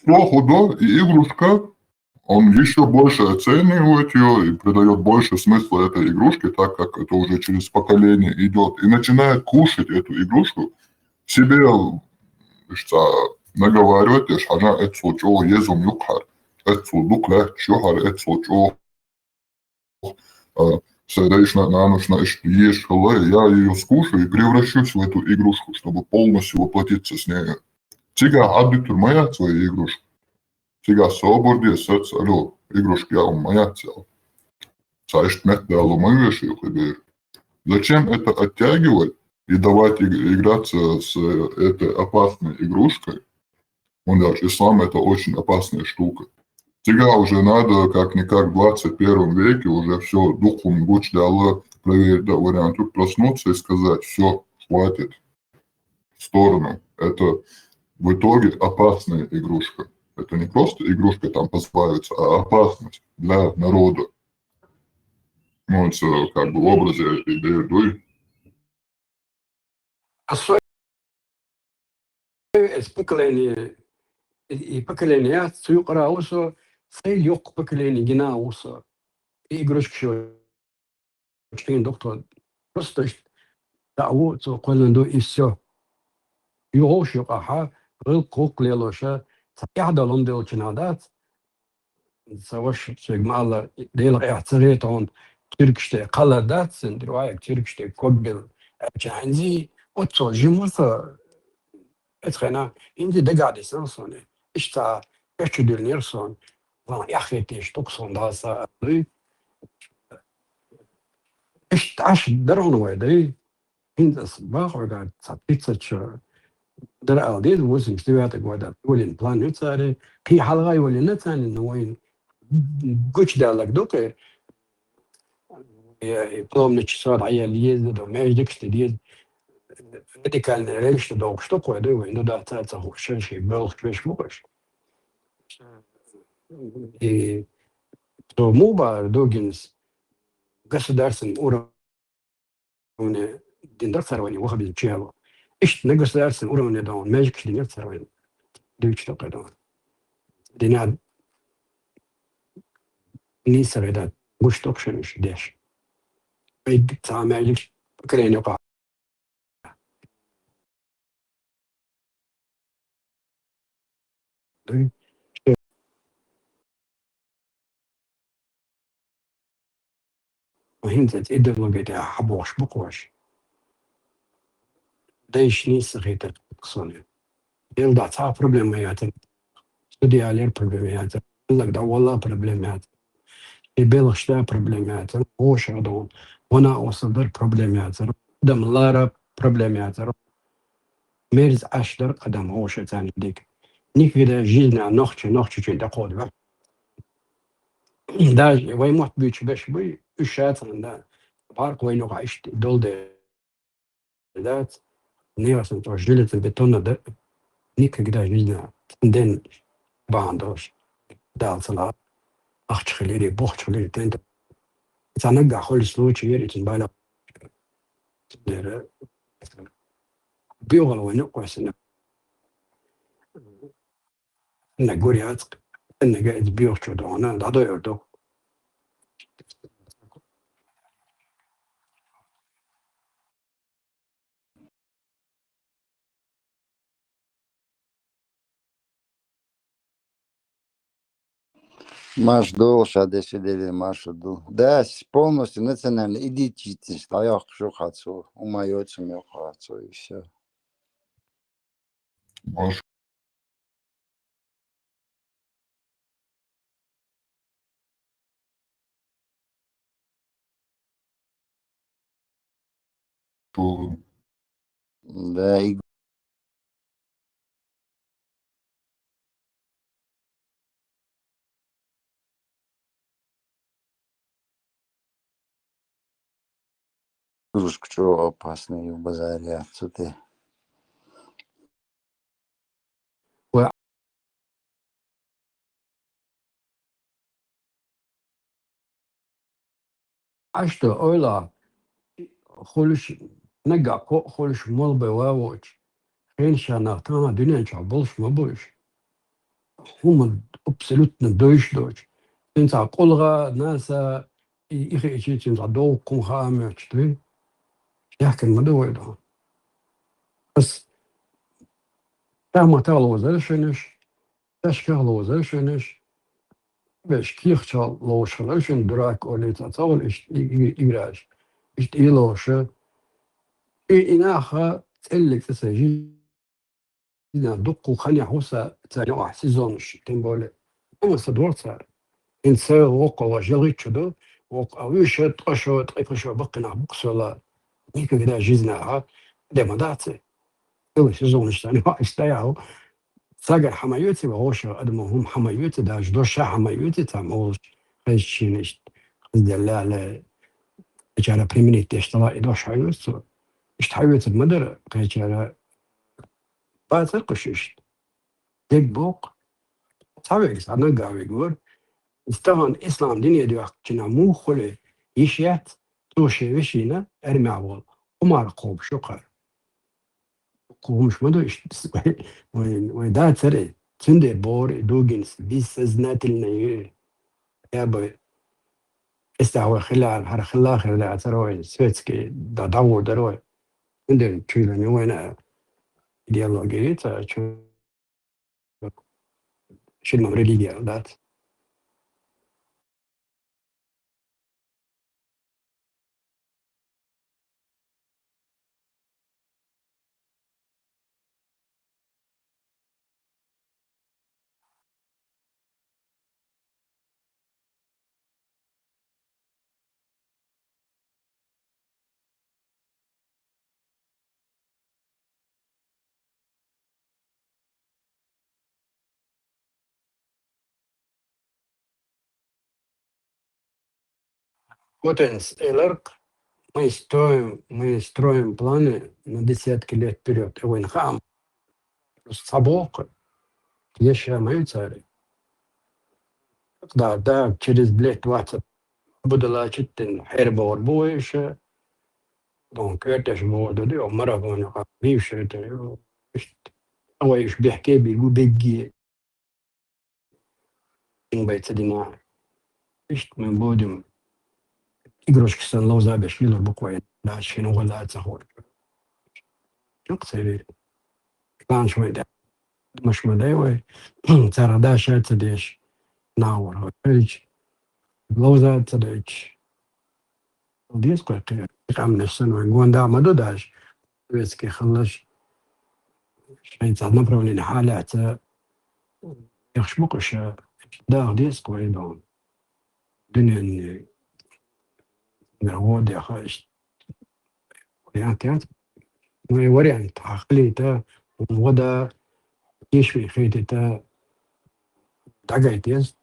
Цо хӀун до, и игрушка, он ещё больше оценивает её и придаёт больше смысла этой игрушке, так как это уже через поколение идёт, и начинает кушать эту игрушку, себе, ш-, ца-, наговаривать, еш хьажа, эцу чӀогӀа езам ю-кх хӀара, эцу дукха лаьтташ ю хӀара, эцу чӀогӀа, а, сан дайшна, наношна иштта езаш хилла, я её скушаю и превращусь в эту игрушку, чтобы полностью воплотиться с нею. Цигахь Ӏадуьтур ма яц вай игрушка. Цигахь собар де, саца, алло, игрушка яа хӀума ма яц, ял. Цхьа иштта меттадало ма вешай хӀокху бер. Зачем это оттягивать и давать иг-, играться с этой опасной игрушкой? ХӀунда аьлча ислам — это очень опасная штука. Цигахь уже надо, как-никак, в двадцать первом веке уже всё, дукха хӀума гучудаьлла, проверить, да, вариант, проснуться и сказать: «Всё, хватит, в сторону. Это в итоге опасная игрушка». Это не просто игрушка там позабавиться, а опасность для народа. Ну, это как бы в образе идея дуй. Особенно из поколения, и, и поколение, цу юкъара ву со, сай йоккха поколение гина ву со. И игрушка шо чкин доктор. Просто иш-, да, ву цу кхойлан ду, и всё. Югъуш юкъахьа, гъил кхукъ лелоша, ца тӀехьдалун делчина дац, Ца ваша цуьнга ма алла, Делан къехь ца гӀетахь, тюркашта кхалар дац, цуьнан риваят тюркашта ког бел аьлча хьанзи, оццо жима со, эцхьана, хӀинзи дагахь дисна суна. Иштта кечдуьллинера суна, ван эхь хеташ, тӀаккха суна Дала са дуй. Иштта Ӏаш дара хьуна вай, дай? ХӀинца ас боху хьоьга, цхьа тридцать шо дара ала деза, восемьдесят девятый года. Валин план ю цара. Кхин хьалха а валина царна, ну, вайн гучудаьлларг ду кхе. Я, и паломничество дӀаелла еза ду, маьждигаш де деза. Радикальный рельс дохуш ду кхой, ду вайн, ну да, цара ца хууш, шен шен боьлхуш веш бу уьш. И то муха бара ду гинс государственный уровень уровне дина дара цара вайна ваххабизм чӀогӀа. Иштта на государственном уровне дона маьждигаш динера цара вайна. Дуьйцуш ду кхе дона. Дина нийса гӀида гуш ду кхе шуна уьш деш. Вай цхьа маьждигаш поколение юкъа. Дуй. ХӀинца идеология тӀехь хьабохуш бу кхош. Дайшний сахийтар кхуьнан. Делда цхьа проблема яцар. Судьялера проблема яцар. Аллах да валла проблема яцар. И белхашта проблема яцар. Вошах дон. Вана осал дар проблема яцар. Адам лара проблема яцар. Мерза Ӏаш дар адам вошацарна дика. Никогда жизнь нохча, нохча чуьн тӀакхода ваьхьа. Даже вай мотт буьйцуш беш буй, уьш шацарна да. Баркъ вайна юкъа иштта долу де дац. Нехан тӀо жилетом бетонно да. Никогда жизнь цхьана ден бан долуш. Дала ца лаа. Ахча хилири, бухча хилири, тента. Цхьа наггахь хуьлу случай яра, итин байла. Дера. Биогъал вайна кхоьссина. Нагур яц, нага из биохчо догӀана, дӀадойур ду. Марш ду, ша деши дели марш ду. Да, с-, полностью национальный идентичность дӀайоккхуш ю хьан цо, хӀума йоцу ма йоккху хьан цо, и всё. Марш. Да, и Кружка чӀогӀа опасный ю, базария цу тӀе. Ӏаш ду, ойла, хуьлуш, наггахь кхоъ хуьлуш, мол бен ван воцуш, хенаш нах тахана дуьнен чохь болуш ма бу уьш. ХӀума абсолютно доьшуш доцуш. Цуьнан цхьа къулгӀа, наса, и, и хиъча, цуьнан цхьа довгӀа хӀума хаа моьттуш дуй. Яхкина ма ду вай ду. Ас тахматах ловзара шуьнаш, ташках ловзара шуьнаш, беш кехачах ловзуш хилара шуьнан дурак олий цхьа ца волу иштта и-, и-, играш. Иштта и ловзуша. И, и наха цӀеллиг цӀе сан жи- Дина дуккха ханехь ву сан царна юкъахь сезонаш, тем более. Амма сан дора цара. ХӀинца воккхал ваша ялхитта шу ду, воккха а вуьйша, ткъа шо, ткъе кхо шо баккхинах букъ сола. Никогда жизнь а, де ма дац. Цу сезонаш царна юкъахь иштта яхьу. Цхьагара хьан ма йоьций, ваха ваша адамо хӀума хьан ма йоьций, даже дош хьан ма йоьций, цхьа ма волуш, хезчийна иштта, хазделла аьлла, кхечара примирить деш дала и дош хьан йоьцу цо. Иштта хьан йоьцург ма дара, кхечара Бацара кхуьш иштта. Дегбоккху, Цхьа вега, цхьа наггахь вега вара. Иза тахана ислам дине доьхкачунна муха хуьлу йиш яц, цо шен вешина, армехь волу, Ӏумар кхобуш ю кхара. Кху хӀумаш ма ду иштта. Вай, вай дацара и. Цундела боху и Дугинс бессознательно ю. Я бы, эстахь вай хилла, хӀара хилла хир дацара вай, светский, да, дӀагӀур дара вай. Цундела чуьйранна вайна идеология ца, чу-, шимма религия дац. Вот эйнс эларх, мы строим, мы строим планы на десятки лет вперёд. И вайн хаам, просто сабокъ, еш ма ю цаьрга. Да, да, через, блядь, двадцать будалачит дин хьербор бу вай ша. Дон кертеш бу ду, ду, марафон, бивший это, ё, ишт, а вай иш бехке бигу бегги. Ин бай ца дина. Ишт мы будем игрушки сан ловза беш, милур буквально. Да, шин угла ца хор. Чук цари. Кланш вай да. Маш ма дай вай. Цара да ша ца деш. Наур. Хич. Ловза ца деш. Дис кой кхи. Къамнаш сан вай. Гонда ма ду даш. Советский халлаш. Шайн ца направление халя ца. Яхш бу кхуша. Да, дис кой дон. Дуьненан мир гӀо деха иштта. Вариант яц. Ну и вариант. Хьан хилийта, вада, тешвий хетита, дагайтес,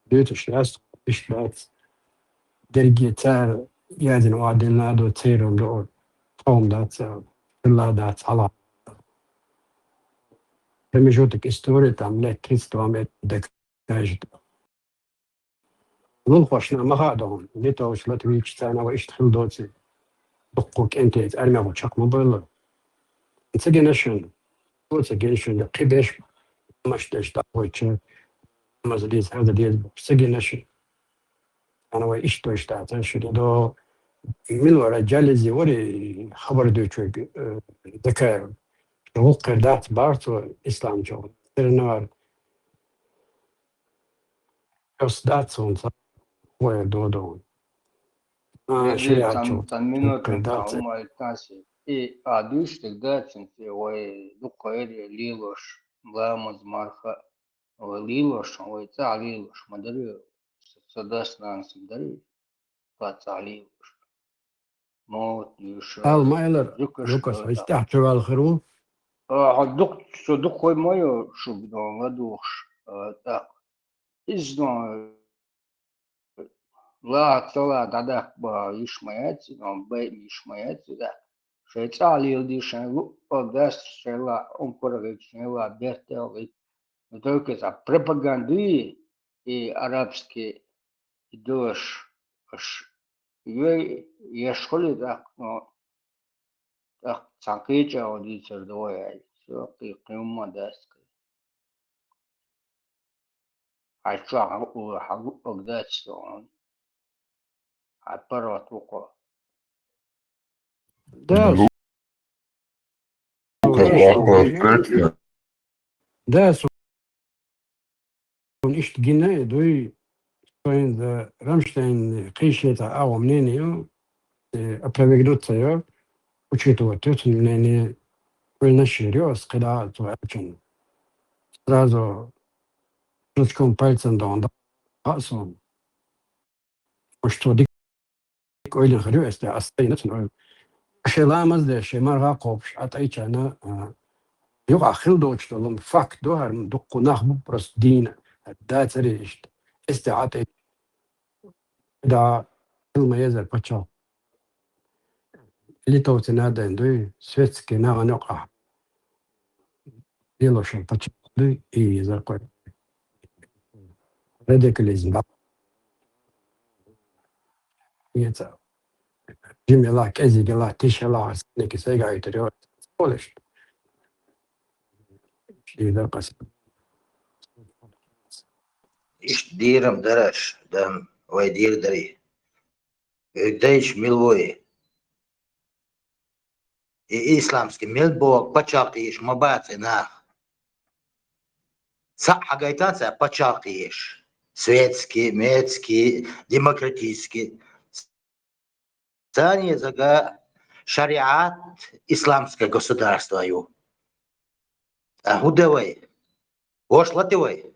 дуьйцуш яц, иштта дац. Дерриге цара язйина вадина ду, церан ду, тхьовма дац, хилла дац, хьала. Промежуток истории, там, лет тридцать два метра декажит. Лулахошна ма хаьа дохуна, литовчу, латвийчу царна вай иштта хила доций. Дуккха кӀентий армехь чекх ма бевлла. Ца гина шуна. Ца гина шуна, кхин беш, маш деш дӀахойтучу, маза деза, хьаза деза бохуш, ца гина шуна. Ана вай иштта вайш дац, шуьга до мила вара, Джализи вари хабар дуьйцург, э, Закаев. Шу гӀуллакх хир дац бахара цо исламчохь. Церан нагӀар Ас дац хӀунца вай додо. А, Эжи, шариат цан, чу цан минута кхин дац. Умай таси. И а дуьйш дерг дац, цан ци вай дукха эри лелош, ламаз, марха, вай лелош, вай цӀа лелош, ма дари, са, са дас нанас ма дари. Кхаца хьалийла уьш. Мовт нуьйш, Ала ма элар, Лукаш, Лукаш, хӀара тӀехь чувал хир ву? А, хьо дукх-, со дукхой ма йо, шуьга дон ладугӀуш, а, тӀаккха. Иза дон, лаха цала дӀадаккха баха йиш ма яц, дон, байа йиш ма яц, да. Шайн цӀа хьалийла ди, шайн луъал дас, шайн ла Ӏункар гӀийта, шайн ла бертал гӀийта. Ну, только цхьа пропаганда ю, и арабский и дош, аш йой, еш хуьлий тӀаккха, но тӀаккха цхьа кхечӀагӀо дийцар ду вай аьлла. Со кхин, кхин хӀумма дац. Хьайн чохь хьан, хьан луъург дац со хьуна. Хьан паргӀат ву кхо. Да, Лукаш, да, со Суна иштта гина и дуй, со хӀинца Рамштайн кхийшета агӀо мнение ю, э, опровергнуть ца йо, учитывать ю цуьнан мнение, уьлнаш йир ю ас кхидӀа а цо аьллачунна. Сразу щелчком пальцем догӀун хаьа суна. Уьш цо дика ойлина хир ю, ас, ас тайна цунна ойла. Шен ламаз деш, шен марха кхобуш, Ӏа тӀайчарна, а, юкъахь хила доцуш долу факт ду хӀара, дуккха нах бу просто дийна, дацаре иштта. Эс тӀе Ӏа тӀе, да, хила ма езара паччахь. Литовцы надо дуй, светский нахана юкъахь. Лелошан паччахь дуй, и езар кхой. радикализм ба. Ица. Жимела, кезигела, тишела, неки сегайтер, йо. Олеш. Шида къас. Ишт дирам дараш, дам, вай дир дари. Э, дайш милвой. И исламский мел бо пачалкхеш ма бац и нах. Са хьагайтан са пачалкхеш. Светский, мецкий, демократический. Сани зага шариат исламское государство ю. А худавай. Вош лативай.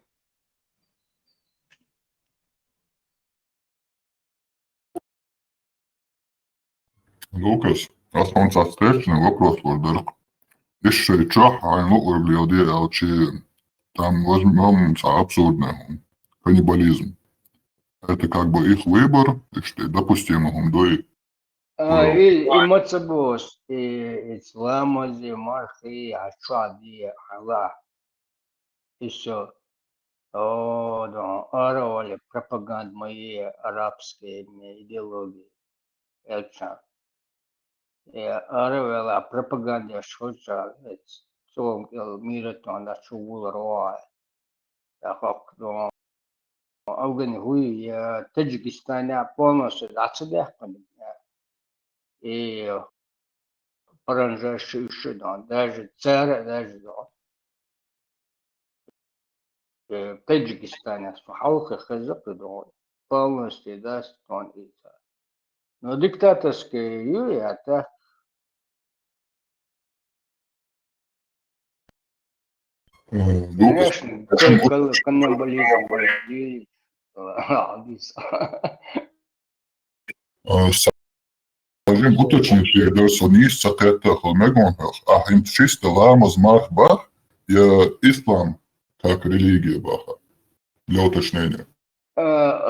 Лукас, ас хьуна цхьацца тешна вопрос лур дара. Иш шоай чохь хьайна луъург леладе аьлча, там возьмём цхьа абсурдная хӀума. Каннибализм. Это как бы их выбор, и что допустимо хӀума дуй. А, и, и мацабос, и, и ламази, мархи, а чуади, Аллах. И всё. О, да, аравали пропаганда моей арабской ме идеологии. Элчан. Э, аравала пропаганда шуча, э, цом кел мира тон да чугул роа. Я хак, да, Афгани хуй, я Таджикистане полностью дацадехкан. И паранжа шуша, да, даже цара, даже, да. Э, Таджикистане, су халкъ хаза, да, полностью даст он и та. Но диктаторская Юрий, а так. Э, ну, конечно, кон-, кон-, каннибализм возили, э, а, бис. Э, с-, скажем, уточнить, я даже со низ цакъетта хал мегон хал. А хин чисто ламаз марх бах, я ислам как религия баха. Для уточнения. Э,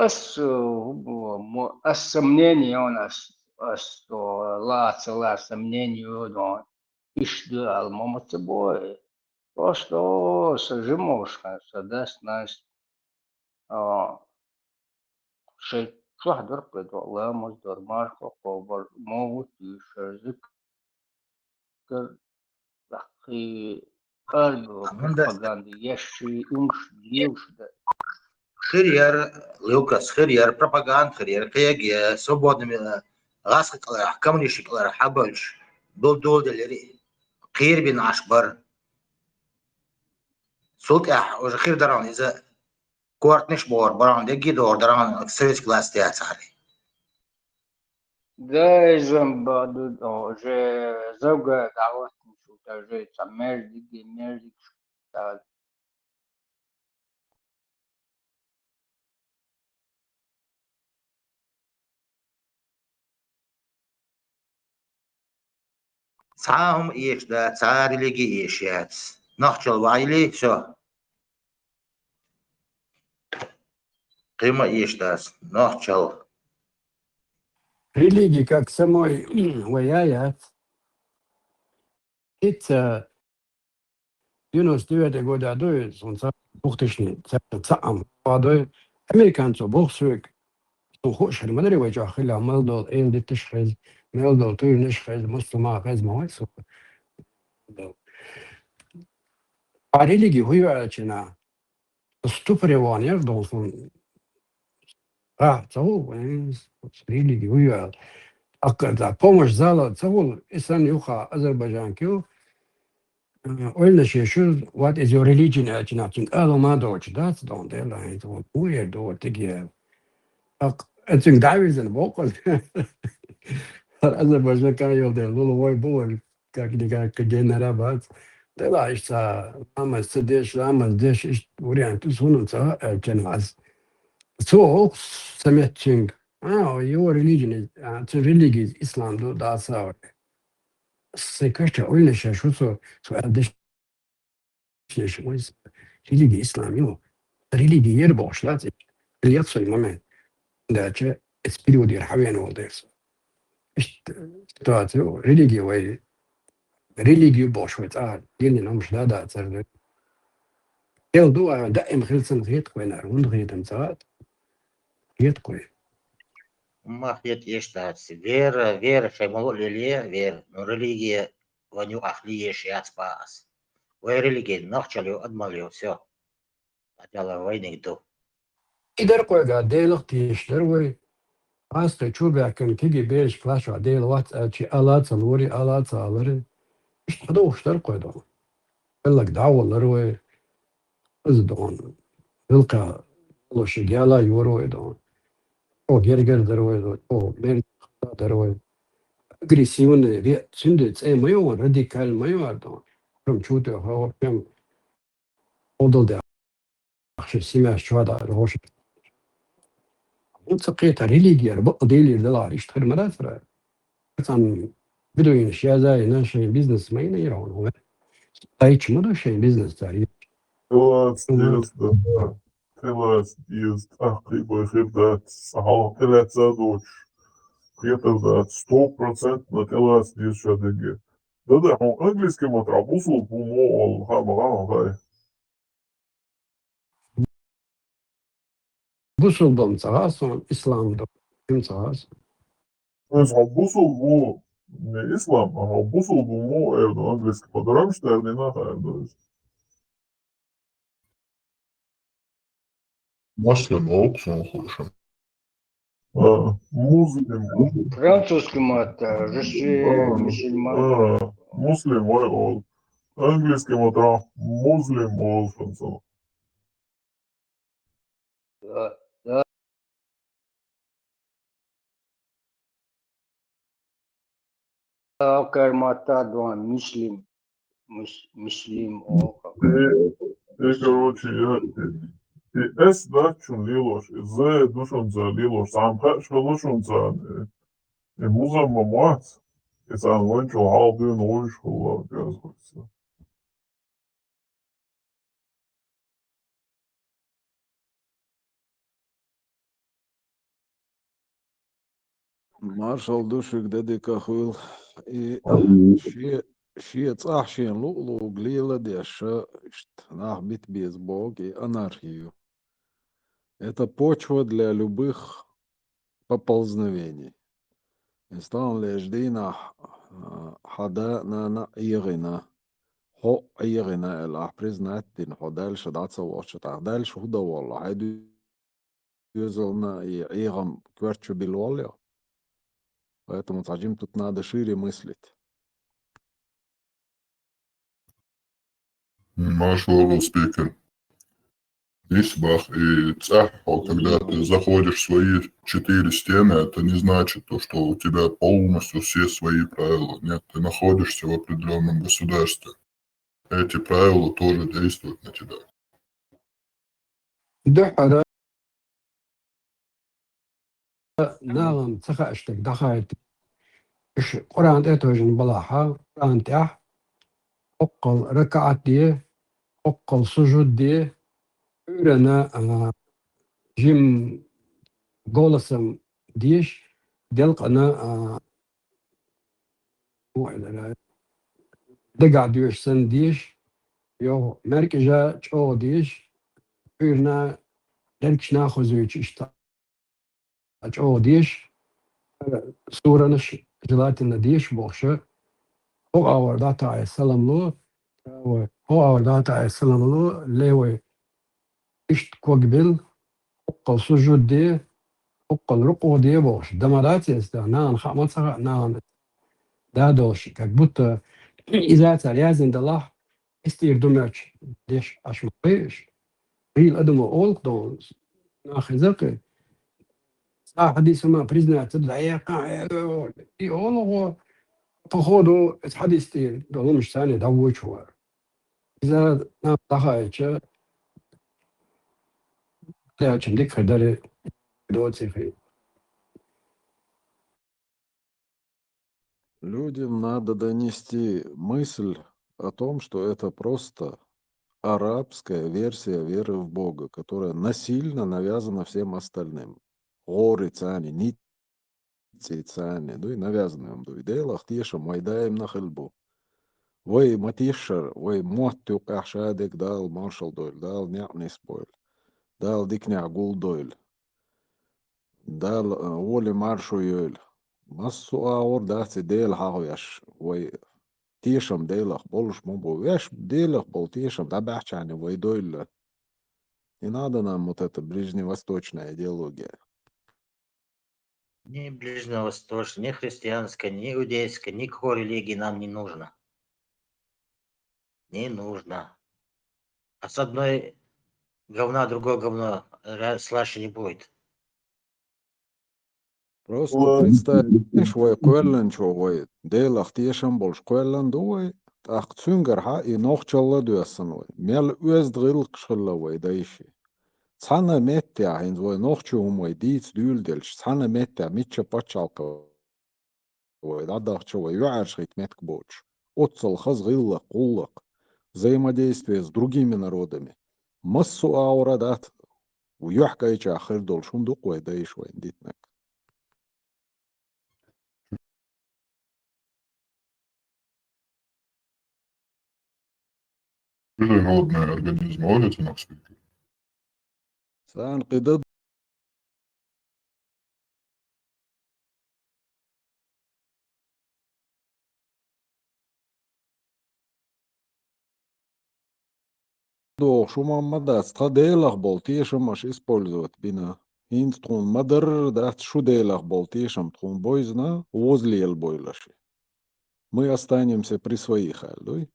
ас, э, бу-, мо-, ас сомнение у нас, ас, э, ла, цела сомнение у дон. Иш ду ал мо ма ца бой. Просто са жимошка, са дас нас, а, шей чух дар къедо, ламаз дар, марха къобар, мовут ишер, зик-, Кар-, лахи, арбу, Аманда. Пропаганда, яши, умш, дилш, да. Хир яр, Лукас, хир яр, пропаганда хир яр, кег я, свободными, э, гасхи калар, коммунисти калар, хабалш, дул-дул делери, кир бин ашбар. Султя, уже хир даран, иза, кортниш бор, баран, деги дор, даран, советский власть я цари. Да, изам баду, о, же завга дагватни шута, же ца мердиги, мердиг шута. Цхьа хӀума эш дац, цхьа религи эш яц. Нохчал вайли, всё. Кхима эш дац, нохчал. Религи как самой вая яц. Хица девяносто девятый года дуй, сон ца, двухтысячный, ца, ца ам, падуй. Американцо бохсуйк, сон хуш хир мадари вай чохь хила, мел дол, эл дитташ хез, мел дол, туйнаш хез, муслима хез, ма вай сон. А религи хуй ваьлчина, ступоре ван яр дол сон. А, ца ву, э, религи хуй ваьл. Аккарда, помощь зала, ца ву, исан юха, Азербайджан кил, Ойла шешуз, what is your religion? Аьлча нах цуьнга ала ма доцуш дац, дон дела, хӀинца вон уер ду, вот тиге. Ак, цуьнга дӀавирзина боккъал. Азербайджан кан йолу дела, лула вой бу вай, как-никак, генара бац. Дела иштта, ламаз ца деш, ламаз деш, иштта вариант, ус хӀунан ца, аьлча нах. Цо оха самет цуьнга. А, your religion is, а, цу религи ислам ду, да, савре. Сайн каш чохь ойла шаьш ву со, со аьлла дешнаш, вай религи ислам ю. Религи яра бохуш дац, яц вай момент. Дача, эс период яра хьавена волу дера со. Иштта ситуация ю, религи вай, религи ю бохуш вай цӀа, динан хӀумаш да, да, цара. Хел ду, а даим хилсан хетакх вайнар, хӀунда хетам ца хетакх вай. Ма хет еш дац. Вера, вера шай мало леле, вера. Но религия ваню ахли еш яц паас. Вай религия нахчал ю, адмал ю, всё. Адяла вайниг ду. И дар къойга, Делах тийш дар вай. Аскъе чу баьккхина киги бераш плача Дела вац аьлчи, ала ца лори, ала ца алари. Ишта хадовш дар къойда. Эллаг дӀаваллар вай. Из дон. Вилка лоши гяла юр вай дон. О гергер дар вай дон. О мер дар вай. Агрессивный, ре-, цунде цӀе ма ю, радикаль ма ю ар дон. Прям чу те ха, прям одал де. Ахши семья чу да, рош. Он ца кхета религия, бо дели дала, ишта хир ма дац ра. Сан бедуин шяза, и наши бизнес ма ина ирон. Ай чма да шей бизнес цари. Тилац деза, да. Тилац деза, тӀаккха бой хир дац. Хьалха тилац а доч. Хетар дац. Сто процентов тилац деза ша динге. Да, да, хьо английский ма тра бусул бу мо ол, ха, ма, ха, ха. Бусул бам ца гӀа сон, ислам да, им ца гӀа сон. То есть, хьо бусул бу, не ислам, а хьо бусул бу мо, э, ну, английский, по-другому, что ли, не надо, э, ну, Muslim, олуш сон хууш. А, муслим. Французский мат, э, je suis А, musulman. А, муслим, ой, ол. Английский мат, а, муслим, ол, француз. Да, да. Акар мата дуан, муслим. Мус-, муслим, о, как. И, и, короче, я, и, и эс дачун лилош, и з душунца лилош, сам хаш халушунца, и, и музамма мац, и сам ванчу халдын ойш хула, оказывается. Маршал ду шуьга, де дика хуьлу. И шен, шен цӀахь шен луъ-луъург леладеш, иштта нах бита беза бохург и анархи ю. Это почва для любых поползновений. Иза таханлерчу дийнахь, а, хьан да а, нана а Ӏехийна, хьо а Ӏехийна аьлла, ахь признать дина, хьо дальше дӀа ца вахча, тӀаккха дальше хӀун дан воллу? Хьайн доьзална и Ӏехам коьрта чу билла воллу. Поэтому цхьа жимма тут надо шире мыслить. Маршалла, спикер. Исбах и цӀахь, когда ты заходишь в свои четыре стены, это не значит то, что у тебя полностью все свои правила. Нет, ты находишься в определённом государстве. Эти правила тоже действуют на тебя. Дуьххьара нахана ца хаьаш дерг дӀахаийта. Уьш Къуръан тӀе а тойжина балахьа, Къуръан тӀехь хӀоккхул ракаӀат де, хӀоккхул сужуд де, Ӏуьйранна, а, жим голосом деша, делкъана, а, дагахь доьшу санна деша, йо, маьркӀажа чӀогӀа деша, Ӏуьйранна, дерригчу нахозуьйтуш иштта чӀогӀа деша, суранаш желательно деша бохуша, хӀокху агӀор дӀатаӀе салам ло, хӀокху агӀор дӀатаӀе салам ло, левой иштта ког билла, хӀоккхул сужуд де, хӀоккхул рукъу де бохуш. Дан ма дац иза, нахана хаа ма ца хаьа, нахана да долуш, как будто иза цара яздина далахь, эстийр ду моьттуш деш Ӏаш ма вайша. ГӀийла адамо олу-кх дона, нах хеза кхин. Цхьа хьадис ма признать ца ду, дӀаяккха, и олу гӀо, походу, иза хьадис тӀера долу хӀумаш царна дӀавоьдуш вара. Иза нах дӀахаийча, аьлча дика хир дара, доций хир. Людям надо донести мысль о том, что это просто арабская версия веры в Бога, которая насильно навязана всем остальным. ГӀорицани, ниццицани, дуй, навязанный ам дуй. Делах тешам вай даимна хилла бу. Вай ма тешара, вай мотт юкъехь шадерг Дала маршалла дойла, Дала некъ нисбойла, Дала диканехь гулдойла, Дала, а, гӀоли маршо йойла. Массо а агӀор дац и Дела хьахавеш, вай тешам Делах болуш ма бу. Веш Делах болу тешам дӀабаьхьчахьана вай дойла. Не надо нам вот эта ближневосточная идеология. Ни ближневосточная, ни христианская, ни иудейская, никакой религии нам не нужно. Не нужно. А с одной говна другое говно ра-, слаще не будет. Просто представь, вай кхоьллинчо вай, Делах тешам болуш кхоьллина ду вай, тӀаккха цуьнгархьа и нохчалла доьссина вай. Мел оьзда гӀиллакхаш хилла вай дайши. Цхьана меттехь, хӀинца вай нохчо хӀума вай дийца дуьйладелча, цхьана меттехь мичча пачхьалкх вай дӀадахча, вай юьхьӀаьржа хийта меттиг боцуш, оццал хаза гӀиллакх, гӀуллакх, взаимодействие с другими народами. Массо а агӀора дац, юьхькӀайчохь хир долуш хӀума ду-кх вай дайша вайна дитинарг. Чужеродный организм, ой, это наш спикер. Царна кхидӀа дохуш хӀума ма дац, тхан Делах болу тешам аша использовать бина. ХӀинца тхуна ма-дарра дац шу Делах болу тешам тхуна бойзина, возлиелла бойла ши. Мы останемся при своих, аьлла дуй.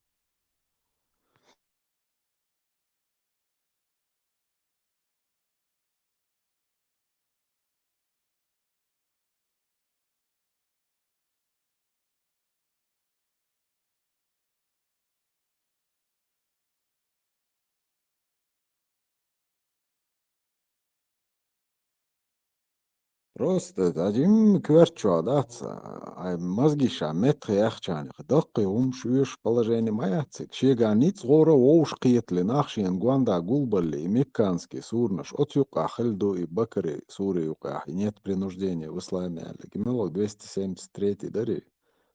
Просто дадим коьртачохь дац, ай мозги ша меттах яхчарна, даккхий хӀума шоьш положение ма яц цига. Шегахь ницкъ гӀора вовшах кхетале, нах шена гондахь гулбалле, и мекканский суранаш, оцу юккъехь хилла ду и Бакари сури юккъехь, и нет принуждения в исламе аьлла. Гимело двести семьдесят третий дарий,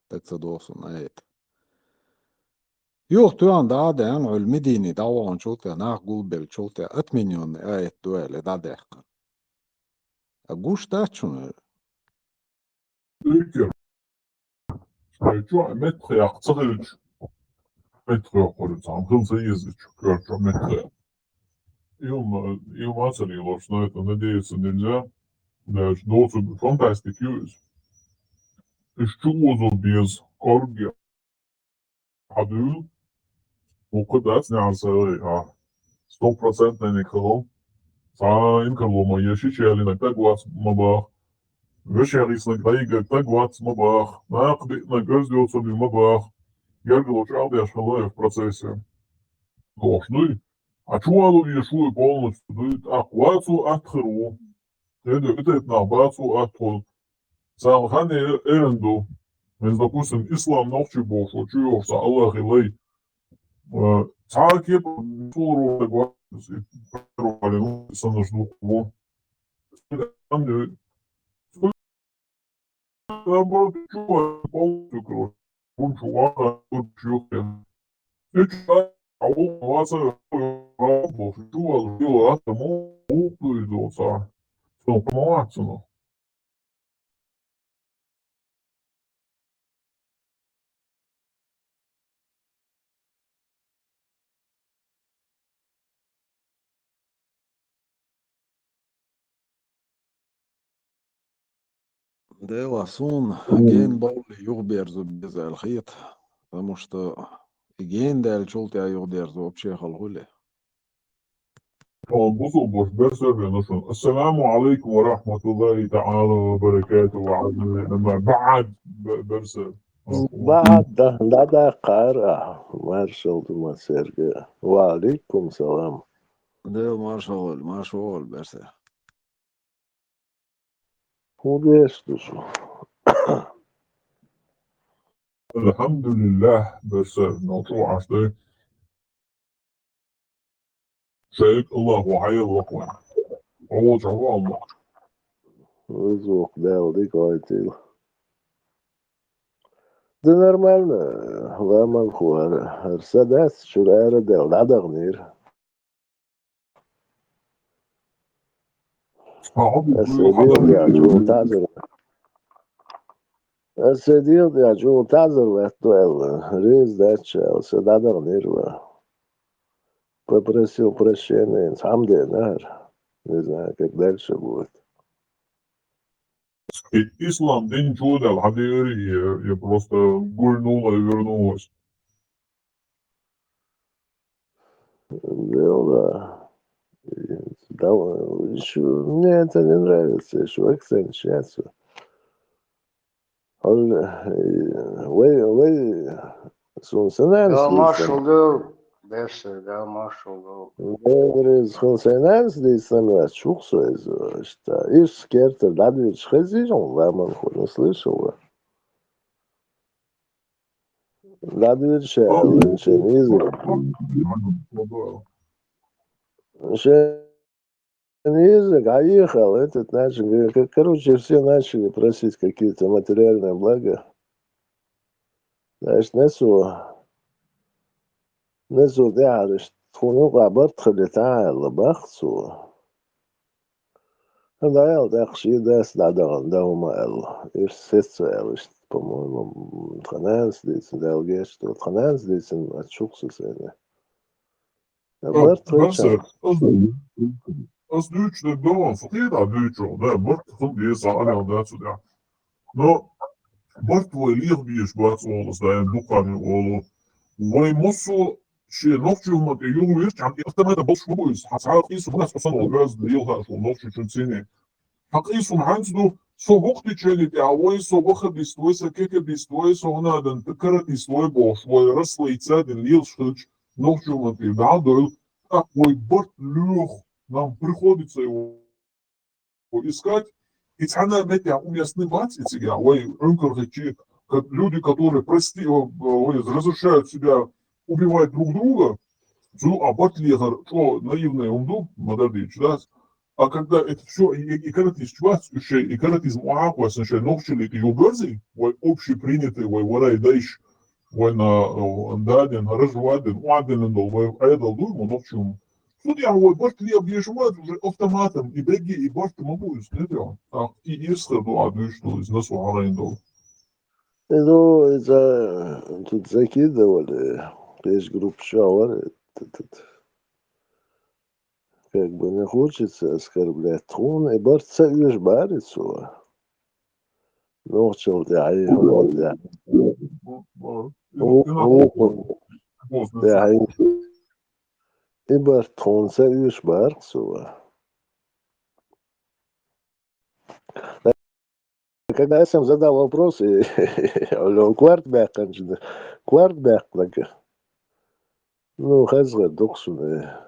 так ца доху суна аят. Юха тоьхна дӀа а деана, хьуьлла Медине дӀаваханчул тӀе, нах гулбеллачул тӀе, отменённый аят ду аьлла, дӀадаьккхина. А гуш дац шуна? Дуьйцур. Шайн чохь меттах яккха ца хилча, меттах йоккхур ю цхьаьна, хила ца езачу коьртачохь меттах яккха. Юма, юма ца лелош, на это надеяться нельзя. Даже доцург фантастика ю иза. Уьш чу озо беза, кӀоргге хьадуьйла, вукху дац неӀарсагӀий, а, стопроцентный хилла. Цхьа инкарло ма еш, шича ялийнарг таг вац ма баха. Вешех йиснарг дӀайигнарг таг вац ма баха. Накха биънарг оьзда йоцург ма баха. Гергарло чӀагӀдеш хилла в процессе. Лохуш дуй? А чувалур еш ву и полностью дуй? ТӀаккха вацо атта хир ву. Кхин ду, и тайпа нах бацо атта хуьлу. Царна хан э-, эрна ду. Веза, допустим, ислам нохчий бохуш, чу йохуш цхьа Аллахий лай. Э, цхьа а кепа, суру вац, и пару вален санаш ду ву. Наоборот, чу полностью, короче, бунчу ваха, чу хен. Чу а ву ваца, бохуш, чу вал, чу вал, а тому, у, то есть, до ца. Что, помогать, ну? Дела, суна ген бовлий юхаберзо беза аьлла хета, потому что и ген даьллачул тӀаьхьа юхадерзо вообще хала хуьлу. О, бусулба берсерве ну шуна. Ассаламу алейкум ва рахматуллахи та'ала ва баракату ва азмина. Амма ба'ад б-, берсер. БаӀад да, дӀадаккхара, маршалла ду массаьрга. Ва алейкум салам. Дела маршалла, маршалла берсер. ХӀун деш ду шу? Алхьамдулиллах, берсер, нохчо Ӏаш дай. Шайх Аллаху хьаяллаху. Овоча валла. Веза воккха Дала дика гӀойтийла. Да нормально, ламан ху хӀара. ХӀара са дац, чура арадаьлла, дӀадаханера. Аса дегӀ дӀа чӀогӀа таӀзар. Аса дегӀ дӀа чӀогӀа таӀзар латтаду аьлла. Реза дац аьлла, са дӀадаханера ва. Попросил прощения, цхьа хӀама деана хӀара. Не знаю, как дальше будет. И-, ислам дин чу дала хьадийри, я, я просто гульнула и вернулась. Да, да. Да, ещё мне это не нравится, ещё акцент сейчас. Он, э, вай, вай, сун санаьнас Дала дийцан. Маршал да, бесса, Дала маршал да. Дала реза хилва, санаьнас дийцан, ма чухсо иза, что. Иш керта дӀадуьйцуш хезий хьуна, ламан ху, не слышал, ва? ДӀадуьйцуш аьлла, шен иза. Шен Язык, а ехал, этот, начали, к-, короче, все начали просить какие-то материальные блага. Значит, несу, несу тӀаьхьараш, тхуна юкъа барт хилийтахьа аьлла, бах цо. ХӀана аьлла, тӀаккха шен дас дӀадахана, да хӀума аьлла. Иштта сецца аьлла, иштта, по-моему, тха нанас дийцина, Дала гечдойла, тха нанас дийцина, ма чухсо сайна. Барт хилча. Ас, ас дуьйцуш дерг да, со кхета дуьйцуш, да, барт хила деза, аьнна да цо, да. Но барт вай леха безаш бац, олу ас, даим дукха хан олу. Вай массо а шен нохчийн хӀуманна тӀе юхавирча, хьан автомата болуш ма бу иза, хьан цхьа а къийсам хӀунда ас хьо санна ваьзна лелахьа шо нохчийн чун цӀийне. Хьан къийсам хьанца ду, со хӀокху течени тӀехь, вай со ваха дист, вай со кека дист, вай со хӀунадан кара дист, вай бохуш, вай раслайца дина лелаш хилча, нохчийн хӀуманна тӀе дӀа а дойла, тӀаккха вай барт лоьху, нам приходится его искать. И цхьана а меттехь уместный бац и цигахь, вай Ӏункар хӀиттича, как люди, которые, прости, э, ой, разрешают себя убивать друг друга, цу а барт лехар чӀогӀа наивный хӀума ду, ма-дарра дийцича, да? А когда это всё, и, и, и каратизм бац, уьш шайн, и каратизм охьа а кхоьссина шайн нохчаллин тӀе юхабоьрзий, вай общепринятый, вай варай дайш, вайна, э, дадина, рожа вадина, охьадиллина долу вай Ӏедал ду, вай нохчийн хӀума. Цу тӀехь вай барт леха безаш ма ду, уже автоматом, и бегге, и барт ма бу иза, не тӀехь. ТӀаккха и ирс хир ду, а дуьйцуш долу иза, насо хьарайна долу. Ну, это тут закидывали, пейсбук чохь вара, это, это, как бы не хочется оскорблять. Тхуна и барт ца оьшу бара цо. Нохчалла тӀехь, хӀуманна тӀехь. Ву-, ву-, тӀехь. И барт тхуна ца оьшу бара цо. Когда я сам задал вопрос, и, он кварт баьккхинчу, кварт баьккхинарг. Ну, хаза хир ду-кх шуна,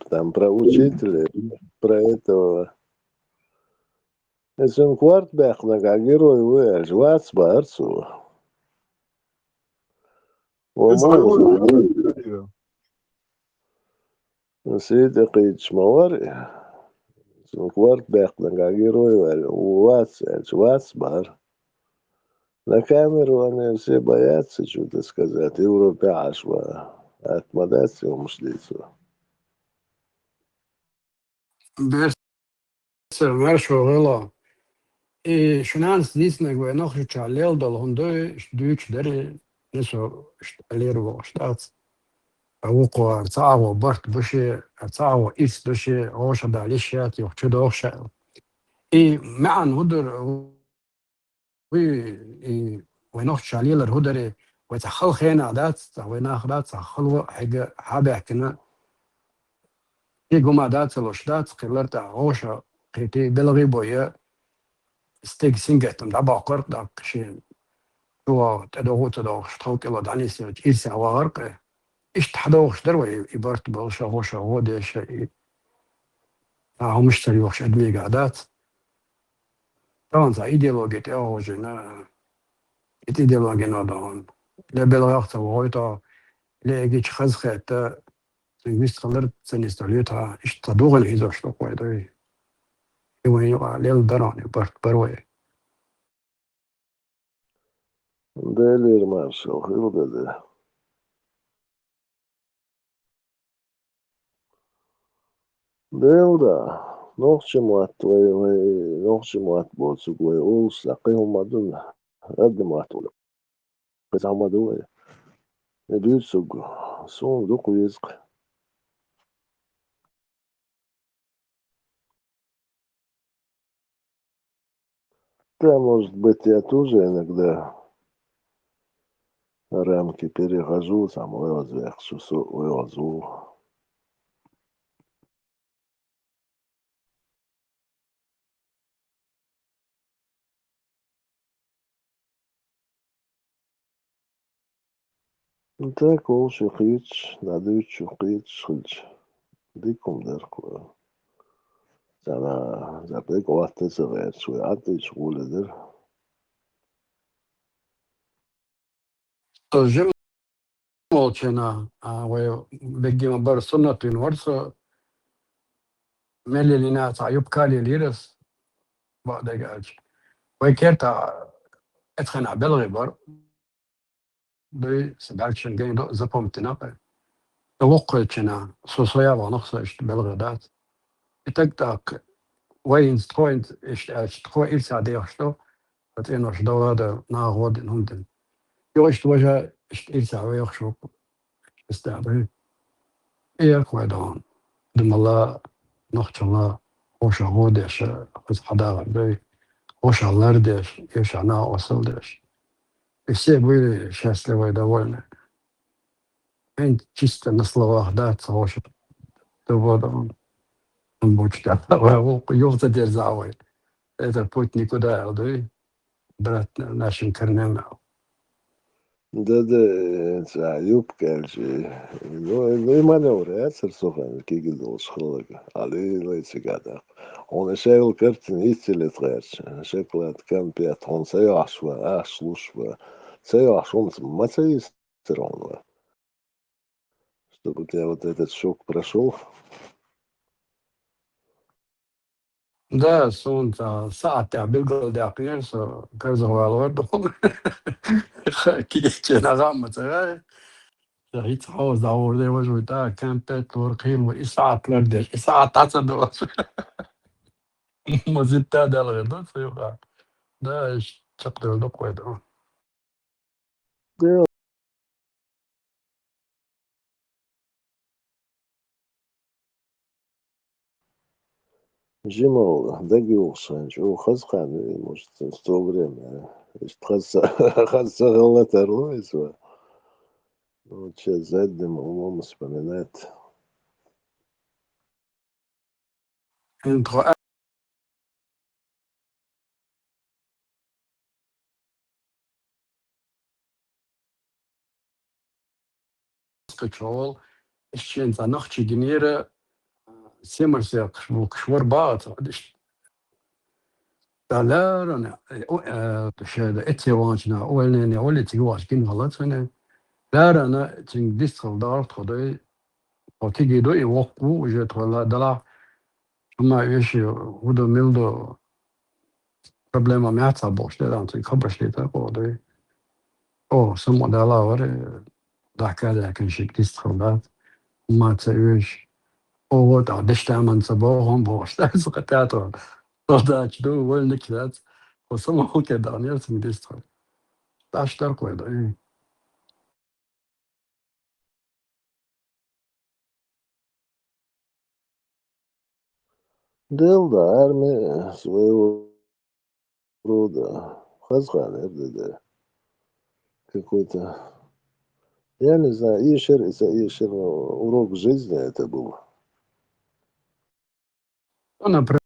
там про учителя, про этого. Иза кварт баьккхинарг, а герой ву аьлча, вац бара цо. Ва ма ву. Сий тӀе кхийдаш ма вара и. Цунна кварт баьккхинарг, а герой ваьлла, ву вац аьлча, вац бара. На камеру они все боятся что-то сказать, Европе Ӏаш ва. Атта ма дац и хӀумаш дийцо. Бер- Сер маршо гӀело. И шун нанас дийцинарг вай нохчочохь лелла долу хӀума ду, дуьйцуш дара, несо лера вохуш дац. Ткъа вукхо ара ца агӀо барт бу шен, ара ца агӀо ирс ду шен, гӀоша дала йиш яц, юха чу дохуш аьлла. И маьӀна хӀун дара, вуй, и вай нохчочохь лелар хӀун дарий, вай цхьа хала хенахь дац, цхьа вай нах дац, цхьа хало хьегна хьабаьхкина. И гума дац, луш дац, кхин лар тӀехь гӀоша кхетий, белгӀий бой, стеган сингаттам дӀабоккхура, тӀаккха шен чу вагӀа, тӀедогӀу а ца догӀуш, тхов кӀело дӀанисъелча, ирсехь вагӀара кхин. Иштта хьадогӀуш дара вай, и барт болуша, гӀоша гӀо деша, и а хӀумаш ца лоьхуш адамега дац. Тахана цхьа идеологи тӀе а гӀожийна, и идеологино догӀун. Ле белгӀех ца вогӀуьйту, ле эгича хазахетта, цуьнан вист хилар ца нисдалуьйту, иштта цхьа дугӀина хӀинца ду-кх вай дуй. И вайн юкъа лелла дара хьуна, барт бара вай. Делера маршал хила, да, да. Дела да, нохчийн мотт вай, вай нохчийн мотт боцург вай олуш, кхин хӀума ма ду, адамийн мотт вай. Кхин цхьа хӀума ду вай. Э, буьйцург, суна дукха веза-кх. Да, может быть, я тоже иногда рамки перехожу, там, оьгӀазваьккхача со оьгӀазво. Ну, так, олуш кхеташ, надо вичча кхеташ хилча, дика хӀума дара-кх. Царна, царна дика хӀотта ца гӀерташ, вай Ӏадийча гӀоле дара. Со жима волчу хенахь, а, вай бегима бара суннат вина вара со, мел лелийна цхьа юбка лелийра ас, бакъдерг аьлча. Вай кертахь эцхенахь белхи бара. Дуй, сан баьлччун гайна до, запомнить дина вай. Со воккхавелча хенахь, со, со яа вахана-кх со иштта белхи дац. И таг тӀаккха, вай хӀинца тхо хӀинца иштта аьлча, тхо ирс а дехаш ду, ткъа цӀенош догӀа а дан, наха гӀо а дина хӀума дина. Юха иштта важа иштта ирс а вехаш ву-кх, иштта а ду. Эхь, вай догӀу, дан мала, нохчалла, хӀоша гӀо а деш, хӀинца хьадагӀар ду, хӀоша лар а деш, эшахь наха осал а деш. И все были счастливы и довольны. ХӀинца чисто на словах дац хӀоша, доводом. Ам бучу тӀехь вай вукху юха ца дерза вай. Этот путь никуда, аьлла дуй, брат, нашим корням. Да, да, э, цхьа юбка аьлча, ну, ну, и маневр яцара со хьан кегий долуш хилларг. Али лай цига даккха. Хьуна шайла картина иццале тхаьрча, шоколад, конфет, хьуна ца йохьуш ван, ахча луш ван. Ца йохьуш хӀуманца ма ца йисира хьуна ван. Чтобы у тебя вот этот шок прошёл. Да, суна цхьа сахьат тӀехь билгалдаьккхинера, со карзахвалор ду. Кийча нагӀа ма ца гӀай. Ца хӀинца хьоза дӀагӀур де важа вуй, тӀаккха конфет лур, кхин лур, и сахьат лардеш, и сахьат дӀа ца доцу. Мазитта а даьлла хир ду, ца юкъа. Да, иштта чекхдевлла ду-кх вай ду. Дела. Жимал, дагайогӀуш хьайна чӀогӀа хаза хан ю, может, в то время, иштта хаза, хаза ца хилла тарло иза. Ну, че задним умом вспоминать. ХӀинца тхо аскъа чӀогӀа, иштта шен цхьа нохчий гинера, Семарсехь вукхуш вара бахаца. Ша ларана, э, о, э, ша да эццеванча наха увольнение вали, цига вахча гина хилла цуьнан. Ларана цуьнга дистхила дахара тхо дай. Тхо кегий ду, и воккха ву, уже тхо ла-, далахь. Амма веши, хӀун ду, мила ду, проблема меца бохуш, дера цуьнга хабарш дийца кхо дай. О, самукъадала вара, дахка а даьккхина шига дистхила дац. Амма ца оьшу. О, вот, а, дешдаман ца боху, бохуш, дац, кхетта тхо. Тхо дача ду, вольник дац. Хьо самукъа кхе даханера цуьнга дистхила. Таш дар кхой ду, и. Дела да, армия своего рода. Хаза хан яра, да, да. Какой-то, я не знаю, эшар, из-, эшар, но урок жизни это был. Ну, например,